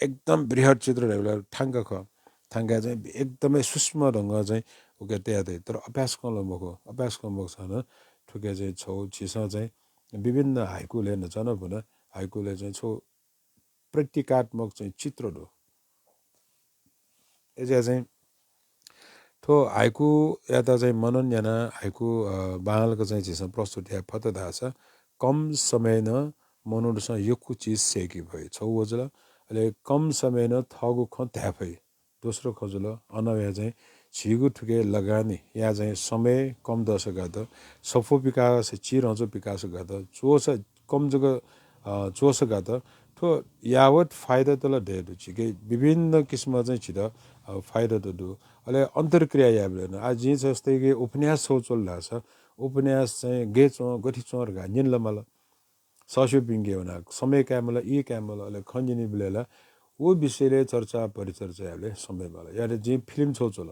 एकदम बृहत् चित्र धाःबलय् थांका खः। थांका चाहिँ एकदमै सूक्ष्म ढंगं चाहिँ उके तया दइ, तर अभ्यासकं ला मखु। अभ्यासकं मखुसां नं थुके चाहिँ छगू झीसं चाहिँ विभिन्न हाइकुलय् न्हाचः नं ब्वना, हाइकुलय् चाहिँ छगू प्रतीकात्मक चाहिँ चित्र दु। अय्‌जुया चाहिँ थ्व हाइकुयात चाहिँ मनन यानाः हाइकु बांलाक चाहिँ झीसं प्रस्तुत याये फत धाःसा कम समयं नं मनूतय्‌सं यक्व चिज सय्‌के फइ, छगू व जुल। अले कम समयं नं थःगु खँ धाये फइ, दोस्रो खँ जुल। अन वया चाहिँ झीगु थुके लगानीया चाहिँ समय कम दःसा गात, सफू पिकाःसा, चिधंच्वः पिकाःसा गात, च्वःसा कम जक च्वःसा गात, थ्व यावत् फाइदात ला दये दु। झीके विभिन्न किसिमं चाहिँ झीत फाइदात दु। अले अन्तर्क्रिया यायेबलय् नं, आः जिं जस्तै कि उपन्यास छगू च्वल धाःसा, उपन्यास चाहिँ गय् च्वं, गथे च्वं धकाः न्यने ला माल। सःस्यूपिंके वनाः समय काये माल, ई काये माल, अले खँ न्यनीबलय् ला व विषयलय् चर्चा परिचर्चा यायेबलय् समय माल। या त जिं फिल्म छगू च्वल,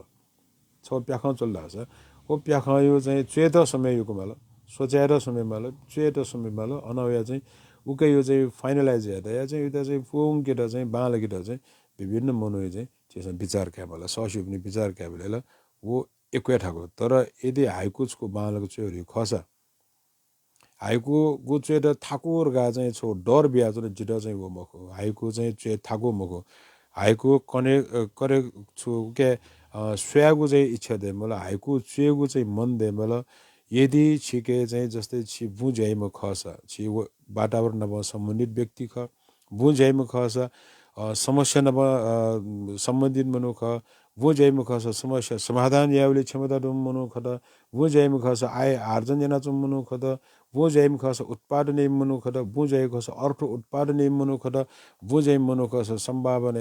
छगू प्याखं च्वल धाःसा व प्याखंया चाहिँ च्वयेत समय यक्व माल, सोचयेत समय माल, च्वयेत समय माल। अन वया चाहिँ उकेया चाहिँ finalise यायेत या चाहिँ उइत चाहिँ पूवंकेत चाहिँ बांलाकेत चाहिँ विभिन्न मनूया चाहिँ झीसं बिचार काये माल, सःस्यूपिनि बिचार कायेबलय् ला व यक्व थाकु। तर यदि हाइकु छकू बांलाक च्वये धइगु खःसा, हाइकुगु च्वयेत थाकु धकाः चाहिँ छगू डर बियाच्वन, जितः चाहिँ व मखु। हाइकु चाहिँ च्वये थाकु मखु। हाइकु कने-, अ, करे छु उके, अ, स्वयेगु चाहिँ इच्छा दयेमाल, हाइकु च्वयेगु चाहिँ मन दयेमाल। यदि छिके चाहिँ जस्तै छि बुँ ज्याइम्ह खःसा, छि व वातावरण नाप सम्बन्धित व्यक्ति खः, बुँ ज्याइम्ह खःसा, अ, समस्या नाप, अ, सम्बन्धित मनू खः, बुँ ज्याइम्ह खःसा समस्या समाधान यायेबलय् क्षमता दुम्ह मनू खः, बुँ ज्याइम्ह खःसा आय आर्जन यानाच्वंम्ह मनू खः, बुँ ज्याइम्ह खःसा उत्पादन याइम्ह मनू खः, बुँ ज्याइम्ह खःसा अर्थ उत्पादन याइम्ह मनू खः, बुँ ज्याइम्ह मनू खःसा सम्भावना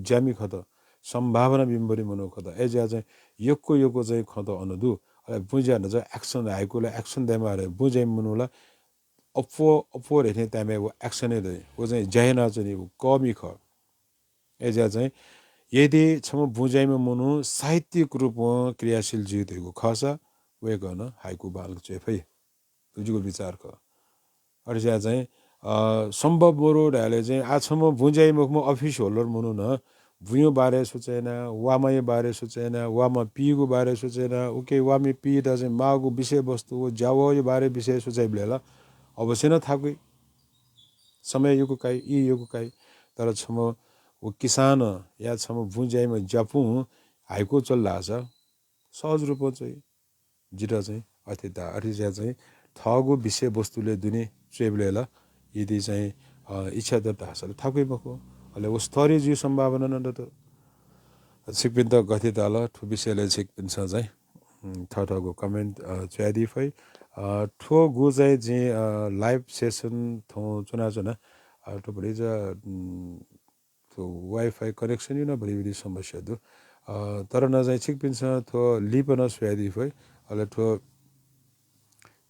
ज्यामि खः, सम्भावना बिम्बरी मनू खः। अय्‌जुया चाहिँ यक्व यक्व चाहिँ खँत अन दु। अले बुँ ज्या न्हाचः action, हाइकुलय् action दयेमाः रे, बुँ ज्याइम्ह मनू ला अप्वः अप्वः धइथें ताय्‌म्ह व action-य् दइ, व चाहिँ ज्या यानाच्वनी, व कःमि खः। अय्‌जुया चाहिँ यदि छम्ह बुँ ज्याइम्ह मनू साहित्यिक रूपं क्रियाशील जुइ धइगु खःसा वय्‌कलं हाइकु बांलाक च्वये फइ। थ्व जिगु बिचार खः। अथे जुया चाहिँ, अ, सम्भव मरु धायेबलय् चाहिँ आः छम्ह बुँ ज्याइम्ह मखुम्ह office holder मनू नं बुँयो बारे सुचयना, वामायो बारे सुचयना, वामा पीगु बारे सुचयना, उके वामी पीत चाहिँ माःगु विषयवस्तु व ज्यावःयो बारे विषय सुचयबलय् ला अवश्य नं थाकुइ। समय यक्व काइ, ई यक्व काइ। तर छम्ह व किसान या छम्ह बुँ ज्याइम्ह ज्यापुं हाइकु च्वल धाःसा सहज रूपं चाहिँ जितः चाहिँ अथे दा-, अथे ज्या चाहिँ थःगु विषयवस्तुलय् दुने च्वयेबलय् ला यदि चाहिँ, अ, इच्छा दत धाःसा ला थाकुइ मखु। अले व स्तरीय जुइ सम्भावना नं दत। छिकपिन्त गथे दाल, थ्व विषयलय् छिकपिन्सं चाहिँ, उम्, थःथःगु comment, अ, च्वयादी फइ। अ, थ्व गु चाहिँ जिं, अ, live session थौं च्वनाच्वना। अ, थ्व भतिचा, उम्, थ्व Wi-Fi connection-या नं भतिभति समस्या दु। अ, तर नं चाहिँ छिकपिन्सं थ्व लिपा नं स्वयादी फइ। अले थ्व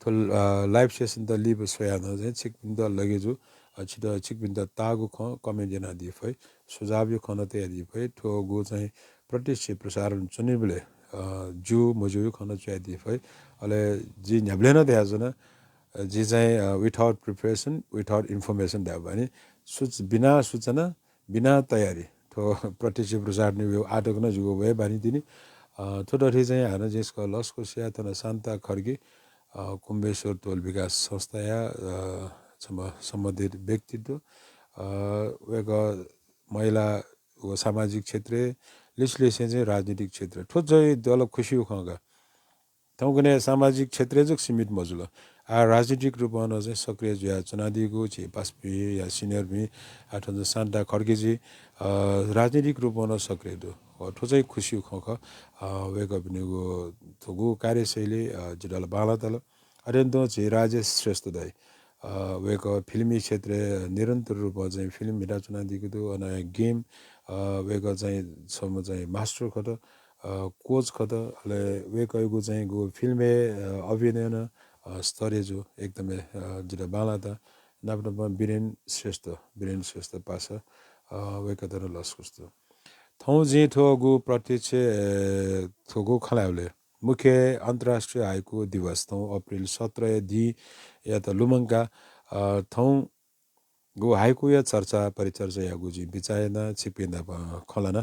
थ्व, अ, live session त लिपा स्वयाः नं चाहिँ छिकपिन्त लगे जू, अ, छित, छिकपिन्त ताःगु खँ comment यानादी फइ, सुझावया खँ नं तयादी फइ। थ्व गु चाहिँ प्रत्यक्ष प्रसारण च्वनीबलय्, अ, ज्यू मज्यूया खँ नं च्वयादी फइ। अले जिं न्ह्याबलें नं धयाच्वना, अ, जिं चाहिँ, अ, without preparation, without information धायेगु बानी, सूच-, बिना सूचना, बिना तयारी थ्व प्रत्यक्ष प्रसारण वयेगु आःतक नं जिगु वये बानी तिनि। अ, थ्व दथुइ चाहिँ हानं जिं छकः लसकुस याये, थन शान्ता खड्गी, अ, कुम्बेश्वर तोल विकास संस्थाया, अ, छम्ह सम्बन्धित व्यक्तित्व, अ, वय्कः महिला व सामाजिक क्षेत्रय्, लिसलिसें चाहिँ राजनीतिक क्षेत्र। थ्व चाहिँ दल खुसिया खँ का। थौंकन्हय् सामाजिक क्षेत्रय् जक सीमित मजुल। आः राजनीतिक रूपं नं चाहिँ सक्रिय जुया च्वनादीगु झी पासापिं या senior-पिं, आः थन शान्ता खड्गीजी, अ, राजनीतिक रूपं नं सक्रिय दु। अ, थ्व चाहिँ खुसिया खँ खः। अ, वय्कःपिनिगु थुगु कार्यशैली, अ, जितः ला बांलाः ताल। अथें तुं झी राजेश श्रेष्ठ दाइ, अ, वय्कः फिल्मी क्षेत्रय् निरन्तर रूपं चाहिँ फिल्म म्हिता च्वनादीगु दु। अन game, अ, वय्कः चाहिँ छम्ह चाहिँ master खः त, अ, coach खः त। अले वय्कःयागु चाहिँ गु फिल्मय्, अ, अभिनय नं, अ, स्तरीय जू, एकदमै, अ, जितः बांलाः ताल। नाप नाप बिरेन श्रेष्ठ, बिरेन श्रेष्ठ पासा, अ, वय्कःयात नं लसकुस दु। थौं जिं थ्व गु प्रत्यक्ष, अ, थ्व गु खँ ल्हायेबलय् मुख्य अन्तर्राष्ट्रिय हाइकु दिवस थौं अप्रिल सत्रया दिंयात लुमंकाः, अ, थौं गु हाइकुया चर्चा परिचर्चा यायेगु जिं बिचाः याना, छिकपिं नाप खँ ल्हाना।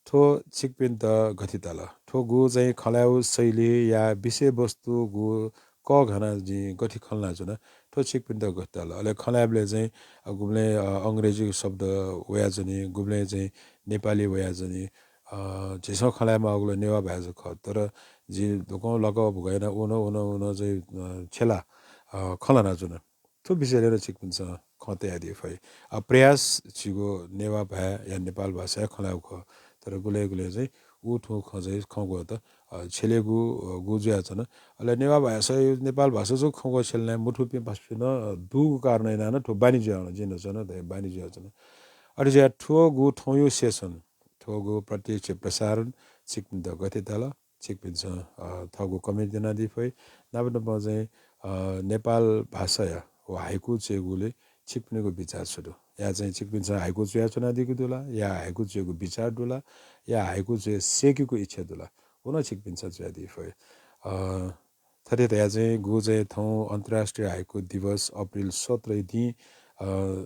थ्व छिकपिन्त गथे ताल? थ्व गु चाहिँ खँ ल्हायेगु शैली या विषयवस्तु गु कःघाना जिं गथे खँ ल्हानाच्वना, थ्व छिकपिन्त गथे ताल? अले खँ ल्हायेबलय् चाहिँ, अ, गुबलें, अ, अंग्रेजी शब्द वयाच्वनी, गुबलें चाहिँ नेपाली वयाच्वनी। अ, झीसं खँ ल्हाये माःगु ला नेवाः भाय् जक खः, तर जिं धुकं लकः भुकः याना उ नं, उ नं, उ नं चाहिँ, अ, छ्यला, अ, खँ ल्हानाच्वना। थ्व विषयलय् नं छिकपिन्सं खँ तयादी फइ। अ, प्रयास झीगु नेवाः भाय् या नेपाल भाषाय् खँ ल्हायेगु खः। तर गुलें गुलें चाहिँ उ थ्व खँ चाहिँ खँग्वःत, अ, छ्यलेगु, अ, गु जुयाच्वन। अले नेवाः भाषा, नेपाल भाषा जक खँग्वः छ्यले नाइ मथूपिं पासापिं नं, अ, दुगु कारणं यानाः नं थ्व बानी जुयाच्वन, जिं नं च्वन, धया बानी जुयाच्वन। अथे जुयाः थ्व गु थौंया session, थ्व गु प्रत्यक्ष प्रसारण छिकपिन्त गथे ताल? छिकपिन्सं, अ, थःगु comment यानादी फइ। नाप नाप चाहिँ, अ, नेपाल भाषाया व हाइकु च्वयेगुलय् छिकपिनिगु बिचाः छु दु? या चाहिँ छिकपिन्सं हाइकु च्वयाच्वनादीगु दु ला? या हाइकु च्वयेगु बिचाः दु ला? या हाइकु च्वये सय्केगु इच्छा दु ला? व नं छिकपिन्सं च्वयादी फइ। अ, थथे धया चाहिँ गु चाहिँ थौं अन्तर्राष्ट्रिय हाइकु दिवस अप्रिल सत्रया दिं, अ,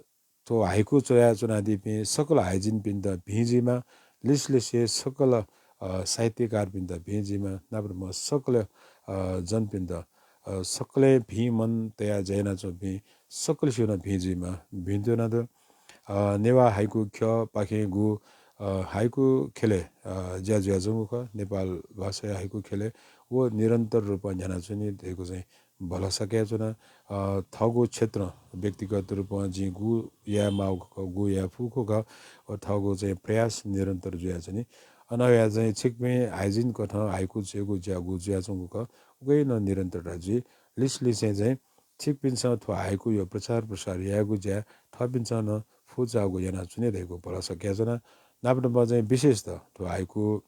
थ्व हाइकु च्वयाच्वनादीपिं सकल हाइजिनपिन्त भिं जुइमा, लिसलिसे सकल, अ, साहित्यकारपिन्त भिं जुइमा, नाप नाप सकल, अ, जनपिन्त, अ, सकलें भिं मन तयाः ज्या यानाच्वंपिं सकलसिनं भिं जुइमा, भिंतुना दु। अ, नेवाः हाइकु ख्यःपाखें गु, अ, हाइकु ख्यलय्, अ, ज्या जुयाच्वंगु खः, नेपाल भाषाया हाइकु ख्यलय् व निरन्तर रूपं न्ह्यानाच्वनी धइगु चाहिँ भलसा कयाच्वना। अ, थःगु क्षेत्रं व्यक्तिगत रूपं जिं गु याये माःगु खः, गु याये फुगु खः, व थःगु चाहिँ प्रयास निरन्तर जुयाच्वनी। अन वया चाहिँ छिकपिं हाइजिन कथं हाइकु च्वयेगु ज्या गु जुयाच्वंगु खः, उकिं नं निरन्तरता जुइ। लिसलिसें चाहिँ छिकपिन्सं थ्व हाइकुया प्रचार प्रसार यायेगु ज्या थःपिन्सं नं फुचाःगु यानाच्वने धइगु भलसा कयाच्वना। नाप नाप चाहिँ विशेषतः थ्व हाइकु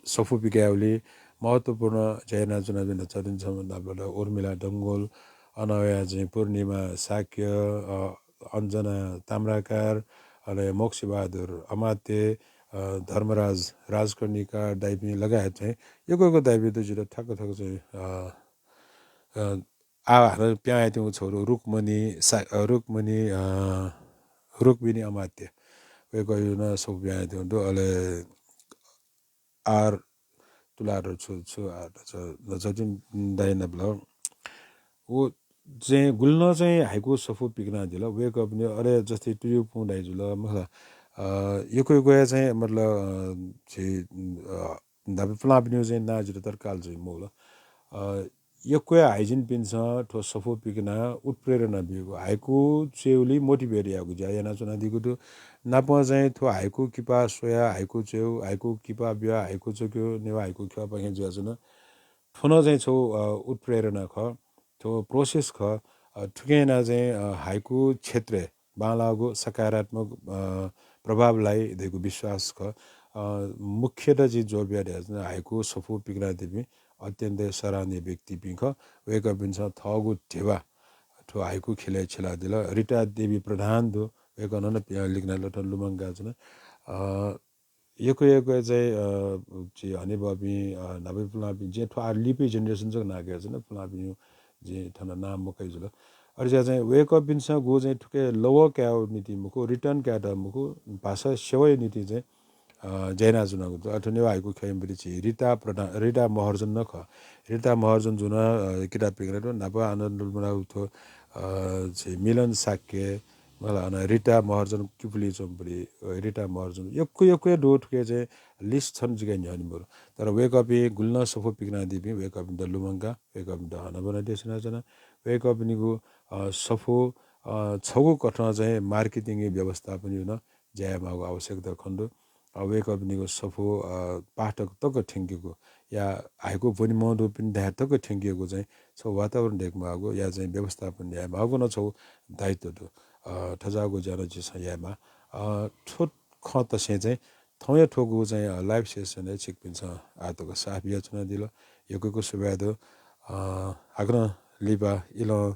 सफू पिकायेबलय् महत्त्वपूर्ण ज्या यानाच्वनापिं दु। नापलात उर्मिला डंगोल, अन वया चाहिँ पूर्णिमा शाक्य, अ, अञ्जना ताम्राकार, अले मोक्षबहादुर अमात्य, अ, धर्मराज राजकर्णिकार दाइपिं लगायत चाहिँ यक्व यक्व दाइपिं दु, जितः ठ्याक्क ठ्याक्क चाहिँ, अ, अ, आः हानं पिहां वयातःगु छोरो रुक्मणी सा-, अ, रुक्मणी, अ, रुक्मिणी अमात्य। वय्कःया नं सफू पिहां तयागु दु। अले आर तुलाधर छु, छु आर छु, जतिन दाइ नाप ला। व चाहिँ गुलिं नं चाहिँ हाइकु सफू पिकनादिल। वय्कःपिनि अले जस्तै तुयुपुं दाइ जुल, मखु ला, अ, यक्व यक्वया चाहिँ मतलब, अ, झी, अ, न्हापा पुलांपिनिगु चाहिँ नां जितः तःधंकाः जुइ मखु ला। अ, यक्वया हाइजिनपिन्सं थ्व सफू पिकनाः उत्प्रेरणा बीगु, हाइकु च्वयेगुली motivate याःगु ज्या यानाच्वनादीगु दु। नापं चाहिँ थ्व हाइकु किपा स्वयाः हाइकु च्वयेगु, हाइकु किपा बियाः हाइकु च्वकेगु, नेवाः हाइकु ख्यःपाखें जुयाच्वन। थ्व नं चाहिँ छगू, अ, उत्प्रेरणा खः, थ्व process खः। अ, थुकिं यानाः चाहिँ, अ, हाइकु क्षेत्रय् बांलाःगु सकारात्मक, अ, प्रभाव लाइ धइगु विश्वास खः। अ, मुख्यतः जिं जोर बियाः धायेगु चाहिँ हाइकु सफू पिकनादीपिं अत्यन्तै सराहनीय व्यक्तिपिं खः। वय्कःपिन्सं थःगु ध्यबा थ्व हाइकु ख्यलय् छ्यलादिल। रिता देवी प्रधान दु, वय्कलं नं पिहां लिकनादिल, थन लुमंकाच्वना। अ, यक्व यक्व चाहिँ, अ, झी हनेबहःपिं, अ, न्हापा पुलांपिं, जिं थ्व आः लिपा generation जक नां कयाच्वना, पुलांपिनिगु जिं थन नां मकया जुल। अथे जुयाः चाहिँ वय्कःपिन्सं गु चाहिँ थुकी लवः कायेगु निंतिं मखु, return कायेत मखु, भाषा सेवाया निंतिं चाहिँ, अ, ज्या यानाच्वनागु दु। अथे नेवाः हाइकु ख्यःया मध्यय् झी रिता प्रधान, रिता महर्जन नं खः। रिता महर्जन जुं नं, अ, किताब पिकनादिल, न्हापा आनन्द लुमंकाः थ्व, अ, झी मिलन शाक्य, मला, अन रिता महर्जन किपुली च्वंपुली, अ, रिता महर्जन यक्व यक्व दु, थुकी चाहिँ list छन्हु जिके न्ह्यःने मदु। तर वय्कःपिं गुलिं नं सफू पिकनादीपिं, वय्कःपिन्त लुमंकाः, वय्कःपिन्त हनाबना देछानाच्वना। वय्कःपिनिगु, अ, सफू, अ, छगू कथं चाहिँ marketing व्यवस्थापन यानाः ज्या यायेमाःगु आवश्यकता खनेदु। अ, वय्कःपिनिगु सफू, अ, पाठक तक थ्यंकेगु या हाइकु ब्वनेमाः दुपिन्त तक थ्यंकेगु चाहिँ छगू वातावरण दयेकेमाःगु या चाहिँ व्यवस्थापन यायेमाःगु नं छगू दायित्व दु। अ, थज्याःगु ज्या नं झीसं यायेमाः। अ, थ्व खँ तसें चाहिँ थौंया थुगु चाहिँ, अ, live session-य् छिकपिन्सं आः तक साथ बियाच्वनादिल। यक्व यक्व सुभाय् दु। अ, हाकनं लिपा इलं,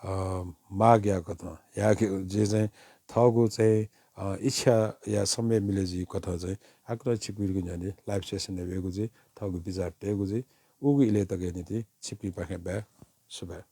अ, मागया कथं याके, जिं चाहिँ थःगु चाहिँ, अ, इच्छाया समय मिले जुइ कथं चाहिँ हाकनं छिकपिनिगु न्ह्यःने live session-य् वयेगु जुइ, थःगु बिचाः तयेगु जुइ। उगु इलय् तकया निंतिं छिकपिंपाखें बाय्। सुभाय्।